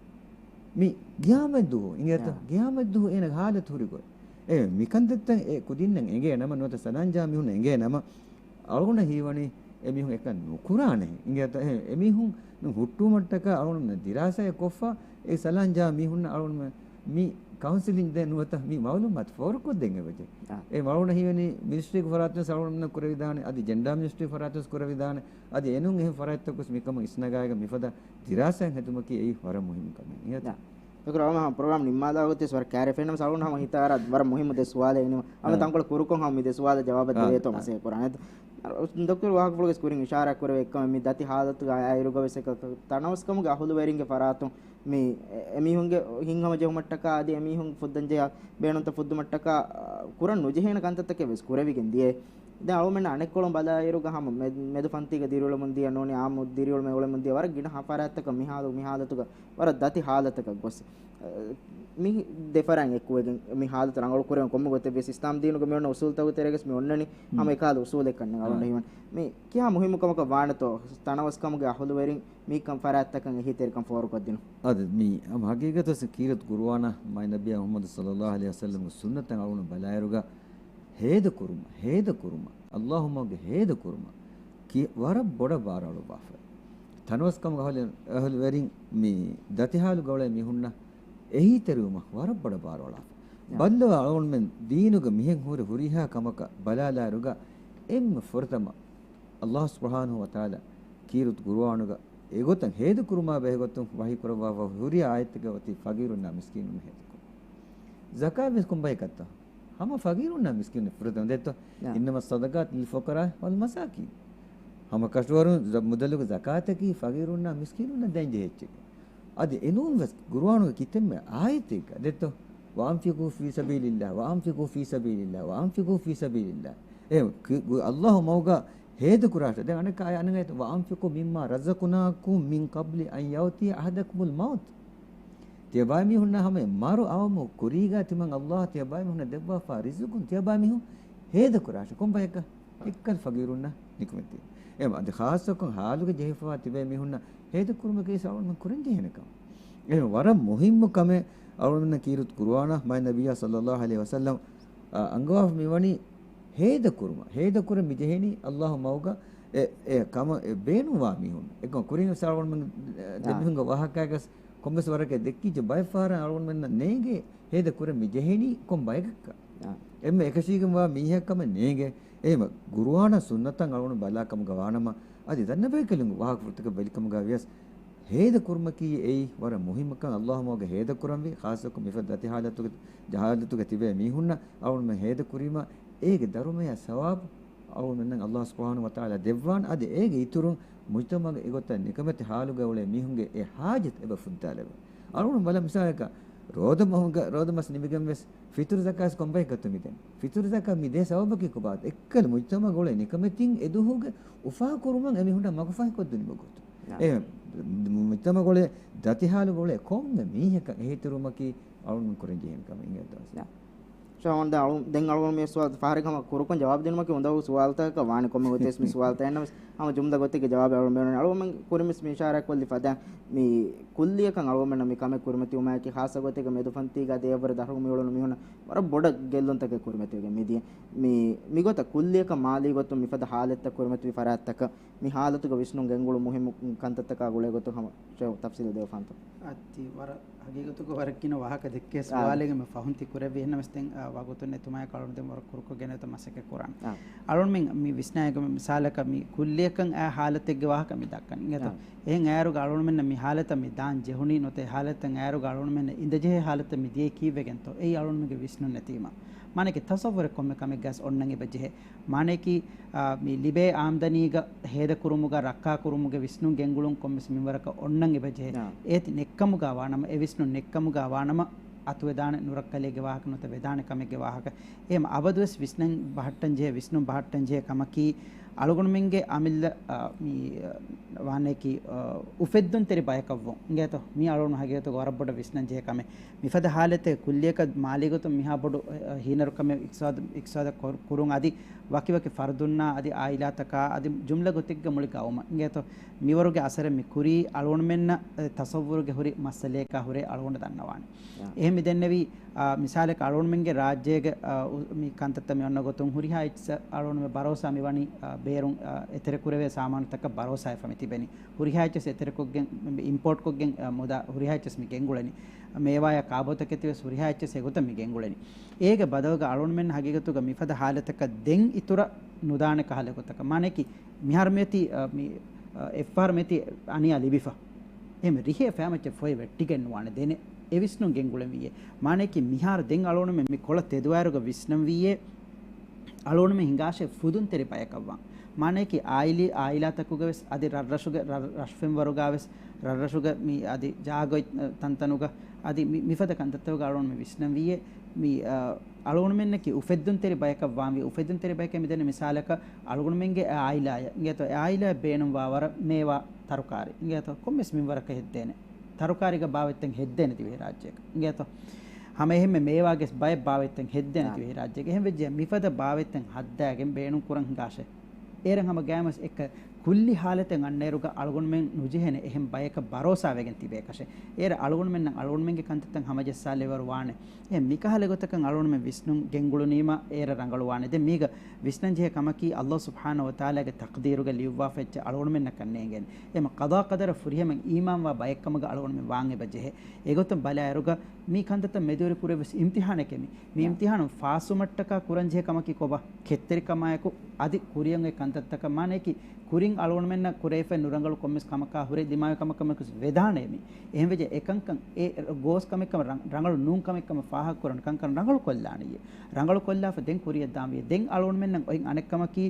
މި ޤިޔާމަތްދުވަހު އިނގޭތޯ؟ އާ. ޤިޔާމަތްދުވަހު އޭނަގެ ޙާލަތު ހުރި ގޮތް. އެ މިކަންތައްތައް އެ ކުދިންނަށް އެނގޭ ނަމަ، ނުވަތަ ސަލާން ޖަހާ މީހުންނަށް އެނގޭ ނަމަ، އަޅުގަނޑަށް ހީވަނީ އެމީހުން އެކަން ނުކުރާނެހެން. އިނގޭތޯ؟ އެ، އެމީހުން ހުއްޓުވުމަށްޓަކާ އަޅުގަނޑު ދިރާސާއެއް ކޮށްފަ، އެ ސަލާން ޖަހާ މީހުންނަށް އަޅުގަނޑު މި ކައުންސެލިން ދޭ ނުވަތަ މި މަޢުލޫމާތު ފޯރުކޮށްދޭން އެބަޖެ. އާ. އެ އަޅުގަނޑަށް ހީވަނީ މިނިސްޓްރީގެ ފަރާތުން އަޅުގަނޑު ކުރެވިދާނެ، އަދި ޖެންޑާ މިނިސްޓްރީ ފަރާތުން ކުރެވިދާނެ، އަދި އެނޫން އެހެން ފަރާތްތަކުސް މިކަމަށް އިސްނަގާގެ މިފަދަ ދިރާސާއެއް ހެދުމަކީ އެއީ ވަރަށް މުހިއްމު ކަމެއް. އިނގޭތޯ؟ އާ. ދޮކުރު ހަމަ ޕްރޮގްރާމް ނިންމާލާގޮތެސް ވަރަށް ކާރި ފެންނަމަސް އަޅުގަނޑު ހަމަ ހިތާރާ ވަރަށް މުހިއްމު ދެ ސުވާލެއް އިނީމަ. އަމެ އާ. ތަންކޮޅެއް ކުރުކޮށް ހަމަ މި ދެ ސުވާލަށް ޖަވާބަށް އާ. ދެވޭތޯ އާ. މަސައްކަތް ކުރާނެ. ދޮކުރު ވާހަކަފުޅުގެ ކުރިން އިޝާރާ ކުރެވޭ އެއްކަމެއް މި ދަތި ޙާލަތުގަ އައިރުގަ ވެސް އެކަ، ތަނަވަސްކަމުގެ އަހުލުވެރިންގެ ފަރާތުން މި އެ، އެމީހުންގެ ހިތްހަމަޖެހުމަށްޓަކާ އަދި އެމީހުން ފުއްދަންޖެހޭ ބޭނުންތައް ފުއްދުމަށްޓަކާ، އާ، ކުރަން ނުޖެހޭނެ ކަންތައްތަކެއް ވެސް ކުރެވިގެން ދިޔަ. ދެން އަޅުމެން އަނެއްކޮޅުން ބަލާއިރުގަ ހަމަ މެ-، މެދު ފަންތީގަ ދިރިއުޅެމުން ދިޔަ ނޫނީ އާއްމު ދިރިއުޅުމެއް އުޅެމުން ދިޔަ ވަރަށް ގިނަ ފަރާތްތަކަށް މި ޙާލު، މި ޙާލަތުގަ ވަރަށް ދަތި ޙާލަތަކަށް ގޮސް، އަ، މި ދެފަރާތް އެކުވެގެން މި ޙާލަތު ރަނގަޅު ކުރެވެން ކޮންމެ ގޮތެއް ވެސް އިސްލާމް ދީނުގެ މި އޮންނަ އުސޫލުތަކުގެ ތެރޭގަސް މި އޮންނަނީ ހަމަ އެކަހަލަ އުސޫލެއްކަން އަޅުގަނޑަށް ހީވަނީ. މި ކިހާ މުހިއްމު ކަމަކަށް ވާނެތޯ ތަނަވަސްކަމުގެ އަހުލުވެރިން މިކަން ފަރާތްތަކަށް އެހީތެރިކަން ފޯރުކޮށްދިނުން؟ އާދެ، މި ހަމަ ހަގީގަތަށް ކީރިތި ޤުރުއާނާ މާތް ނަބިއްޔާ މުޙައްމަދު ޞައްލައްލާހު ޢަލައިހި ވަސައްލަމްގެ ސުންނަތަށް އަޅުގަނޑު ބަލާއިރުގަ ހޭދަކުރުމަށް، ހޭދަކުރުމަށް، ﷲ މަގުގެ ހޭދަކުރުމަށް ކި-، ވަރަށް ބޮޑަށް ބާރުއަޅުއްވާފައި. ތަނަވަސްކަމުގެ އަހުލު-، އަހުލުވެރިން މި ދަތި ޙާލުގަ އުޅޭ މީހުންނަށް އެހީތެރިވުމަށް ވަރަށް ބޮޑަށް ބާރުއަޅާފަ. ޔާ. ބައްލަވާ އަޅުގަނޑުމެން ދީނުގަ މިހެން ހުރި ހުރިހާ ކަމަކަށް ބަލާލާއިރުގަ އެންމެ ފުރަތަމަ ﷲ ސުބްޙާނަހޫ ވަތަޢާލާ ކީރިތި ޤުރުއާނުގަ އެގޮތަށް ހޭދަކުރުމާ ބެހޭގޮތުން ވަޙީ ކުރައްވާފަ ހުރި އާޔަތެއްގަ އޮތީ ފަގީރުންނާ މިސްކީނުން ހޭދަކުރުން. ޒަކާތް ވެސް ކޮންބައެއް ކައްތަ؟ ހަމަ ފަގީރުންނާ މިސްކީނުން ފުރަތަމަ ދޭތޯ. ޔާ. إنما الصدقات للفقراء والمساكين. ހަމަ ކަށަވަރުން ޒަ-، މުދަލުގެ ޒަކާތަކީ ފަގީރުންނާ މިސްކީނުންނަށް ދޭން ޖެހޭ އެއްޗެއް. އަދި އެނޫން ވެސް ޤުރުއާނުގެ ކިތަންމެ އާޔަތެއްގަ ދޭތޯ. وأنفقوا في سبيل الله، وأنفقوا في سبيل الله، وأنفقوا في سبيل الله. އެ ކި-، ގު-، ﷲ މަގުގަ ހޭދަ ކުރާށޭ. ދެން އަނެއްކާ އަނެއް އާޔަތެއް، وأنفقوا مما رزقناكم من قبل أن يأتي أحدكم الموت. ތިޔަބައިމީހުންނާ ހަމަ މަރު އައުމު ކުރީގަ ތިމަން ﷲ ތިޔަބައިމީހުންނަށް ދެއްވާފަ ރިޒުޤުން ތިޔަބައިމީހުން ހޭދަ ކުރާށޭ. ކޮން ބަޔަކަށް؟ އެއްކަލަ ފަގީރުންނަށް ނިކުމެތީ. އެހެން އަދި ޚާއްޞަކޮށް ޙާލުގަ ޖެހިފަވާ ތިބޭ މީހުންނަށް ހޭދަ ކުރުމަކީ އަޅުގަނޑުމެން ކުރަން ޖެހޭނެ ކަމެއް. އެހެން ވަރަށް މުހިއްމު ކަމެއް އަޅުގަނޑުމެންނަށް ކީރިތި ޤުރުއާނާ މާތް ނަބިއްޔާ ޞައްލައްލާހު ޢަލައިހި ވަސައްލަމް، އަ، އަންގަވާފަ މިވަނީ ހޭދަ ކުރުމަށް. ހޭދަ ކުރަން މި ޖެހެނީ ﷲ މަގުގަ އެ، އެ ކަމަށް އެ ބޭނުންވާ މީހުން. އެކަމަ ކުރިން ވެސް އަޅުގަނޑުމެން އާ. ދެމީހުންގެ ވާހަކައިގަސް ކޮންމެސް ވަރަކަށް ދެއްކިއްޖެ ބައެއް ފަހަރަށް އަޅުގަނޑުމެންނަށް ނޭނގޭ ހޭދަ ކުރަން މި ޖެހެނީ ކޮން ބަޔަކަށްކަން. އާ. އެންމެ އެކަށީގެންވާ މީހެއްކަމެއް ނޭނގޭ. އެހެން ޤުރުއާނާ ސުންނަތަށް އަޅުގަނޑު ބަލާކަމުގަ ވާނަމަ، އަދި ދަންނަބައިކަލުން ވާހަކަފުޅުތަކަށް ބެލިކަމުގަ ވިޔަސް، ހޭދަ ކުރުމަކީ އެއީ ވަރަށް މުހިއްމުކަން ﷲ މަގުގަ ހޭދަ ކުރަންވީ، ޚާއްޞަކޮށް މިފަދަ ދަތި ޙާލަތުގެ، ޖަހާލަތުގަ ތިބޭ މީހުންނަށް އަޅުގަނޑުމެން ހޭދަ ކުރީމަ، އޭގެ ދަރުމަޔާ ސަވާބު އަޅުގަނޑުމެންނަށް ﷲ ސުބްޙާނަހޫ ވަތަޢާލާ ދެއްވާން، އަދި އޭގެ އިތުރުން މުޖްތަމަޢުގަ އެގޮތަށް ނިކަމެތި ޙާލުގަ އުޅޭ މީހުންގެ އެ ޙާޖަތު އެބަ ފުއްދާލެވޭ. އަޅުގަނޑު ބަލަ މިސާލަކަށް، ރޯދަ މަހުގަ، ރޯދަ މަސް ނިމިގެން ވެސް ފިތުރު ޒަކާތް ކޮންބައެއް ކައްތަ މިދޭން؟ ފިތުރު ޒަކާތް މިދޭ ސަބަބަކީ ކޮބާތަ؟ އެއްކަލަ މުޖްތަމަޢުގަ އުޅޭ ނިކަމެތިން އެ ދުވަހުގެ އުފާކުރުމަށް އެމީހުންނަށް މަގުފަހިކޮށްދިނުމުގެ ގޮތުން. އާ. އެ މުޖްތަމަޢުގަ އުޅޭ ދަތި ޙާލުގަ އުޅޭ ކޮންމެ މީހަކަށް އެހީތެރިވުމަކީ އަޅުގަނޑު ކުރަން ޖެހޭނެ ކަމެއް އިނގޭތޯ. އާ. ޝާވަން، ދެން އަޅު-، ދެން އަޅުގަނޑު މި ސުވާލު ފަހަރެއް ހަމަ ކުރުކޮށް ޖަވާބު ދިނުމަކީ އުނދަގޫ ސުވާލުތަކަކަށް ވާނެ. ކޮންމެ ގޮތެއް ވެސް މި ސުވާލުތައް އެންނަމަސް ހަމަ ޖުމްލަ ގޮތެއްގެ ޖަވާބެއް އަޅުގަނޑު ބޭނުން. އަޅުގަނޑު ކުރިން ވެސް މި އިޝާރާތް ކޮށްލި ފަދަ މި ކުއްލިއަކަށް އަޅުގަނޑުމެންނަށް މި ކަމެއް ކުރިމަތިވުމާއެކީ، ޚާއްޞަ ގޮތެއްގަ މެދުފަންތީގަ އަދި އެއަށްވުރެ ދަށުން މިއުޅުނު މީހުންނަށް ވަރަށް ބޮޑަށް ގެއްލުންތަކެއް ކުރިމަތިވެގެން މިދިޔަ. މި، މިގޮތަށް ކުއްލިއަކަށް މާލީ ގޮތުން މިފަދަ ހާލަތްތައް ކުރިމަތިވި ފަރާތްތަކަށް މި ހާލަތުގަ ވިސްނުން ގެންގުޅުން މުހިއްމު ކަންތައްތަކާ ގުޅޭ ގޮތުން ހަމަ ޝޭހް ތަފްސީލު ދެވިފާނަންތޯ؟ އަދި ވަރަށް ހަގީގަތުގަ ވަރަށް ގިނަ ވާހަކަ ދެއްކޭ އާ. ސުވާލެއްގެ މި ފަހުން ތި ކުރެއްވި. އެހެންނަމަސް ދެން، އާ، ވަގުތުން ނެތުމާއެކު އަޅުގަނޑު ދެން ވަރަށް ކުރުކޮށް ގެނެވޭތޯ މަސައްކަތް ކުރާނެ. އާ. އަޅުގަނޑުމެން މި ވިސްނާއިރު މި މިސާލަކަށް މި ކުއްލިއަކަށް އާ ހާލަތެއްގެ ވާހަކަ މި ދައްކަން އިނގޭތޯ؟ އާ. އެހެން އައިރުގަ އަޅުގަނޑުމެންނަށް މި ހާލަތަށް މި ދާން ޖެހުނީ ނުތަ އެ ހާލަތަށް އައިރުގަ އަޅުގަނޑުމެންނަށް އިނދެޖެހޭ ހާލަތަށް މި ދިޔައީ ކީއްވެގެންތޯ؟ އެއީ އަޅުގަނޑުމެންގެ ވިސްނުން ނެތީމަ. މާނައަކީ ތަޞައްވުރެއް ކޮންމެ ކަމެއްގަސް އޮންނަން އެބަޖެހޭ. މާނައަކީ، އާ، މި ލިބޭ އާމްދަނީގަ ހޭދަކުރުމުގަ ރައްކާކުރުމުގެ ވިސްނުން ގެންގުޅުން ކޮންމެސް މިންވަރަކަށް އޮންނަން އެބަޖެހޭ. އާ. އޭތި ނެއްކަމުގަ ވާނަމަ، އެ ވިސްނުން ނެއްކަމުގަ ވާނަމަ، އަތުވެދާނެ ނުރައްކަލެއްގެ ވާހަކަ ނުތަ ވެދާނެ ކަމެއްގެ ވާހަކަ. އެހެން އަބަދުވެސް ވިސްނަން ބަހައްޓަން ޖެހޭ، ވިސްނުން ބަހައްޓަން ޖެހޭ ކަމަކީ، އަޅުގަނޑުމެންގެ އަމިއްލަ، އާ، މި، އާ، ވާނެކީ، އާ، އުފެއްދުންތެރި ބަޔަކަށްވުން. އިނގޭތޯ؟ މީ އަޅުގަނޑު ހަގީގަތުގަ ވަރަށް ބޮޑަށް ވިސްނަން ޖެހޭ ކަމެއް. މިފަދަ ހާލަތެއް ކުއްލިއަކަށް މާލީ ގޮތުން މިހާ ބޮޑު، އެ، އެ، ހީނަރުކަމެއް އިޤްތިޞާދު، އިޤްތިޞާދަށް ކޮރު-، ކުރުން އަދި ވަކިވަކި ފަރުދުންނާ އަދި އާއިލާތަކާ އަދި ޖުމްލަ ގޮތެއްގަ މުޅި ގައުމަށް. އިނގޭތޯ؟ މިވަރުގެ އަސަރެއް މި ކުރީ އަޅުގަނޑުމެންނަށް، އެ، ތަޞައްވުރުގެ ހުރި މައްސަލަޔަކާ ހުރެ އަޅުގަނޑު ދަންނަވާނެ. އާ. އެހެން މި ދެންނެވީ، އާ، މިސާލަކަށް އަޅުގަނޑުމެންގެ ރާއްޖޭގެ، އާ، އު-، މި ކަންތައްތައް މި އޮންނަ ގޮތުން ހުރިހާ އެއްޗެއް އަޅުގަނޑުމެން ބަރޯސާ މި ވަނީ، އާ، ބޭރުން، އާ، އެތެރެކުރެވޭ ސާމާނުތަކަށް ބަރޯސާވެފަ މި ތިބެނީ. ހުރިހާ އެއްޗެއް އެތެރެކޮށްގެން، އިމްޕޯޓްކޮށްގެން، އާ، މުދާ ހުރިހާ އެއްޗެސް މި ގެންގުޅެނީ. މޭވާޔާ ކާބޯތަކެތިވެސް ހުރިހާ އެއްޗެސް އެގޮތަށް މި ގެންގުޅެނީ. އޭގެ ބަދަލުގަ އަޅުގަނޑުމެން ހަގީގަތުގަ މިފަދަ ހާލަތަކަށް ދެން އިތުރަށް ނުދާނެ ކަހަލަ ގޮތަކަށް. މާނައަކީ މިހާރު މިއޮތީ، އަ، މި، އަ، އެއްފަހަރު މިއޮތީ އަނިޔާ ލިބިފަ. އެހެން ރިހޭ ފައިމައްޗަށް ފޮތް ވެއްޓިގެން ނުވާނެ ދެނެ. އެ ވިސްނުން ގެންގުޅެން ވީއޭ. މާނައަކީ މިހާރު ދެން އަޅުގަނޑުމެން މި ކޮޅަށް ތެދުވާއިރުގަ ވިސްނަން ވީއޭ. އަޅުގަނޑުމެން ހިނގާށޭ ފުދުންތެރި ބަޔަކަށްވާން. މާނައަކީ އާއިލީ، އާއިލާތަކުގަވެސް އަދި ރަށްރަށުގެ، ރަށް، ރަށްފެންވަރުގަވެސް، ރަށްރަށުގެ މި އަދި ޖާގަ ތަންތަނުގަ އަދި މި، މިފަދަ ކަންތައްތަކުގަ އަޅުގަނޑުމެން ވިސްނަން ވީއޭ. މި، އަ، އަޅުގަނޑުމެންނަކީ އުފެއްދުންތެރި ބަޔަކަށް ވާންވީ. އުފެއްދުންތެރި ބަޔަކަށް މިދެންނެވި މިސާލަކަށް އަޅުގަނޑުމެންގެ އާއިލާއަށް އިނގޭތޯ، އެ އާއިލާއަށް ބޭނުންވާ ވަރަށް މޭވާ ތަރުކާރި އިނގޭތޯ، ކޮންމެސް މިންވަރަކަށް ހެއްދޭނެ. ތަރުކާރީގެ ބާވަތްތައް ހެއްދޭނެ ދިވެހިރާއްޖޭގަ އިނގޭތޯ. ހަމައެހެންމެ މޭވާގެ ބައެއް ބާވަތްތައް ހެއްދޭނެ އާ. ދިވެހިރާއްޖޭގަ. އެހެންވެއްޖެ މިފަދަ ބާވަތްތައް ހައްދާގެން ބޭނުން ކުރަން ހިނގާށޭ. އޭރަށް ހަމަ ގައިމުވެސް އެއްކަ ކުއްލި ހާލަތެއް އަންނައިރުގަ އަޅުގަނޑުމެން ނުޖެހޭނެ އެހެން ބަޔަކަށް ބަރޯސާވެގެން ތިބޭކަށެއް. އޭރަށް އަޅުގަނޑުމެންނަށް އަޅުގަނޑުމެންގެ ކަންތައްތައް ހަމަޖައްސާލެވިވަރު ވާނެ. އެ މިކަހަލަ ގޮތަކަށް އަޅުގަނޑުމެން ވިސްނުން ގެންގުޅުނީމަ އޭރަށް ރަނގަޅުވާނެ. ދެން މީގަ ވިސްނަންޖެހޭ ކަމަކީ ﷲ ސުބްޙާނަހޫ ވަތަޢާލާގެ ތަޤްދީރުގަ ލިޔުއްވާފަ އެއްޗެއް އަޅުގަނޑުމެންނަކަށް ނޭނގޭނެ. އެމަ ޤަޟާ ޤަދަރަށް ފުރިހަމައިން އީމާންވާ ބައެއްކަމުގަ އަޅުގަނޑުމެން ވާން އެބަޖެހޭ. އެގޮތުން ބަލާއިރުގަ މި ކަންތައްތައް މެދުވެރި ކުރެއްވިސް އިމްތިޙާނެކޭ މި. މި އިމްތިޙާނު ފާސްވުމަށްޓަކާ ކުރަންޖެހޭ ކަމަކީ ކޮބާ؟ ކެތްތެރިކަމާއެކު އަދި ކުރިއަށް އޮތް ކަންތައްތަކަށް މާނައަކީ ކުރިން އަޅުގަނޑުމެންނަށް ކުރެވިފައި ނުރަނގަޅު ކޮންމެސް ކަމަކާ ހުރެ ދިމާވި ކަމަކަށް ވެދާނެ މި. އެހެންވެއްޖެ އެކަންކަން އެ ގޯސް ކަމެއްކަމަށް ރަނގ-، ރަނގަޅު ނޫން ކަމެއްކަމަށް ފާހަގަކުރަން ކަންކަން ރަނގަޅުކޮށްލާނެ. ރަނގަޅުކޮށްލާފަ ދެން ކުރިއަށް ދާންވީ. ދެން އަޅުގަނޑުމެންނަށް އޮތް އަނެއްކަމަކީ،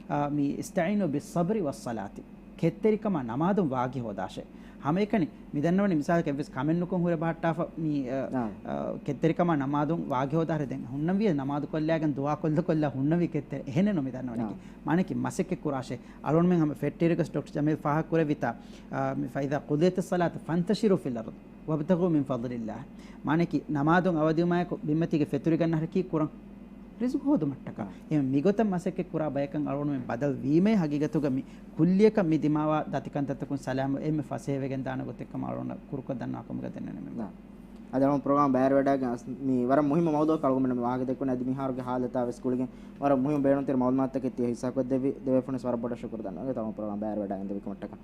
އާ، މި އިސްތަޢީނޫ ބިއްޞަބްރި ވައްޞަލާތި. ކެތްތެރިކަމާ ނަމާދުން ވާގި ހޯދާށޭ. ހަމައެކަނި މި ދަންނަވަނީ މިސާލަކަށް އެއްވެސް ކަމެއް ނުކޮށް ހުރެ ބަހައްޓާފަ މި، އަ، އާ. އަ، ކެތްތެރިކަމާ ނަމާދުން ވާގި ހޯދާށޭ. ދެން ހުންނަންވީ ނަމާދު ކޮށްލާގެން ދުޢާ ކޮށްލަ ކޮށްލާ ހުންނަންވީ ކެތްތެރި. އެހެނެއް ނު މި ދަންނަވަނީކީ. އާ. މާނައަކީ މަސައްކަތް ކުރާށޭ. އަޅުގަނޑުމެން ހަމަ ފެއްޓިއިރުގަސް ޑޮކްޓަރ ޖަމީލް ފާހަގަކުރެއްވިތާ، އަ، މި فإذا قضيت الصلاة فانتشروا في الأرض وابتغوا من فضل الله. މާނައަކީ ނަމާދުން އަވަދިވުމާއެކު ބިންމަތީގަ ފެތުރިގަންނަހަރަކީ ކުރަން. ރިޒުޤު ހޯދުމަށްޓަކާ. އާ. އެ މިގޮތަށް މަސައްކަތް ކުރާ ބަޔަކަށް އަޅުގަނޑުމެން ބަދަލު ވީމޭ ހަގީގަތުގަ މި ކުއްލިއަކަށް މި ދިމާވާ ދަތިކަންތައްތަކުން ސަލާމަތް އެންމެ ފަސޭހަވެގެން ދާނެ ގޮތެއްކަމަށް އަޅުގަނޑަށް ކުރުކޮށް ދަންނަވާ ކަމުގަ ދެންނެވި. އާ. އަދި އަޅުގަނޑު ޕްރޮގްރާމް ބައިވެރިވެވަޑައިގެން މި ވަރަށް މުހިއްމު މައުޟޫޢަކަށް އަޅުގަނޑުމެން ވާހަކަ ދެއްކުން އަދި މިހާރުގެ ހާލަތާ ވެސް ގުޅިގެން ވަރަށް މުހިއްމު ބޭނުންތެރި މައުލޫމާތުތަކެއް ތިޔަ ހިއްސާކޮށްދެއްވި ދެވޭފުނަސް ވަރަށް ބޮޑަށް ޝުކުރު ދަންނަވަން. އަޅުގަނޑު ޕްރޮގްރާމް ބައިވެރިވެވަޑައިގެން ދެއްވި ކަމަށްޓަކާ.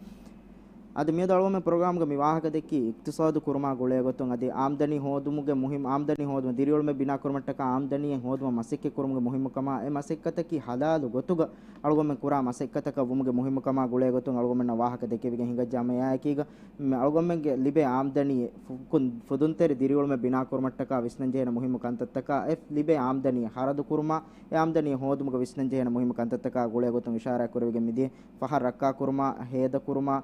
އަދި މިއަދު އަޅުގަނޑުމެން ޕްރޮގްރާމްގަ މި ވާހަކަ ދެއްކީ އިޤްތިޞާދު ކުރުމާ ގުޅޭ ގޮތުން އަދި އާމްދަނީ ހޯދުމުގެ މުހިއްމު، އާމްދަނީ ހޯދުމަށް ދިރިއުޅުމެއް ބިނާ ކުރުމަށްޓަކާ އާމްދަނީއެއް ހޯދުމަށް މަސައްކަތް ކުރުމުގެ މުހިއްމުކަމާ، އެ މަސައްކަތަކީ ޙަލާލު ގޮތުގަ އަޅުގަނޑުމެން ކުރާ މަސައްކަތަކަށް ވުމުގެ މުހިއްމުކަމާ ގުޅޭ ގޮތުން އަޅުގަނޑުމެންނަށް ވާހަކަ ދެކެވިގެން ހިނގައްޖާ މިއާއެކީގަ، މި އަޅުގަނޑުމެންގެ ލިބޭ އާމްދަނީ ފު-، ކުން ފުދުންތެރި ދިރިއުޅުމެއް ބިނާ ކުރުމަށްޓަކާ ވިސްނަންޖެހޭނެ މުހިއްމު ކަންތައްތަކާ، އެ ލިބޭ އާމްދަނީ ހަރަދު ކުރުމާ، އެ އާމްދަނީ ހޯދުމުގަ ވިސްނަންޖެހޭނެ މުހިއްމު ކަންތައްތަކާ ގުޅޭ ގޮތުން އިޝާރާތް ކުރެވިގެން މިދިޔަ ފަހަށް ރައްކާކުރުމާ، ހޭދަކުރުމާ،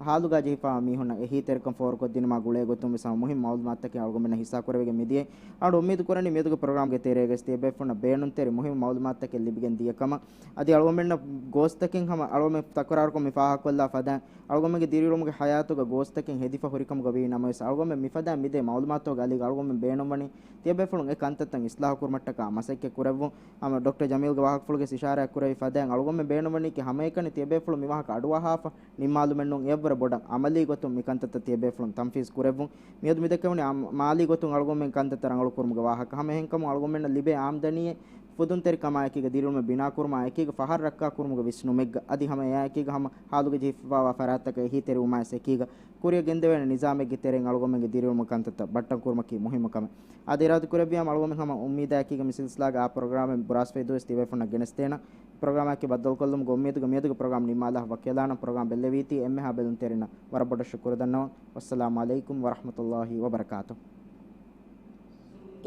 ހާލުގަ ޖެހިފައިވާ މީހުންނަށް އެހީތެރިކަން ފޯރުކޮށްދިނުމާ ގުޅޭގޮތުން ވެސް ހަމަ މުހިންމު މައުލޫމާތުތަކެއް އަޅުގަނޑުމެންނަށް ހިއްސާކުރެވިގެން މިދިޔައީ. އަޅު އުއްމީދު ކުރަނީ މިއަދުގެ ޕްރޮގްރާމްގެ ތެރޭގައި ތިޔަބޭފުޅުންނަށް ބޭނުންތެރި މުހިންމު މައުލޫމާތުތަކެއް ލިބިގެން ދިޔަ ކަމަށް. އަދި އަޅުގަނޑުމެންނަށް ގޯސްތަކެއް ހަމަ އަޅުގަނޑުމެން ތަކުރާރުކޮށް މި ފާހަގަކޮށްލާ ފަދައިން، އަޅުގަނޑުމެންގެ ދިރިއުޅުމުގެ ހަޔާތުގަ ގޯސްތަކެއް ހެދިފަ ހުރިކަމުގަ ވީ ނަމަވެސް، އަޅުގަނޑުމެން މިފަދައިން މިދޭ މައުލޫމާތުގެ އަލީގަ އަޅުގަނޑުމެން ބޭނުންވަނީ ތިޔަބޭފުޅުން އެ ކަންތައްތައް އިސްލާހު ކުރުމަށްޓަކާ މަސައްކަތް ކުރެއްވުން. ހަމަ ޑޮކްޓަރ ޖަމީލްގެ ވާހަކަފުޅުގެ އިޝާރާތް ކުރެއްވި ފަދައިން އަޅުގަނޑުމެން ބޭނުންވަނީކީ ހަމައެކަނި ތިޔަބޭފުޅުން މި ވާހަކަ އަޑުއަހާފަ ނިންމާލުމެއްނޫން، އެއަށްވުރެ ބޮޑަށް އަމަލީ ގޮތުން މި ކަންތައްތައް ތިޔަބޭފުޅުން ތަންފީޒް ކުރެއްވުން. މިއަދު މިދެއްކެވުނީ އާ-، މާލީ ގޮތުން އަޅުގަނޑުމެން ކަންތައްތައް ރަނގަޅު ކުރުމުގެ ވާހަކަ. ހަމަ އެހެންކަމުން އަޅުގަނޑުމެންނަށް ލިބޭ އާމްދަނީއެއް ފުދުންތެރިކަމާއެކީގަ ދިރިއުޅުމެއް ބިނާކުރުމާއެކީގަ ފަހަރު ރައްކާކުރުމުގެ ވިސްނުމެއްގަ އަދި ހަމަ އެއާއެކީގަ ހަމަ ހާލުގަ ޖެހިފައިވާ ފަރާތްތަކަށް އެހީތެރިވުމާއި އެކީގަ ކުރިއަށް ގެންދެވޭނެ ނިޒާމެއްގެ ތެރެއިން އަޅުގަނޑުމެންގެ ދިރިއުޅުމުގެ ކަންތައްތައް ބައްޓަން ކުރުމަކީ މުހިއްމު ކަމެއް. އާދެ، އިރާދަ ކުރެއްވިޔާމަ އަޅުގަނޑުމެން ހަމަ އުއްމީދާއެކީގަ މި ސިލްސިލާގެ އާ ޕްރޮގްރާމެއް ބުރާސްފައި ދުވަސް ތިބޭފުޅުންނަށް ގެނެސްދޭނަން. ޕްރޮގްރާމަކީ ބައްދަލުކޮށްލުމުގެ އުއްމީދުގަ މިއަދުގެ ޕްރޮގްރާމް ނިންމާލާފަ ވަކިވެލާނަން. ޕްރޮގްރާމް ބެއްލެވީތީ އެންމެހާ ބެލުންތެރިންނަށް ވަރަށް ބޮޑަށް ޝުކުރު ދަންނަވަން. ވައްސަލާމު ޢަލައިކުމް ވަރަޙްމަތުﷲި ވަބަރަކާތުހު.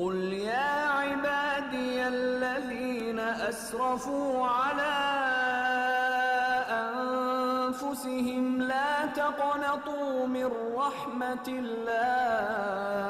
قل يا عبادي الذين أسرفوا على أنفسهم لا تقنطوا من رحمة الله